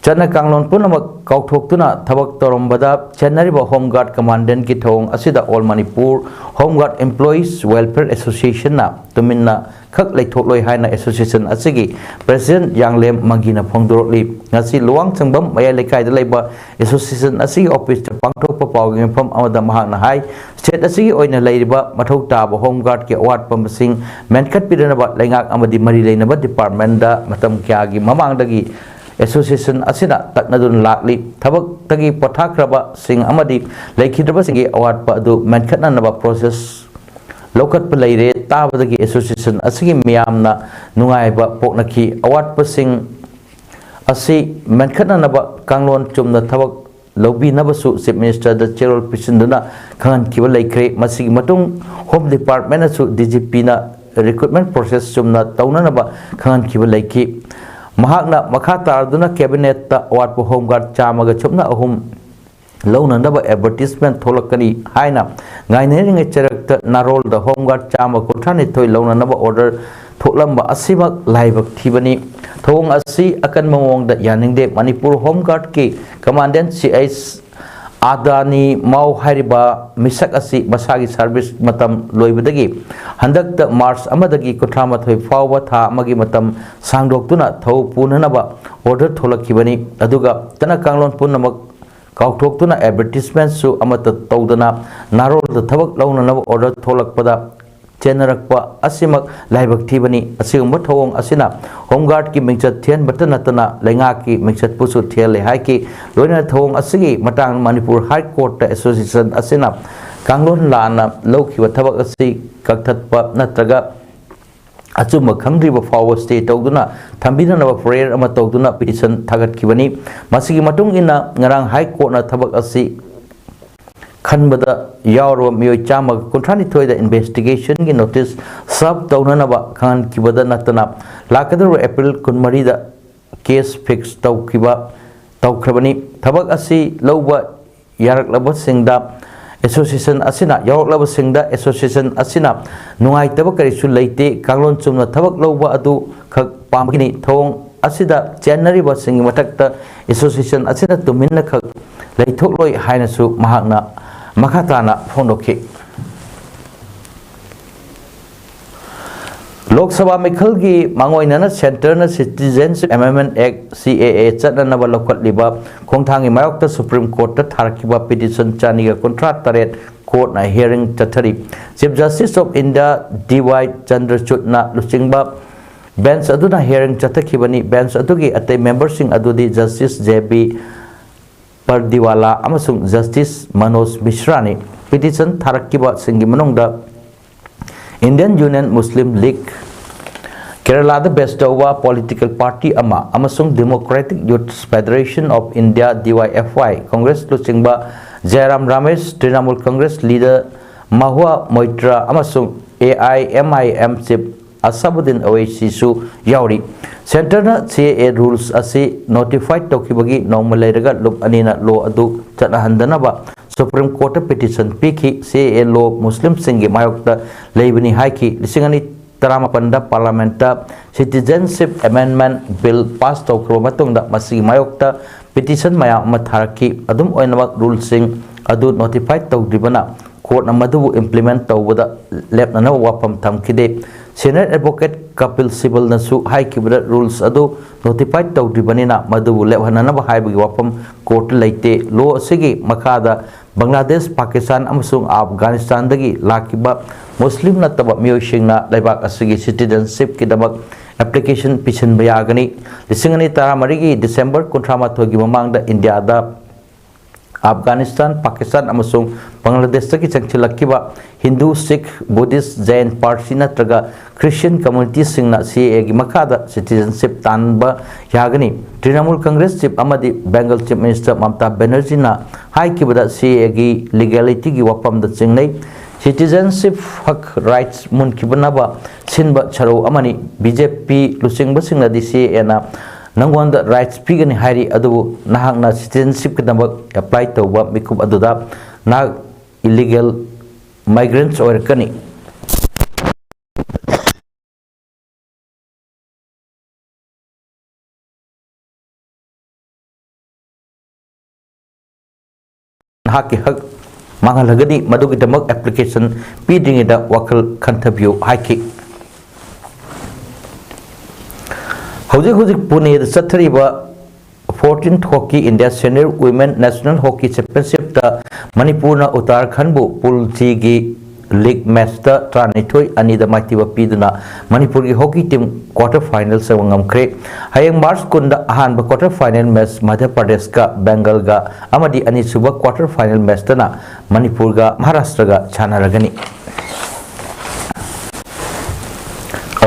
ꯆꯠꯅ ꯀꯥꯡꯂꯣꯟ ꯄꯨꯝꯅꯃꯛ ꯀꯥꯎꯊꯣꯛꯇꯨꯅ ꯊꯕꯛ ꯇꯧꯔꯝꯕꯗ ꯆꯦꯟꯅꯔꯤꯕ ꯍꯣꯝ ꯒꯥꯔꯗ ꯀꯃꯥꯟꯗꯦꯟꯒꯤ ꯊꯧꯑꯣꯡ ꯑꯁꯤꯗ All Manipur Home Guard Employees Welfare Associationꯅ ꯇꯨꯃꯤꯟꯅ ꯈꯛ ꯂꯩꯊꯣꯛꯂꯣꯏ ꯍꯥꯏꯅ ꯑꯦꯁꯣꯁꯤꯌꯦꯁꯟ ꯑꯁꯤꯒꯤ ꯄ꯭ꯔꯦꯁꯤꯗꯦꯟꯠ ꯌꯥꯡꯂꯦꯝ ꯃꯪꯒꯤꯅ ꯐꯣꯡꯗꯣꯔꯛꯂꯤ꯫ ꯉꯁꯤ ꯂꯨꯋꯥꯡꯁꯪꯕꯝ ꯃꯌꯥꯏ ꯂꯩꯀꯥꯏꯗ ꯂꯩꯕ ꯑꯦꯁꯣꯁꯤꯌꯦꯁꯟ ꯑꯁꯤꯒꯤ ꯑꯣꯐꯤꯁꯇ ꯄꯥꯡꯊꯣꯛꯄ ꯄꯥꯎꯒꯤ ꯃꯤꯐꯝ ꯑꯃꯗ ꯃꯍꯥꯛꯅ ꯍꯥꯏ, ꯁ꯭ꯇꯦꯠ ꯑꯁꯤꯒꯤ ꯑꯣꯏꯅ ꯂꯩꯔꯤꯕ ꯃꯊꯧ ꯇꯥꯕ ꯍꯣꯝ ꯒꯥꯔꯗꯀꯤ ꯑꯋꯥꯠꯄ ꯃꯁꯤꯡ ꯃꯦꯟꯈꯠꯄꯤꯗꯅꯕ ꯂꯩꯉꯥꯛ ꯑꯃꯗꯤ ꯃꯔꯤ ꯂꯩꯅꯕ ꯗꯤꯄꯥꯔꯠꯃꯦꯟꯗ ꯃꯇꯝ ꯀꯌꯥꯒꯤ ꯃꯃꯥꯡꯗꯒꯤ ꯑꯦꯁꯣꯁꯤꯌꯦꯁꯟ ꯑꯁꯤꯅ ꯇꯛꯅꯗꯨꯅ ꯂꯥꯛꯂꯤ꯫ ꯊꯕꯛꯇꯒꯤ ꯄꯣꯊꯥꯈ꯭ꯔꯕꯁꯤꯡ ꯑꯃꯗꯤ ꯂꯩꯈꯤꯗ꯭ꯔꯕꯁꯤꯡꯒꯤ ꯑꯋꯥꯠꯄ ꯑꯗꯨ ꯃꯦꯟꯈꯠꯅꯅꯕ ꯄ꯭ꯔꯣꯁꯦꯁ ꯂꯧꯈꯠꯄ ꯂꯩꯔꯦ꯫ ꯇꯥꯕꯗꯒꯤ ꯑꯦꯁꯣꯁꯤꯌꯦꯁꯟ ꯑꯁꯤꯒꯤ ꯃꯤꯌꯥꯝꯅ ꯅꯨꯡꯉꯥꯏꯕ ꯄꯣꯛꯅꯈꯤ꯫ ꯑꯋꯥꯠꯄꯁꯤꯡ ꯑꯁꯤ ꯃꯦꯟꯈꯠꯅꯅꯕ ꯀꯥꯡꯂꯣꯟ ꯆꯨꯝꯅ ꯊꯕꯛ ꯂꯧꯕꯤꯅꯕꯁꯨ ꯆꯤꯐ ꯃꯤꯅꯤꯁꯇꯔꯗ ꯆꯦꯔꯣꯜ ꯄꯤꯁꯤꯟꯗꯨꯅ ꯈꯪꯍꯟꯈꯤꯕ ꯂꯩꯈ꯭ꯔꯦ꯫ ꯃꯁꯤꯒꯤ ꯃꯇꯨꯡ ꯍꯣꯝ ꯗꯤꯄꯥꯔꯠꯃꯦꯟꯅꯁꯨ ꯗꯤꯖꯤꯄꯤꯅ ꯔꯤꯀ꯭ꯔꯨꯠꯃꯦꯟ ꯄ꯭ꯔꯣꯁꯦꯁ ꯆꯨꯝꯅ ꯇꯧꯅꯅꯕ ꯈꯪꯍꯟꯈꯤꯕ ꯂꯩꯈꯤ꯫ ꯃꯍꯥꯛꯅ ꯃꯈꯥ ꯇꯥꯔꯗꯨꯅ ꯀꯦꯕꯤꯅꯦꯠꯇ ꯑꯋꯥꯠꯄ ꯍꯣꯝ ꯒꯥꯔꯗ ꯆꯥꯝꯃꯒ ꯁꯨꯞꯅ ꯑꯍꯨꯝ ꯂꯧꯅꯅꯕ ꯑꯦꯗꯚꯔꯇꯤꯁꯃꯦꯟ ꯊꯣꯛꯂꯛꯀꯅꯤ ꯍꯥꯏꯅ ꯉꯥꯏꯅꯔꯤꯉꯩ ꯆꯔꯛꯇ ꯅꯥꯔꯣꯜꯗ ꯍꯣꯝ ꯒꯥꯔꯗ ꯆꯥꯝꯃ ꯀꯨꯟꯊ꯭ꯔꯥ ꯅꯤꯊꯣꯏ ꯂꯧꯅꯅꯕ ꯑꯣꯔꯗꯔ ꯊꯣꯛꯂꯝꯕ ꯑꯁꯤꯃꯛ ꯂꯥꯏꯕꯛ ꯊꯤꯕꯅꯤ꯫ ꯊꯧꯑꯣꯡ ꯑꯁꯤ ꯑꯀꯟꯕ ꯃꯑꯣꯡꯗ ꯌꯥꯅꯤꯡꯗꯦ꯫ ꯃꯅꯤꯄꯨꯔ ꯍꯣꯝ ꯒꯥꯔꯗꯀꯤ ꯀꯃꯥꯟꯗꯦꯟ ꯁꯤ ꯑꯩꯆ ꯑꯗꯥꯅꯤ ꯃꯥꯎ ꯍꯥꯏꯔꯤꯕ ꯃꯤꯁꯛ ꯑꯁꯤ ꯃꯁꯥꯒꯤ ꯁꯥꯔꯚꯤꯁ ꯃꯇꯝ ꯂꯣꯏꯕꯗꯒꯤ ꯍꯟꯗꯛꯇ ꯃꯥꯔꯆ ꯑꯃꯗꯒꯤ ꯀꯨꯟꯊ꯭ꯔꯥ ꯃꯥꯊꯣꯏ ꯐꯥꯎꯕ ꯊꯥ ꯑꯃꯒꯤ ꯃꯇꯝ ꯁꯥꯡꯗꯣꯛꯇꯨꯅ ꯊꯧ ꯄꯨꯅꯅꯕ ꯑꯣꯔꯗꯔ ꯊꯣꯛꯂꯛꯈꯤꯕꯅꯤ꯫ ꯑꯗꯨꯒ ꯆꯠꯅ ꯀꯥꯡꯂꯣꯟ ꯄꯨꯝꯅꯃꯛ ꯀꯥꯎꯊꯣꯛꯇꯨꯅ ꯑꯦꯗꯚꯔꯇꯤꯁꯃꯦꯟꯁꯨ ꯑꯃꯠꯇ ꯇꯧꯗꯅ ꯅꯥꯔꯣꯜꯗ ꯊꯕꯛ ꯂꯧꯅꯅꯕ ꯑꯣꯔꯗꯔ ꯊꯣꯛꯂꯛꯄꯗ ꯆꯦꯟꯅꯔꯛꯄ ꯑꯁꯤꯃꯛ ꯂꯥꯏꯕꯛ ꯊꯤꯕꯅꯤ꯫ ꯑꯁꯤꯒꯨꯝꯕ ꯊꯧꯑꯣꯡ ꯑꯁꯤꯅ ꯍꯣꯝ ꯒꯥꯔꯗꯀꯤ ꯃꯤꯡꯆꯠ ꯊꯤꯍꯟꯕꯇ ꯅꯠꯇꯅ ꯂꯩꯉꯥꯛꯀꯤ ꯃꯤꯡꯆꯠꯄꯨꯁꯨ ꯊꯤꯍꯜꯂꯦ ꯍꯥꯏꯈꯤ꯫ ꯂꯣꯏꯅꯅ ꯊꯧꯑꯣꯡ ꯑꯁꯤꯒꯤ ꯃꯇꯥꯡꯗ ꯃꯅꯤꯄꯨꯔ ꯍꯥꯏ ꯀꯣꯔꯠꯇ ꯑꯦꯁꯣꯁꯤꯌꯦꯁꯟ ꯑꯁꯤꯅ ꯀꯥꯡꯂꯣꯟ ꯂꯥꯟꯅ ꯂꯧꯈꯤꯕ ꯊꯕꯛ ꯑꯁꯤ ꯀꯛꯊꯠꯄ ꯅꯠꯇ꯭ꯔꯒ ꯑꯆꯨꯝꯕ ꯈꯪꯗ꯭ꯔꯤꯕ ꯐꯥꯎꯕ ꯁ꯭ꯇꯦ ꯇꯧꯗꯨꯅ ꯊꯝꯕꯤꯅꯅꯕ ꯄ꯭ꯔꯦꯌꯔ ꯑꯃ ꯇꯧꯗꯨꯅ ꯄꯤꯇꯤꯁꯟ ꯊꯥꯒꯠꯈꯤꯕꯅꯤ꯫ ꯃꯁꯤꯒꯤ ꯃꯇꯨꯡ ꯏꯟꯅ ꯉꯔꯥꯡ ꯍꯥꯏ ꯀꯣꯔꯠꯅ ꯊꯕꯛ ꯑꯁꯤ ꯈꯟꯕꯗ ꯌꯥꯎꯔꯕ ꯃꯤꯑꯣꯏ ꯆꯥꯝꯃꯒ ꯀꯨꯟꯊ꯭ꯔꯥ ꯅꯤꯊꯣꯏꯗ ꯏꯟꯚꯦꯁꯇꯤꯒꯦꯁꯟꯒꯤ ꯅꯣꯇꯤꯁ ꯁꯔꯚ ꯇꯧꯅꯅꯕ ꯈꯪꯍꯟꯈꯤꯕꯗ ꯅꯠꯇꯅ ꯂꯥꯛꯀꯗꯧꯔꯤꯕ ꯑꯦꯄ꯭ꯔꯤꯜ ꯀꯨꯟꯃꯔꯤꯗ ꯀꯦꯁ ꯐꯤꯛꯁ ꯇꯧꯈꯤꯕ ꯇꯧꯈ꯭ꯔꯕꯅꯤ꯫ ꯊꯕꯛ ꯑꯁꯤ ꯂꯧꯕ ꯌꯥꯔꯛꯂꯕꯁꯤꯡꯗ ꯑꯦꯁꯣꯁꯤꯌꯦꯁꯟ ꯑꯁꯤꯅ ꯌꯥꯎꯔꯛꯂꯕꯁꯤꯡꯗ ꯑꯦꯁꯣꯁꯤꯌꯦꯁꯟ ꯑꯁꯤꯅ ꯅꯨꯡꯉꯥꯏꯇꯕ ꯀꯔꯤꯁꯨ ꯂꯩꯇꯦ, ꯀꯥꯡꯂꯣꯟ ꯆꯨꯝꯅ ꯊꯕꯛ ꯂꯧꯕ ꯑꯗꯨ ꯈꯛ ꯄꯥꯝꯕꯒꯤꯅꯤ꯫ ꯊꯧꯑꯣꯡ ꯑꯁꯤꯗ ꯆꯦꯟꯅꯔꯤꯕꯁꯤꯡꯒꯤ ꯃꯊꯛꯇ ꯑꯦꯁꯣꯁꯤꯌꯦꯁꯟ ꯑꯁꯤꯅ ꯇꯨꯃꯤꯟꯅ ꯈꯛ ꯂꯩꯊꯣꯛꯂꯣꯏ ꯍꯥꯏꯅꯁꯨ ꯃꯍꯥꯛꯅ ꯃꯈꯥ ꯇꯥꯅ ꯐꯣꯡꯗꯣꯛꯈꯤ꯫ ꯂꯣꯛ ꯁꯚꯥ ꯃꯤꯈꯜꯒꯤ ꯃꯥꯡꯑꯣꯏꯅꯅ ꯁꯦꯟꯇꯔꯅ Citizenship Amendment Act, C A A, ꯆꯠꯅꯅꯕ ꯂꯧꯈꯠꯂꯤꯕ ꯈꯣꯡꯊꯥꯡꯒꯤ ꯃꯥꯌꯣꯛꯇ ꯁꯨꯄ꯭ꯔꯤꯝ ꯀꯣꯔꯠꯇ ꯊꯥꯔꯛꯈꯤꯕ ꯄꯤꯇꯤꯁꯟ ꯆꯅꯤꯒ ꯀꯨꯟꯊ꯭ꯔꯥ ꯇꯔꯦꯠ ꯀꯣꯔꯠꯅ ꯍꯤꯌꯔꯤꯡ ꯆꯠꯊꯔꯤ꯫ Chief Justice of India D Y Chandrachudꯅ ꯂꯨꯆꯤꯡꯕ ꯕꯦꯟꯆ ꯑꯗꯨꯅ ꯍꯤꯌꯔꯤꯡ ꯆꯠꯊꯈꯤꯕꯅꯤ꯫ ꯕꯦꯟꯆ ꯑꯗꯨꯒꯤ ꯑꯇꯩ ꯃꯦꯝꯕꯔꯁꯤꯡ ꯑꯗꯨꯗꯤ Justice J B ꯄꯔꯗꯤꯋꯥꯂꯥ ꯑꯃꯁꯨꯡ Justice Manoj Mishraꯅꯤ꯫ ꯄꯤꯇꯤꯁꯟ ꯊꯥꯔꯛꯈꯤꯕꯁꯤꯡꯒꯤ ꯃꯅꯨꯡꯗ Indian Union Muslim League, ꯀꯦꯔꯂꯥꯗ ꯕꯦꯁ ꯇꯧꯕ ꯄꯣꯂꯤꯇꯤꯀꯦꯜ ꯄꯥꯔꯇꯤ ꯑꯃ, ꯑꯃꯁꯨꯡ Democratic Youth Federation of India, D Y F Y, Congress ꯂꯨꯆꯤꯡꯕ ꯖꯌꯔꯥꯝ ꯔꯥꯃꯦꯁ, ꯇ꯭ꯔꯤꯅꯃꯨꯜ ꯀꯪꯒ꯭ꯔꯦꯁ ꯂꯤꯗꯔ ꯃꯍꯨꯋꯥ ꯃꯣꯏꯇ꯭ꯔꯥ ꯑꯃꯁꯨꯡ A I M I M chief Asaduddin ꯑꯣꯋꯩꯁꯤꯁꯨ ꯌꯥꯎꯔꯤ꯫ ꯁꯦꯟꯇꯔꯅ C A A ꯔꯨꯜꯁ ꯑꯁꯤ ꯅꯣꯇꯤꯐꯥꯏ ꯇꯧꯈꯤꯕꯒꯤ ꯅꯣꯡꯃ ꯂꯩꯔꯒ ꯂꯨꯞ ꯑꯅꯤꯅ ꯂꯣ ꯑꯗꯨ ꯆꯠꯅꯍꯟꯗꯅꯕ ꯁꯨꯄ꯭ꯔꯤꯝ ꯀꯣꯔꯠꯇ ꯄꯤꯇꯤꯁꯟ ꯄꯤꯈꯤ꯫ C A A ꯂꯣ ꯃꯨꯁꯂꯤꯝꯁꯤꯡꯒꯤ ꯃꯥꯌꯣꯛꯇ ꯂꯩꯕꯅꯤ ꯍꯥꯏꯈꯤ꯫ ꯂꯤꯁꯤꯡ ꯑꯅꯤ ꯇꯔꯥꯃꯥꯄꯟꯗ ꯄꯥꯔꯂꯥꯃꯦꯟꯠꯇ Citizenship Amendment Bill ꯄꯥꯁ ꯇꯧꯈ꯭ꯔꯕ ꯃꯇꯨꯡꯗ ꯃꯁꯤꯒꯤ ꯃꯥꯌꯣꯛꯇ ꯄꯤꯇꯤꯁꯟ ꯃꯌꯥꯝ ꯑꯃ ꯊꯥꯔꯛꯈꯤ꯫ ꯑꯗꯨꯝ ꯑꯣꯏꯅꯃꯛ, ꯔꯨꯜꯁꯤꯡ ꯑꯗꯨ ꯅꯣꯇꯤꯐꯥꯏ ꯇꯧꯗ꯭ꯔꯤꯕꯅ ꯀꯣꯔꯠꯅ ꯃꯗꯨꯕꯨ ꯏꯝꯄ꯭ꯂꯤꯃꯦꯟꯠ ꯇꯧꯕꯗ ꯂꯦꯞꯅꯅꯕ ꯋꯥꯐꯝ ꯊꯝꯈꯤꯗꯦ꯫ ꯁꯦꯅꯤꯌꯔ ꯑꯦꯗꯚꯣꯀꯦꯠ ꯀꯄꯤꯜ ꯁꯤꯕꯜꯅꯁꯨ ꯍꯥꯏꯈꯤꯕꯗ, ꯔꯨꯜꯁ ꯑꯗꯨ ꯅꯣꯇꯤꯐꯥꯏ ꯇꯧꯗ꯭ꯔꯤꯕꯅꯤꯅ ꯃꯗꯨꯕꯨ ꯂꯦꯞꯍꯟꯅꯅꯕ ꯍꯥꯏꯕꯒꯤ ꯋꯥꯐꯝ ꯀꯣꯔꯠꯇ ꯂꯩꯇꯦ꯫ ꯂꯣ ꯑꯁꯤꯒꯤ ꯃꯈꯥꯗ ꯕꯪꯒ꯭ꯂꯥꯗꯦꯁ, ꯄꯥꯀꯤꯁꯇꯥꯟ ꯑꯃꯁꯨꯡ ꯑꯐꯒꯥꯅꯤꯁꯇꯥꯟꯗꯒꯤ ꯂꯥꯛꯈꯤꯕ ꯃꯨꯁꯂꯤꯝ ꯅꯠꯇꯕ ꯃꯤꯑꯣꯏꯁꯤꯡꯅ ꯂꯩꯕꯥꯛ ꯑꯁꯤꯒꯤ ꯁꯤꯇꯤꯖꯟꯁꯤꯞꯀꯤꯗꯃꯛ ꯑꯦꯄ꯭ꯂꯤꯀꯦꯁꯟ ꯄꯤꯁꯤꯟꯕ ꯌꯥꯒꯅꯤ꯫ ꯂꯤꯁꯤꯡ ꯑꯅꯤ ꯇꯔꯥꯃꯔꯤꯒꯤ ꯗꯤꯁꯦꯝꯕꯔ ꯀꯨꯟꯊ꯭ꯔꯥ ꯃꯥꯊꯣꯏꯒꯤ ꯃꯃꯥꯡꯗ ꯏꯟꯗꯤꯌꯥꯗ ꯑꯐꯒꯥꯅꯤꯁꯇꯥꯟ, ꯄꯥꯀꯤꯁꯇꯥꯟ ꯑꯃꯁꯨꯡ ꯕꯪꯒ꯭ꯂꯥꯗꯦꯁꯇꯒꯤ ꯆꯪꯁꯤꯜꯂꯛꯈꯤꯕ ꯍꯤꯟꯗꯨ, ꯁꯤꯈ, ꯕꯨꯙꯤꯁ꯭ꯠ, ꯖꯩꯟ, ꯄꯥꯔꯁꯤ ꯅꯠꯇ꯭ꯔꯒ ꯈ꯭ꯔꯤꯁꯇꯤꯌꯟ ꯀꯝꯃ꯭ꯌꯨꯅꯤꯇꯤꯁꯤꯡꯅ C A Aꯒꯤ ꯃꯈꯥꯗ ꯁꯤꯇꯤꯖꯟꯁꯤꯞ ꯇꯥꯟꯕ ꯌꯥꯒꯅꯤ꯫ ꯇ꯭ꯔꯤꯅꯃꯨꯜ ꯀꯪꯒ꯭ꯔꯦꯁ ꯆꯤꯐ ꯑꯃꯗꯤ ꯕꯦꯡꯒꯜ ꯆꯤꯐ ꯃꯤꯅꯤꯁꯇꯔ ꯃꯃꯇꯥ ꯕꯦꯅꯔꯖꯤꯅ ꯍꯥꯏꯈꯤꯕꯗ, C A Aꯒꯤ ꯂꯤꯒꯦꯂꯤꯇꯤꯒꯤ ꯋꯥꯐꯝꯗ ꯆꯤꯡꯅꯩ꯫ ꯁꯤꯇꯤꯖꯟꯁꯤꯞ ꯍꯛ, ꯔꯥꯏꯠꯁ ꯃꯨꯟꯈꯤꯕꯅꯕ ꯁꯤꯟꯕ ꯁꯔꯧ ꯑꯃꯅꯤ꯫ B J P ꯂꯨꯆꯤꯡꯕꯁꯤꯡꯅꯗꯤ C A Aꯅ ꯅꯪꯉꯣꯟꯗ ꯔꯥꯏꯠꯁ ꯄꯤꯒꯅꯤ ꯍꯥꯏꯔꯤ, ꯑꯗꯨꯕꯨ ꯅꯍꯥꯛꯅ ꯁꯤꯇꯤꯖꯟꯁꯤꯞꯀꯤꯗꯃꯛ ꯑꯦꯄ꯭ꯂꯥꯏ ꯇꯧꯕ ꯃꯤꯀꯨꯞ ꯑꯗꯨꯗ ꯅꯍꯥꯛ illegal migrants ꯑꯣꯏꯔꯛꯀꯅꯤ꯫ ꯅꯍꯥꯛꯀꯤ ꯍꯛ ꯃꯥꯡꯍꯜꯂꯒꯗꯤ ꯃꯗꯨꯒꯤꯗꯃꯛ application ꯄꯤꯗ꯭ꯔꯤꯉꯩꯗ ꯋꯥꯈꯜ ꯈꯟꯊꯕꯤꯌꯨ ꯍꯥꯏꯈꯤ꯫ ꯍꯧꯖꯤꯛ ꯍꯧꯖꯤꯛ ꯄꯨꯅꯦꯗ ꯆꯠꯊꯔꯤꯕ fourteenth Hockey India Senior Women National Hockey Championshipꯇ ꯃꯅꯤꯄꯨꯔꯅ ꯎꯠꯇꯔꯥꯈꯟꯕꯨ Pool Gꯒꯤ league matchꯇ ꯇꯔꯥꯅꯤꯊꯣꯏ ꯑꯅꯤꯗ ꯃꯥꯏꯊꯤꯕ ꯄꯤꯗꯨꯅ ꯃꯅꯤꯄꯨꯔꯒꯤ hockey team quarter final ꯆꯪꯕ ꯉꯝꯈ꯭ꯔꯦ꯫ ꯍꯌꯦꯡ March ꯀꯨꯟꯗ ꯑꯍꯥꯟꯕ quarter final match ꯃꯙ꯭ꯌ ꯄ꯭ꯔꯗꯦꯁꯀ ꯕꯦꯡꯒꯜꯒ ꯑꯃꯗꯤ ꯑꯅꯤꯁꯨꯕ quarter final matchꯇꯅ ꯃꯅꯤꯄꯨꯔꯒ ꯃꯍꯥꯔꯥꯁꯇ꯭ꯔꯒ ꯁꯥꯟꯅꯔꯒꯅꯤ꯫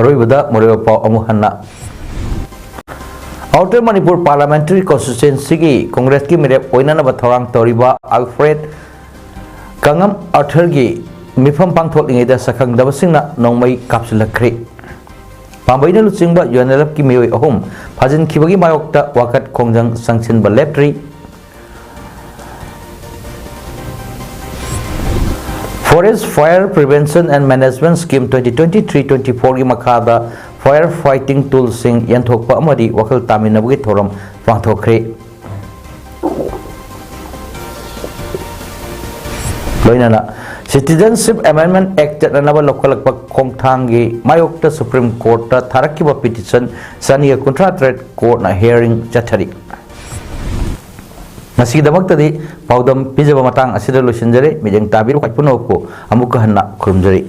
ꯑꯔꯣꯏꯕꯗ ꯃꯔꯨꯑꯣꯏꯕ ꯄꯥꯎ ꯑꯃꯨꯛ ꯍꯟꯅ꯫ Outer Manipur Parliamentary Constituencyꯒꯤ ꯀꯣꯡꯒ꯭ꯔꯦꯁꯀꯤ ꯃꯤꯔꯦꯞ ꯑꯣꯏꯅꯅꯕ ꯊꯧꯔꯥꯡ ꯇꯧꯔꯤꯕ ꯑꯜꯐ꯭ꯔꯦꯗ ꯀꯉꯝ ꯑꯥꯔꯊꯔꯒꯤ ꯃꯤꯐꯝ ꯄꯥꯡꯊꯣꯛꯂꯤꯉꯩꯗ ꯁꯛꯈꯪꯗꯕꯁꯤꯡꯅ ꯅꯣꯡꯃꯩ ꯀꯥꯞꯁꯤꯜꯂꯛꯈ꯭ꯔꯦ꯫ ꯄꯥꯝꯕꯩꯅ ꯂꯨꯆꯤꯡꯕ UNLFꯀꯤ ꯃꯤꯑꯣꯏ ꯑꯍꯨꯝ ꯐꯥꯖꯤꯟꯈꯤꯕꯒꯤ ꯃꯥꯌꯣꯛꯇ ꯋꯥꯀꯠ ꯈꯣꯡꯖꯪ ꯆꯪꯁꯤꯟꯕ ꯂꯦꯞꯇ꯭ꯔꯤ꯫ Forest Fire Prevention and Management Scheme twenty twenty-three twenty-fourꯒꯤ ꯃꯈꯥꯗ fire fighting toolꯁꯤꯡ ꯌꯦꯟꯊꯣꯛꯄ ꯑꯃꯗꯤ ꯋꯥꯈꯜ ꯇꯥꯃꯤꯟꯅꯕꯒꯤ ꯊꯧꯔꯝ ꯄꯥꯡꯊꯣꯛꯈ꯭ꯔꯦ꯫ ꯂꯣꯏꯅꯅ Citizenship Amendment Act ꯆꯠꯅꯅꯕ ꯂꯧꯈꯠꯂꯛꯄ ꯈꯣꯡꯊꯥꯡꯒꯤ ꯃꯥꯌꯣꯛꯇ Supreme Courtꯇ ꯊꯥꯔꯛꯈꯤꯕ petition ꯆꯅꯤꯒ ꯀꯨꯟꯊ꯭ꯔꯥ ꯇꯔꯦꯠ courtꯅ hearing ꯆꯠꯊꯔꯤ꯫ ꯉꯁꯤꯒꯤꯗꯃꯛꯇꯗꯤ ꯄꯥꯎꯗꯝ ꯄꯤꯖꯕ ꯃꯇꯥꯡ ꯑꯁꯤꯗ ꯂꯣꯏꯁꯤꯟꯖꯔꯦ꯫ ꯃꯤꯠꯌꯦꯡ ꯇꯥꯕꯤꯔꯤꯕ ꯄꯨꯝꯅꯃꯛꯄꯨ ꯑꯃꯨꯛꯀ ꯍꯟꯅ ꯈꯨꯔꯨꯝꯖꯔꯤ꯫